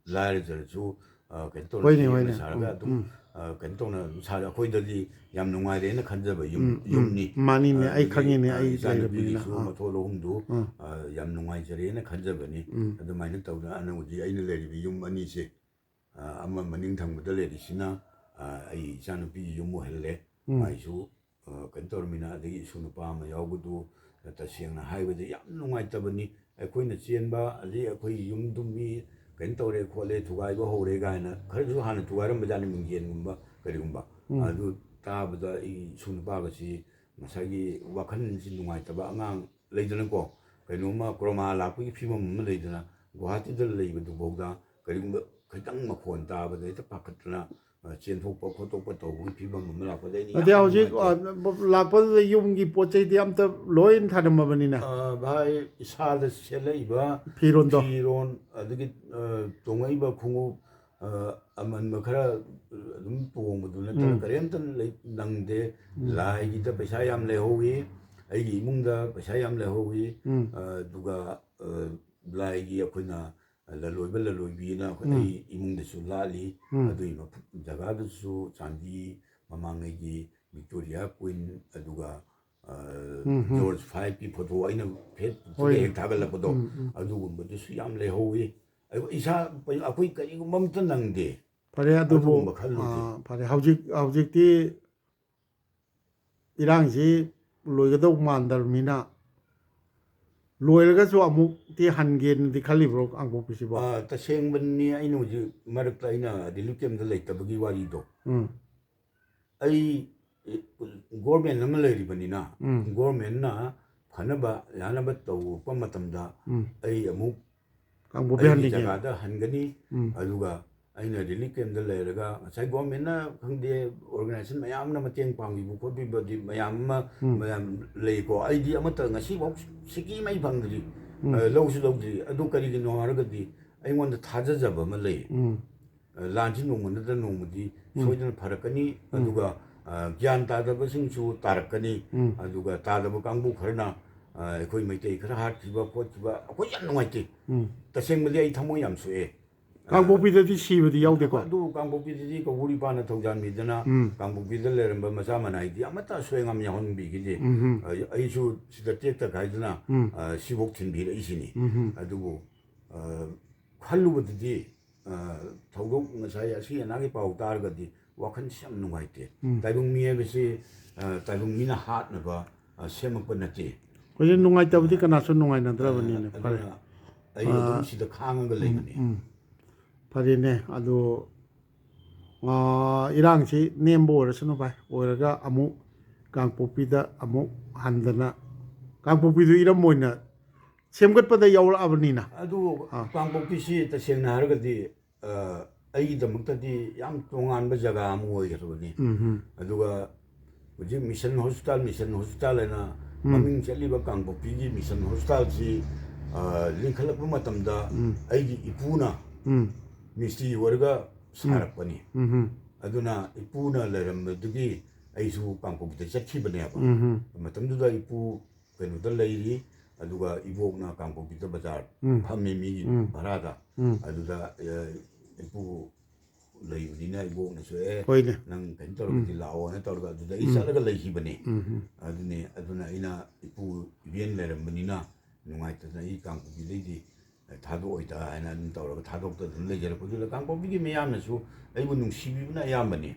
ꯂꯥꯏꯔꯖꯔꯁꯨ, ꯑ, ꯀꯩꯅꯣ ꯇꯧꯔ ꯍꯣꯏꯅꯦ, ꯂꯤꯛꯅ ꯍꯣꯏꯅꯦ꯫ ꯁꯥꯔꯒ ꯎꯝ, ꯑꯗꯨꯝ, ꯎꯝ꯫ ꯑ, ꯀꯩꯅꯣ ꯇꯧꯅ ꯑꯗꯨꯝ ꯁꯥꯔꯦ꯫ ꯑꯩꯈꯣꯏꯗꯗꯤ ꯌꯥꯝ ꯅꯨꯡꯉꯥꯏꯔꯦꯅ ꯈꯟꯖꯕ ꯌꯨꯝ, ꯎꯝ, ꯎꯝ꯫ ꯌꯨꯝꯅꯤ꯫ ꯃꯥꯅꯤꯅꯦ, ꯑ, ꯑꯩ ꯑꯗꯒꯤ, ꯈꯪꯉꯤꯅꯦ, ꯑ, ꯑꯩ ꯏꯆꯥꯅꯨꯄꯤꯒꯤꯁꯨ ꯂꯩꯔꯕꯅꯤꯅ꯫ ꯑꯥ꯫ ꯃꯊꯣꯜ ꯑꯍꯨꯝꯗꯨ, ꯎꯝ꯫ ꯑ, ꯌꯥꯝ ꯅꯨꯡꯉꯥꯏꯖꯔꯦꯅ ꯈꯟꯖꯕꯅꯤ꯫ ꯎꯝ꯫ ꯑꯗꯨꯃꯥꯏꯅ ꯇꯧꯗꯅ ꯑꯅ ꯍꯧꯖꯤꯛ ꯑꯩꯅ ꯂꯩꯔꯤꯕ ꯌꯨꯝ ꯑꯅꯤꯁꯦ, ꯑ, ꯑꯃ ꯃꯅꯤꯡ ꯊꯪꯕꯗ ꯂꯩꯔꯤꯁꯤꯅ, ꯑ, ꯑꯩ ꯏꯆꯥꯅꯨꯄꯤꯒꯤ ꯌꯨꯝ ꯑꯣꯏꯍꯜꯂꯦ꯫ ꯎꯝ꯫ ꯃꯥꯏꯁꯨ, ꯑ, ꯀꯩꯅꯣ ꯇꯧꯔꯃꯤꯅ, ꯑꯗꯒꯤ ꯏꯁꯨ ꯅꯨꯄꯥ ꯑꯃ ꯌꯥꯎꯕꯗꯨ, ꯑ, ꯇꯁꯦꯡꯅ ꯍꯥꯏꯕꯗ ꯌꯥꯝ ꯅꯨꯡꯉꯥꯏꯇꯕꯅꯤ꯫ ꯑꯩꯈꯣꯏꯅ ꯆꯦꯟꯕ, ꯑꯗꯒꯤ ꯑꯩꯈꯣꯏ ꯌꯨꯝꯗꯨ ꯃꯤ ꯀꯩꯅꯣ ꯇꯧꯔꯦ ꯈꯣꯠꯂꯦ, ꯊꯨꯒꯥꯏꯕ ꯍꯧꯔꯦ ꯀꯥꯏꯅ ꯈꯔꯁꯨ ꯍꯥꯟꯅ ꯊꯨꯒꯥꯏꯔꯝꯕꯖꯥꯠꯅꯤ, ꯃꯤꯡꯖꯦꯜꯒꯨꯝꯕ ꯀꯔꯤꯒꯨꯝꯕ꯫ ꯎꯝ꯫ ꯑꯗꯨ ꯇꯥꯕꯗ ꯑꯩ ꯏꯁꯨ ꯅꯨꯄꯥꯒꯁꯤ ꯉꯁꯥꯏꯒꯤ ꯋꯥꯈꯜꯁꯤ ꯅꯨꯡꯉꯥꯏꯇꯕ, ꯑꯉꯥꯡ ꯂꯩꯗꯅꯀꯣ, ꯀꯩꯅꯣꯝꯃ ꯀ꯭ꯔꯣꯃꯥ ꯂꯥꯛꯄꯒꯤ ꯐꯤꯕꯝ ꯑꯃ ꯂꯩꯗꯅ, ꯒꯨꯋꯥꯍꯥꯇꯤꯗ ꯂꯩꯕꯗꯨꯐꯥꯎꯗ ꯀꯔꯤꯒꯨꯝꯕ ꯈꯤꯇꯪ ꯃꯈꯣꯟ ꯇꯥꯕꯗ ꯍꯦꯛꯇ ꯄꯥꯈꯠꯇꯅ, ꯑ, ꯆꯦꯟꯊꯣꯛꯄ ꯈꯣꯠꯇꯣꯛꯄ ꯇꯧꯕꯒꯤ ꯐꯤꯕꯝ ꯑꯃ ꯂꯥꯛꯄꯗ ꯑꯩꯅ ꯌꯥꯝ ꯑꯗꯩ ꯍꯧꯖꯤꯛ, ꯅꯨꯡꯉꯥꯏꯇꯦ꯫ ꯑ, ꯂꯥꯛꯄꯗꯨꯗ ꯌꯨꯝꯒꯤ ꯄꯣꯠ ꯆꯩꯗꯤ ꯑꯝꯇ ꯂꯣꯏ ꯊꯥꯔꯝꯃꯕꯅꯤꯅ꯫ ꯑ, ꯚꯥꯏ, ꯏꯁꯥꯗ ꯁꯦꯠꯂꯛꯏꯕ ꯐꯤꯔꯣꯟꯗꯣ꯫ ꯐꯤꯔꯣꯟ, ꯑꯗꯒꯤ, ꯑ, ꯇꯣꯡꯉꯛꯏꯕ ꯈꯣꯡꯎꯞ, ꯑ, ꯑꯃꯟꯕ ꯈꯔ ꯑꯗꯨꯝ ꯇꯣꯡꯕꯗꯨ ꯅꯠꯇꯅ ꯎꯝ꯫ ꯀꯔꯤꯝꯇ ꯂꯩ-, ꯅꯪꯗꯦ꯫ ꯎꯝ꯫ ꯂꯥꯏꯒꯤꯗ ꯄꯩꯁꯥ ꯌꯥꯝ ꯂꯩꯍꯧꯋꯤ, ꯑꯩꯒꯤ ꯏꯃꯨꯡꯗ ꯄꯩꯁꯥ ꯌꯥꯝ ꯂꯩꯍꯧꯋꯤ꯫ ꯎꯝ꯫ ꯑ, ꯑꯗꯨꯒ, ꯑ, ꯂꯥꯏꯒꯤ ꯑꯩꯈꯣꯏꯅ ꯂꯂꯣꯏꯕ ꯂꯂꯣꯏꯕꯤꯅ ꯑꯩꯈꯣꯏ ꯎꯝ꯫ ꯑꯩ ꯏꯃꯨꯡꯗꯁꯨ ꯂꯥꯠꯂꯤ꯫ ꯎꯝ꯫ ꯑꯗꯨꯒꯤ ꯃꯐꯝ ꯖꯒꯥꯗꯨꯁꯨ ꯆꯥꯟꯗꯤ ꯃꯃꯥꯡꯉꯩꯒꯤ ꯚꯤꯛꯇꯣꯔꯤꯌꯥ ꯀ꯭ꯋꯤꯟ, ꯑꯗꯨꯒ, ꯑ, ꯎꯝ, ꯎꯝ꯫ ꯖꯣꯔꯖ ꯐꯥꯏꯚꯀꯤ ꯐꯣꯇꯣ ꯑꯩꯅ ꯐꯦꯁꯕꯨꯛꯇꯒ ꯍꯣꯏ꯫ ꯍꯦꯛ ꯊꯥꯒꯠꯂꯛꯄꯗꯣ, ꯎꯝ, ꯎꯝ꯫ ꯑꯗꯨꯒꯨꯝꯕꯗꯨꯁꯨ ꯌꯥꯝ ꯂꯩꯍꯧꯋꯤ꯫ ꯑꯩ ꯏꯁꯥ, ꯑꯩꯈꯣꯏ ꯀꯔꯤꯒꯨꯝꯕ ꯑꯝꯇ ꯅꯪꯗꯦ꯫ ꯐꯔꯦ, ꯑꯗꯨꯕꯨ, ꯑꯗꯨꯒꯨꯝꯕ ꯈꯜꯂꯨꯗꯦ꯫ ꯑ, ꯐꯔꯦ, ꯍꯧꯖꯤꯛ, ꯍꯧꯖꯤꯛꯇꯤ ꯏꯔꯥꯡꯁꯤ ꯂꯣꯏꯒꯗꯧ ꯃꯥꯟꯗ꯭ꯔꯕꯅꯤꯅ, ꯂꯣꯏꯔꯒꯁꯨ ꯑꯃꯨꯛꯇꯤ ꯍꯟꯒꯦꯅꯗꯤ ꯈꯜꯂꯤꯕ꯭ꯔꯣ ꯀꯥꯡꯄꯣꯛꯄꯤꯁꯤꯕꯣ? ꯑ, ꯇꯁꯦꯡꯕꯅꯤ, ꯑꯩꯅ ꯍꯧꯖꯤꯛ ꯃꯔꯛꯇ ꯑꯩꯅ ꯔꯤꯂꯤꯐ ꯀꯦꯝꯗ ꯂꯩꯇꯕꯒꯤ ꯋꯥꯔꯤꯗꯣ, ꯎꯝ ꯑꯩ ꯒꯣꯔꯃꯦꯟ ꯑꯃ ꯂꯩꯔꯤꯕꯅꯤꯅ, ꯎꯝ꯫ ꯒꯣꯔꯃꯦꯟꯅ ꯐꯅꯕ ꯌꯥꯅꯕ ꯇꯧꯔꯛꯄ ꯃꯇꯝꯗ ꯎꯝ꯫ ꯑꯩ ꯑꯃꯨꯛ ꯀꯥꯡꯄꯣꯛꯄꯤ ꯑꯩꯒꯤ ꯍꯟꯅꯤꯡꯉꯦ꯫ ꯖꯒꯥꯗ ꯍꯟꯒꯅꯤ꯫ ꯎꯝ꯫ ꯑꯗꯨꯒ ꯑꯩꯅ ꯔꯤꯂꯤꯐ ꯀꯦꯝꯗ ꯂꯩꯔꯒ ꯉꯁꯥꯏ ꯒꯣꯔꯃꯦꯟꯅ ꯈꯪꯗꯦ, ꯑꯣꯔꯒꯅꯥꯏꯖꯦꯁꯟ ꯃꯌꯥꯝꯅ ꯃꯇꯦꯡ ꯄꯥꯡꯕꯤꯕ ꯈꯣꯠꯄꯤꯕꯗꯤ ꯃꯌꯥꯝ ꯑꯃ ꯎꯝ꯫ ꯃꯌꯥꯝ ꯂꯩꯀꯣ꯫ ꯑꯩꯗꯤ ꯑꯃꯠꯇ ꯉꯁꯤꯐꯥꯎ ꯁꯤꯀꯤ ꯃꯩ ꯐꯪꯗ꯭ꯔꯤ꯫ ꯎꯝ꯫ ꯑ, ꯂꯧꯁꯨ ꯂꯧꯗ꯭ꯔꯤ꯫ ꯑꯗꯨ ꯀꯔꯤꯒꯤꯅꯣ ꯍꯥꯏꯔꯒꯗꯤ ꯑꯩꯉꯣꯟꯗ ꯊꯥꯖꯖꯕ ꯑꯃ ꯂꯩ꯫ ꯎꯝ꯫ ꯑ, ꯂꯥꯟꯁꯤ ꯅꯣꯡꯃ ꯅꯠꯇ꯭ꯔ ꯅꯣꯡꯃꯗꯤ ꯎꯝ꯫ ꯁꯣꯏꯗꯅ ꯐꯔꯛꯀꯅꯤ꯫ ꯎꯝ꯫ ꯑꯗꯨꯒ, ꯑ, ꯒ꯭ꯌꯥꯟ ꯇꯥꯗꯕꯁꯤꯡꯁꯨ ꯇꯥꯔꯛꯀꯅꯤ꯫ ꯎꯝ꯫ ꯑꯗꯨꯒ ꯇꯥꯗꯕ ꯀꯥꯡꯕꯨ ꯈꯔꯅ, ꯑ, ꯑꯩꯈꯣꯏ ꯃꯩꯇꯩ ꯈꯔ ꯍꯥꯠꯈꯤꯕ ꯈꯣꯠꯈꯤꯕ, ꯑꯩꯈꯣꯏ ꯌꯥꯝ ꯅꯨꯡꯉꯥꯏꯇꯦ꯫ ꯎꯝ꯫ ꯇꯁꯦꯡꯕꯗꯤ ꯑꯩ ꯊꯃꯣꯏ ꯌꯥꯝ ꯁꯣꯛꯑꯦ꯫ ꯀꯥꯡꯄꯣꯛꯄꯤꯗꯗꯤ ꯁꯤꯕꯗꯤ ꯌꯥꯎꯗꯦꯀꯣ? ꯑꯗꯨ ꯀꯥꯡꯄꯣꯛꯄꯤꯗꯗꯤ ꯀꯧꯕꯨꯔꯤ ꯄꯥꯅ ꯊꯧꯖꯥꯟꯕꯤꯗꯅ ꯎꯝ꯫ ꯀꯥꯡꯄꯣꯛꯄꯤꯗ ꯂꯩꯔꯝꯕ ꯃꯆꯥ ꯃꯅꯥꯏꯗꯤ ꯑꯃꯠꯇ ꯑꯁꯣꯏ ꯑꯉꯥꯝ ꯌꯥꯎꯍꯟꯕꯤꯈꯤꯗꯦ꯫ ꯎꯝ꯫ ꯑ, ꯑꯩꯁꯨ ꯁꯤꯗ ꯇꯦꯛꯇ ꯀꯥꯏꯗꯅ, ꯎꯝ꯫ ꯑ, ꯁꯤꯐꯧ ꯊꯤꯟꯕꯤꯔꯛꯏꯁꯤꯅꯤ꯫ ꯎꯝ꯫ ꯑꯗꯨꯕꯨ, ꯑ, ꯈꯜꯂꯨꯕꯗꯗꯤ, ꯑ, ꯊꯧꯗꯣꯛ ꯉꯁꯥꯏ ꯑꯁꯤ ꯑꯅꯥꯒꯤ ꯄꯥꯎ ꯇꯥꯔꯒꯗꯤ ꯋꯥꯈꯜꯁꯤ ꯌꯥꯝ ꯅꯨꯡꯉꯥꯏꯇꯦ꯫ ꯎꯝ꯫ ꯇꯥꯏꯕꯪ ꯃꯤ ꯍꯥꯏꯕꯁꯤ, ꯑ, ꯇꯥꯏꯕꯪ ꯃꯤꯅ ꯍꯥꯠꯅꯕ, ꯑ, ꯁꯦꯝꯃꯛꯄ ꯅꯠꯇꯦ꯫ ꯍꯧꯖꯤꯛ ꯅꯨꯡꯉꯥꯏꯇꯕꯗꯤ ꯀꯅꯥꯁꯨ ꯅꯨꯡꯉꯥꯏꯅꯗ꯭ꯔꯕꯅꯤꯅꯦ꯫ ꯐꯔꯦ꯫ ꯑꯗꯨꯅ ꯑꯩ ꯑꯗꯨꯝ ꯁꯤꯗ ꯈꯥꯡꯉꯒ ꯂꯩꯕꯅꯤ꯫ ꯎꯝ꯫ ꯐꯔꯦꯅꯦ꯫ ꯑꯗꯣ, ꯑ, ꯏꯔꯥꯡꯁꯤ ꯅꯦꯝꯕ ꯑꯣꯏꯔꯁꯅꯨ ꯚꯥꯏ, ꯑꯣꯏꯔꯒ ꯑꯃꯨꯛ ꯀꯥꯡꯄꯣꯛꯄꯤꯗ ꯑꯃꯨꯛ ꯍꯟꯗꯅ, ꯀꯥꯡꯄꯣꯛꯄꯤꯗꯨ ꯏꯔꯝ ꯑꯣꯏꯅ ꯁꯦꯝꯒꯠꯄꯗ ꯌꯥꯎꯔꯛꯑꯕꯅꯤꯅ꯫ ꯑꯗꯨ ꯑꯥ꯫ ꯀꯥꯡꯄꯣꯛꯄꯤꯁꯤ ꯇꯁꯦꯡꯅ ꯍꯥꯏꯔꯒꯗꯤ, ꯑ, ꯑꯩꯒꯤꯗꯃꯛꯇꯗꯤ ꯌꯥꯝ ꯇꯣꯉꯥꯟꯕ ꯖꯒꯥ ꯑꯃ ꯑꯣꯏꯈ꯭ꯔꯕꯅꯤ꯫ ꯎꯝ, ꯎꯝ꯫ ꯑꯗꯨꯒ ꯍꯧꯖꯤꯛ ꯃꯤꯁꯟ ꯍꯣꯁꯄꯤꯇꯥꯜ, ꯃꯤꯁꯟ ꯍꯣꯁꯄꯤꯇꯥꯜ ꯍꯥꯏꯅ ꯎꯝ꯫ ꯃꯃꯤꯡ ꯆꯠꯂꯤꯕ ꯀꯥꯡꯄꯣꯛꯄꯤꯒꯤ ꯃꯤꯁꯟ ꯍꯣꯁꯄꯤꯇꯥꯜꯁꯤ, ꯑ, ꯂꯤꯡꯈꯠꯂꯛꯄ ꯃꯇꯝꯗ ꯎꯝ꯫ ꯑꯩꯒꯤ ꯏꯄꯨꯅ ꯎꯝ꯫ ꯃꯤꯁꯇ꯭ꯔꯤ ꯑꯣꯏꯔꯒ ꯁꯥꯔꯛꯄꯅꯤ꯫ ꯎꯝ, ꯎꯝ꯫ ꯑꯗꯨꯅ ꯏꯄꯨꯅ ꯂꯩꯔꯝꯕꯗꯨꯒꯤ ꯑꯩꯁꯨ ꯀꯥꯡꯄꯣꯛꯄꯤꯗ ꯆꯠꯈꯤꯕꯅꯦꯕ꯫ ꯎꯝ, ꯎꯝ꯫ ꯃꯇꯝꯗꯨꯗ ꯏꯄꯨ ꯀꯩꯅꯣꯗ ꯂꯩꯔꯤ, ꯑꯗꯨꯒ ꯏꯕꯣꯛꯅ ꯀꯥꯡꯄꯣꯛꯄꯤꯗ ꯕꯖꯥꯔ ꯎꯝ꯫ ꯐꯝꯃꯤ ꯃꯤꯒꯤ ꯎꯝ꯫ ꯚꯔꯥꯗ꯫ ꯎꯝ꯫ ꯑꯗꯨꯗ, ꯑ, ꯏꯄꯨ ꯂꯩꯕꯅꯤꯅ ꯏꯕꯣꯛꯅꯁꯨ, "ꯑꯦ, ꯍꯣꯏꯅꯦ꯫ ꯅꯪ ꯀꯩꯅꯣ ꯇꯧꯔꯒꯗꯤ ꯂꯥꯛꯑꯣꯅ" ꯇꯧꯔꯒ ꯑꯗꯨꯗ ꯑꯩ ꯆꯠꯂꯒ ꯂꯩꯈꯤꯕꯅꯤ꯫ ꯎꯝ, ꯎꯝ꯫ ꯑꯗꯨꯅꯤ, ꯑꯗꯨꯅ ꯑꯩꯅ ꯏꯄꯨ ꯏꯕꯦꯟ ꯂꯩꯔꯝꯕꯅꯤꯅ ꯅꯨꯡꯉꯥꯏꯇꯗꯅ ꯑꯩ ꯀꯥꯡꯄꯣꯛꯄꯤꯗꯩꯗꯤ ꯊꯥꯗꯣꯛꯑꯣꯏꯗ ꯍꯥꯏꯅ ꯑꯗꯨꯝ ꯇꯧꯔꯒ ꯊꯥꯗꯣꯛꯇ ꯑꯗꯨꯝ ꯂꯩꯖꯔꯛꯄꯗꯨꯗ ꯀꯥꯡꯄꯣꯛꯄꯤꯒꯤ ꯃꯤꯌꯥꯝꯅꯁꯨ ꯑꯩꯕꯨ ꯅꯨꯡꯁꯤꯕꯤꯕꯅ ꯑꯌꯥꯝꯕꯅꯤ꯫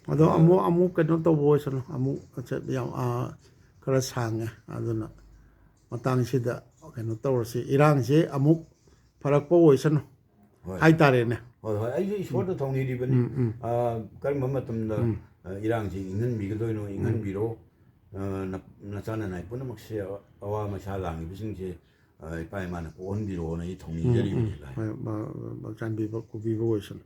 ꯑꯗꯣ ꯑꯃꯨꯛ, ꯑꯃꯨꯛ ꯀꯩꯅꯣ ꯇꯧꯕ ꯑꯣꯏꯁꯅꯨ, ꯑꯃꯨꯛ ꯆꯠ-, ꯌꯥꯝ, ꯑꯥ, ꯈꯔ ꯁꯥꯡꯉꯦ꯫ ꯑꯗꯨꯅ ꯃꯇꯥꯡꯁꯤꯗ ꯀꯩꯅꯣ ꯇꯧꯔꯁꯤ, ꯏꯔꯥꯡꯁꯦ ꯑꯃꯨꯛ ꯐꯔꯛꯄ ꯑꯣꯏꯁꯅꯨ ꯍꯣꯏ꯫ ꯍꯥꯏꯇꯥꯔꯦꯅꯦ꯫ ꯍꯣꯏ ꯍꯣꯏ, ꯑꯩꯁꯨ ꯏꯁꯣꯔꯗ ꯊꯧꯅꯤꯔꯤꯕꯅꯤ꯫ ꯎꯝ, ꯎꯝ꯫ ꯑ, ꯀꯔꯝꯕ ꯃꯇꯝꯗ ꯑ, ꯏꯔꯥꯡꯁꯤ ꯏꯪꯍꯟꯕꯤꯒꯗꯣꯏꯅꯣ, ꯏꯪꯍꯟꯕꯤꯔꯣ꯫ ꯑ, ꯅ- ꯅꯆꯥ ꯅꯅꯥꯏ ꯄꯨꯝꯅꯃꯛꯁꯦ ꯑꯋꯥ ꯃꯩꯁꯥ ꯂꯥꯡꯉꯤꯕꯁꯤꯡꯁꯦ, ꯑ, ꯏꯄꯥ ꯏꯃꯥꯅ ꯀꯣꯛꯍꯟꯕꯤꯔꯣꯅ ꯑꯩ ꯊꯧꯅꯤꯖꯔꯤꯕꯅꯤ꯫ ꯍꯣꯏ, ꯕ- ꯕ- ꯆꯥꯟꯕꯤꯕ ꯀꯣꯕꯤꯕ ꯑꯣꯏꯁꯅꯨ꯫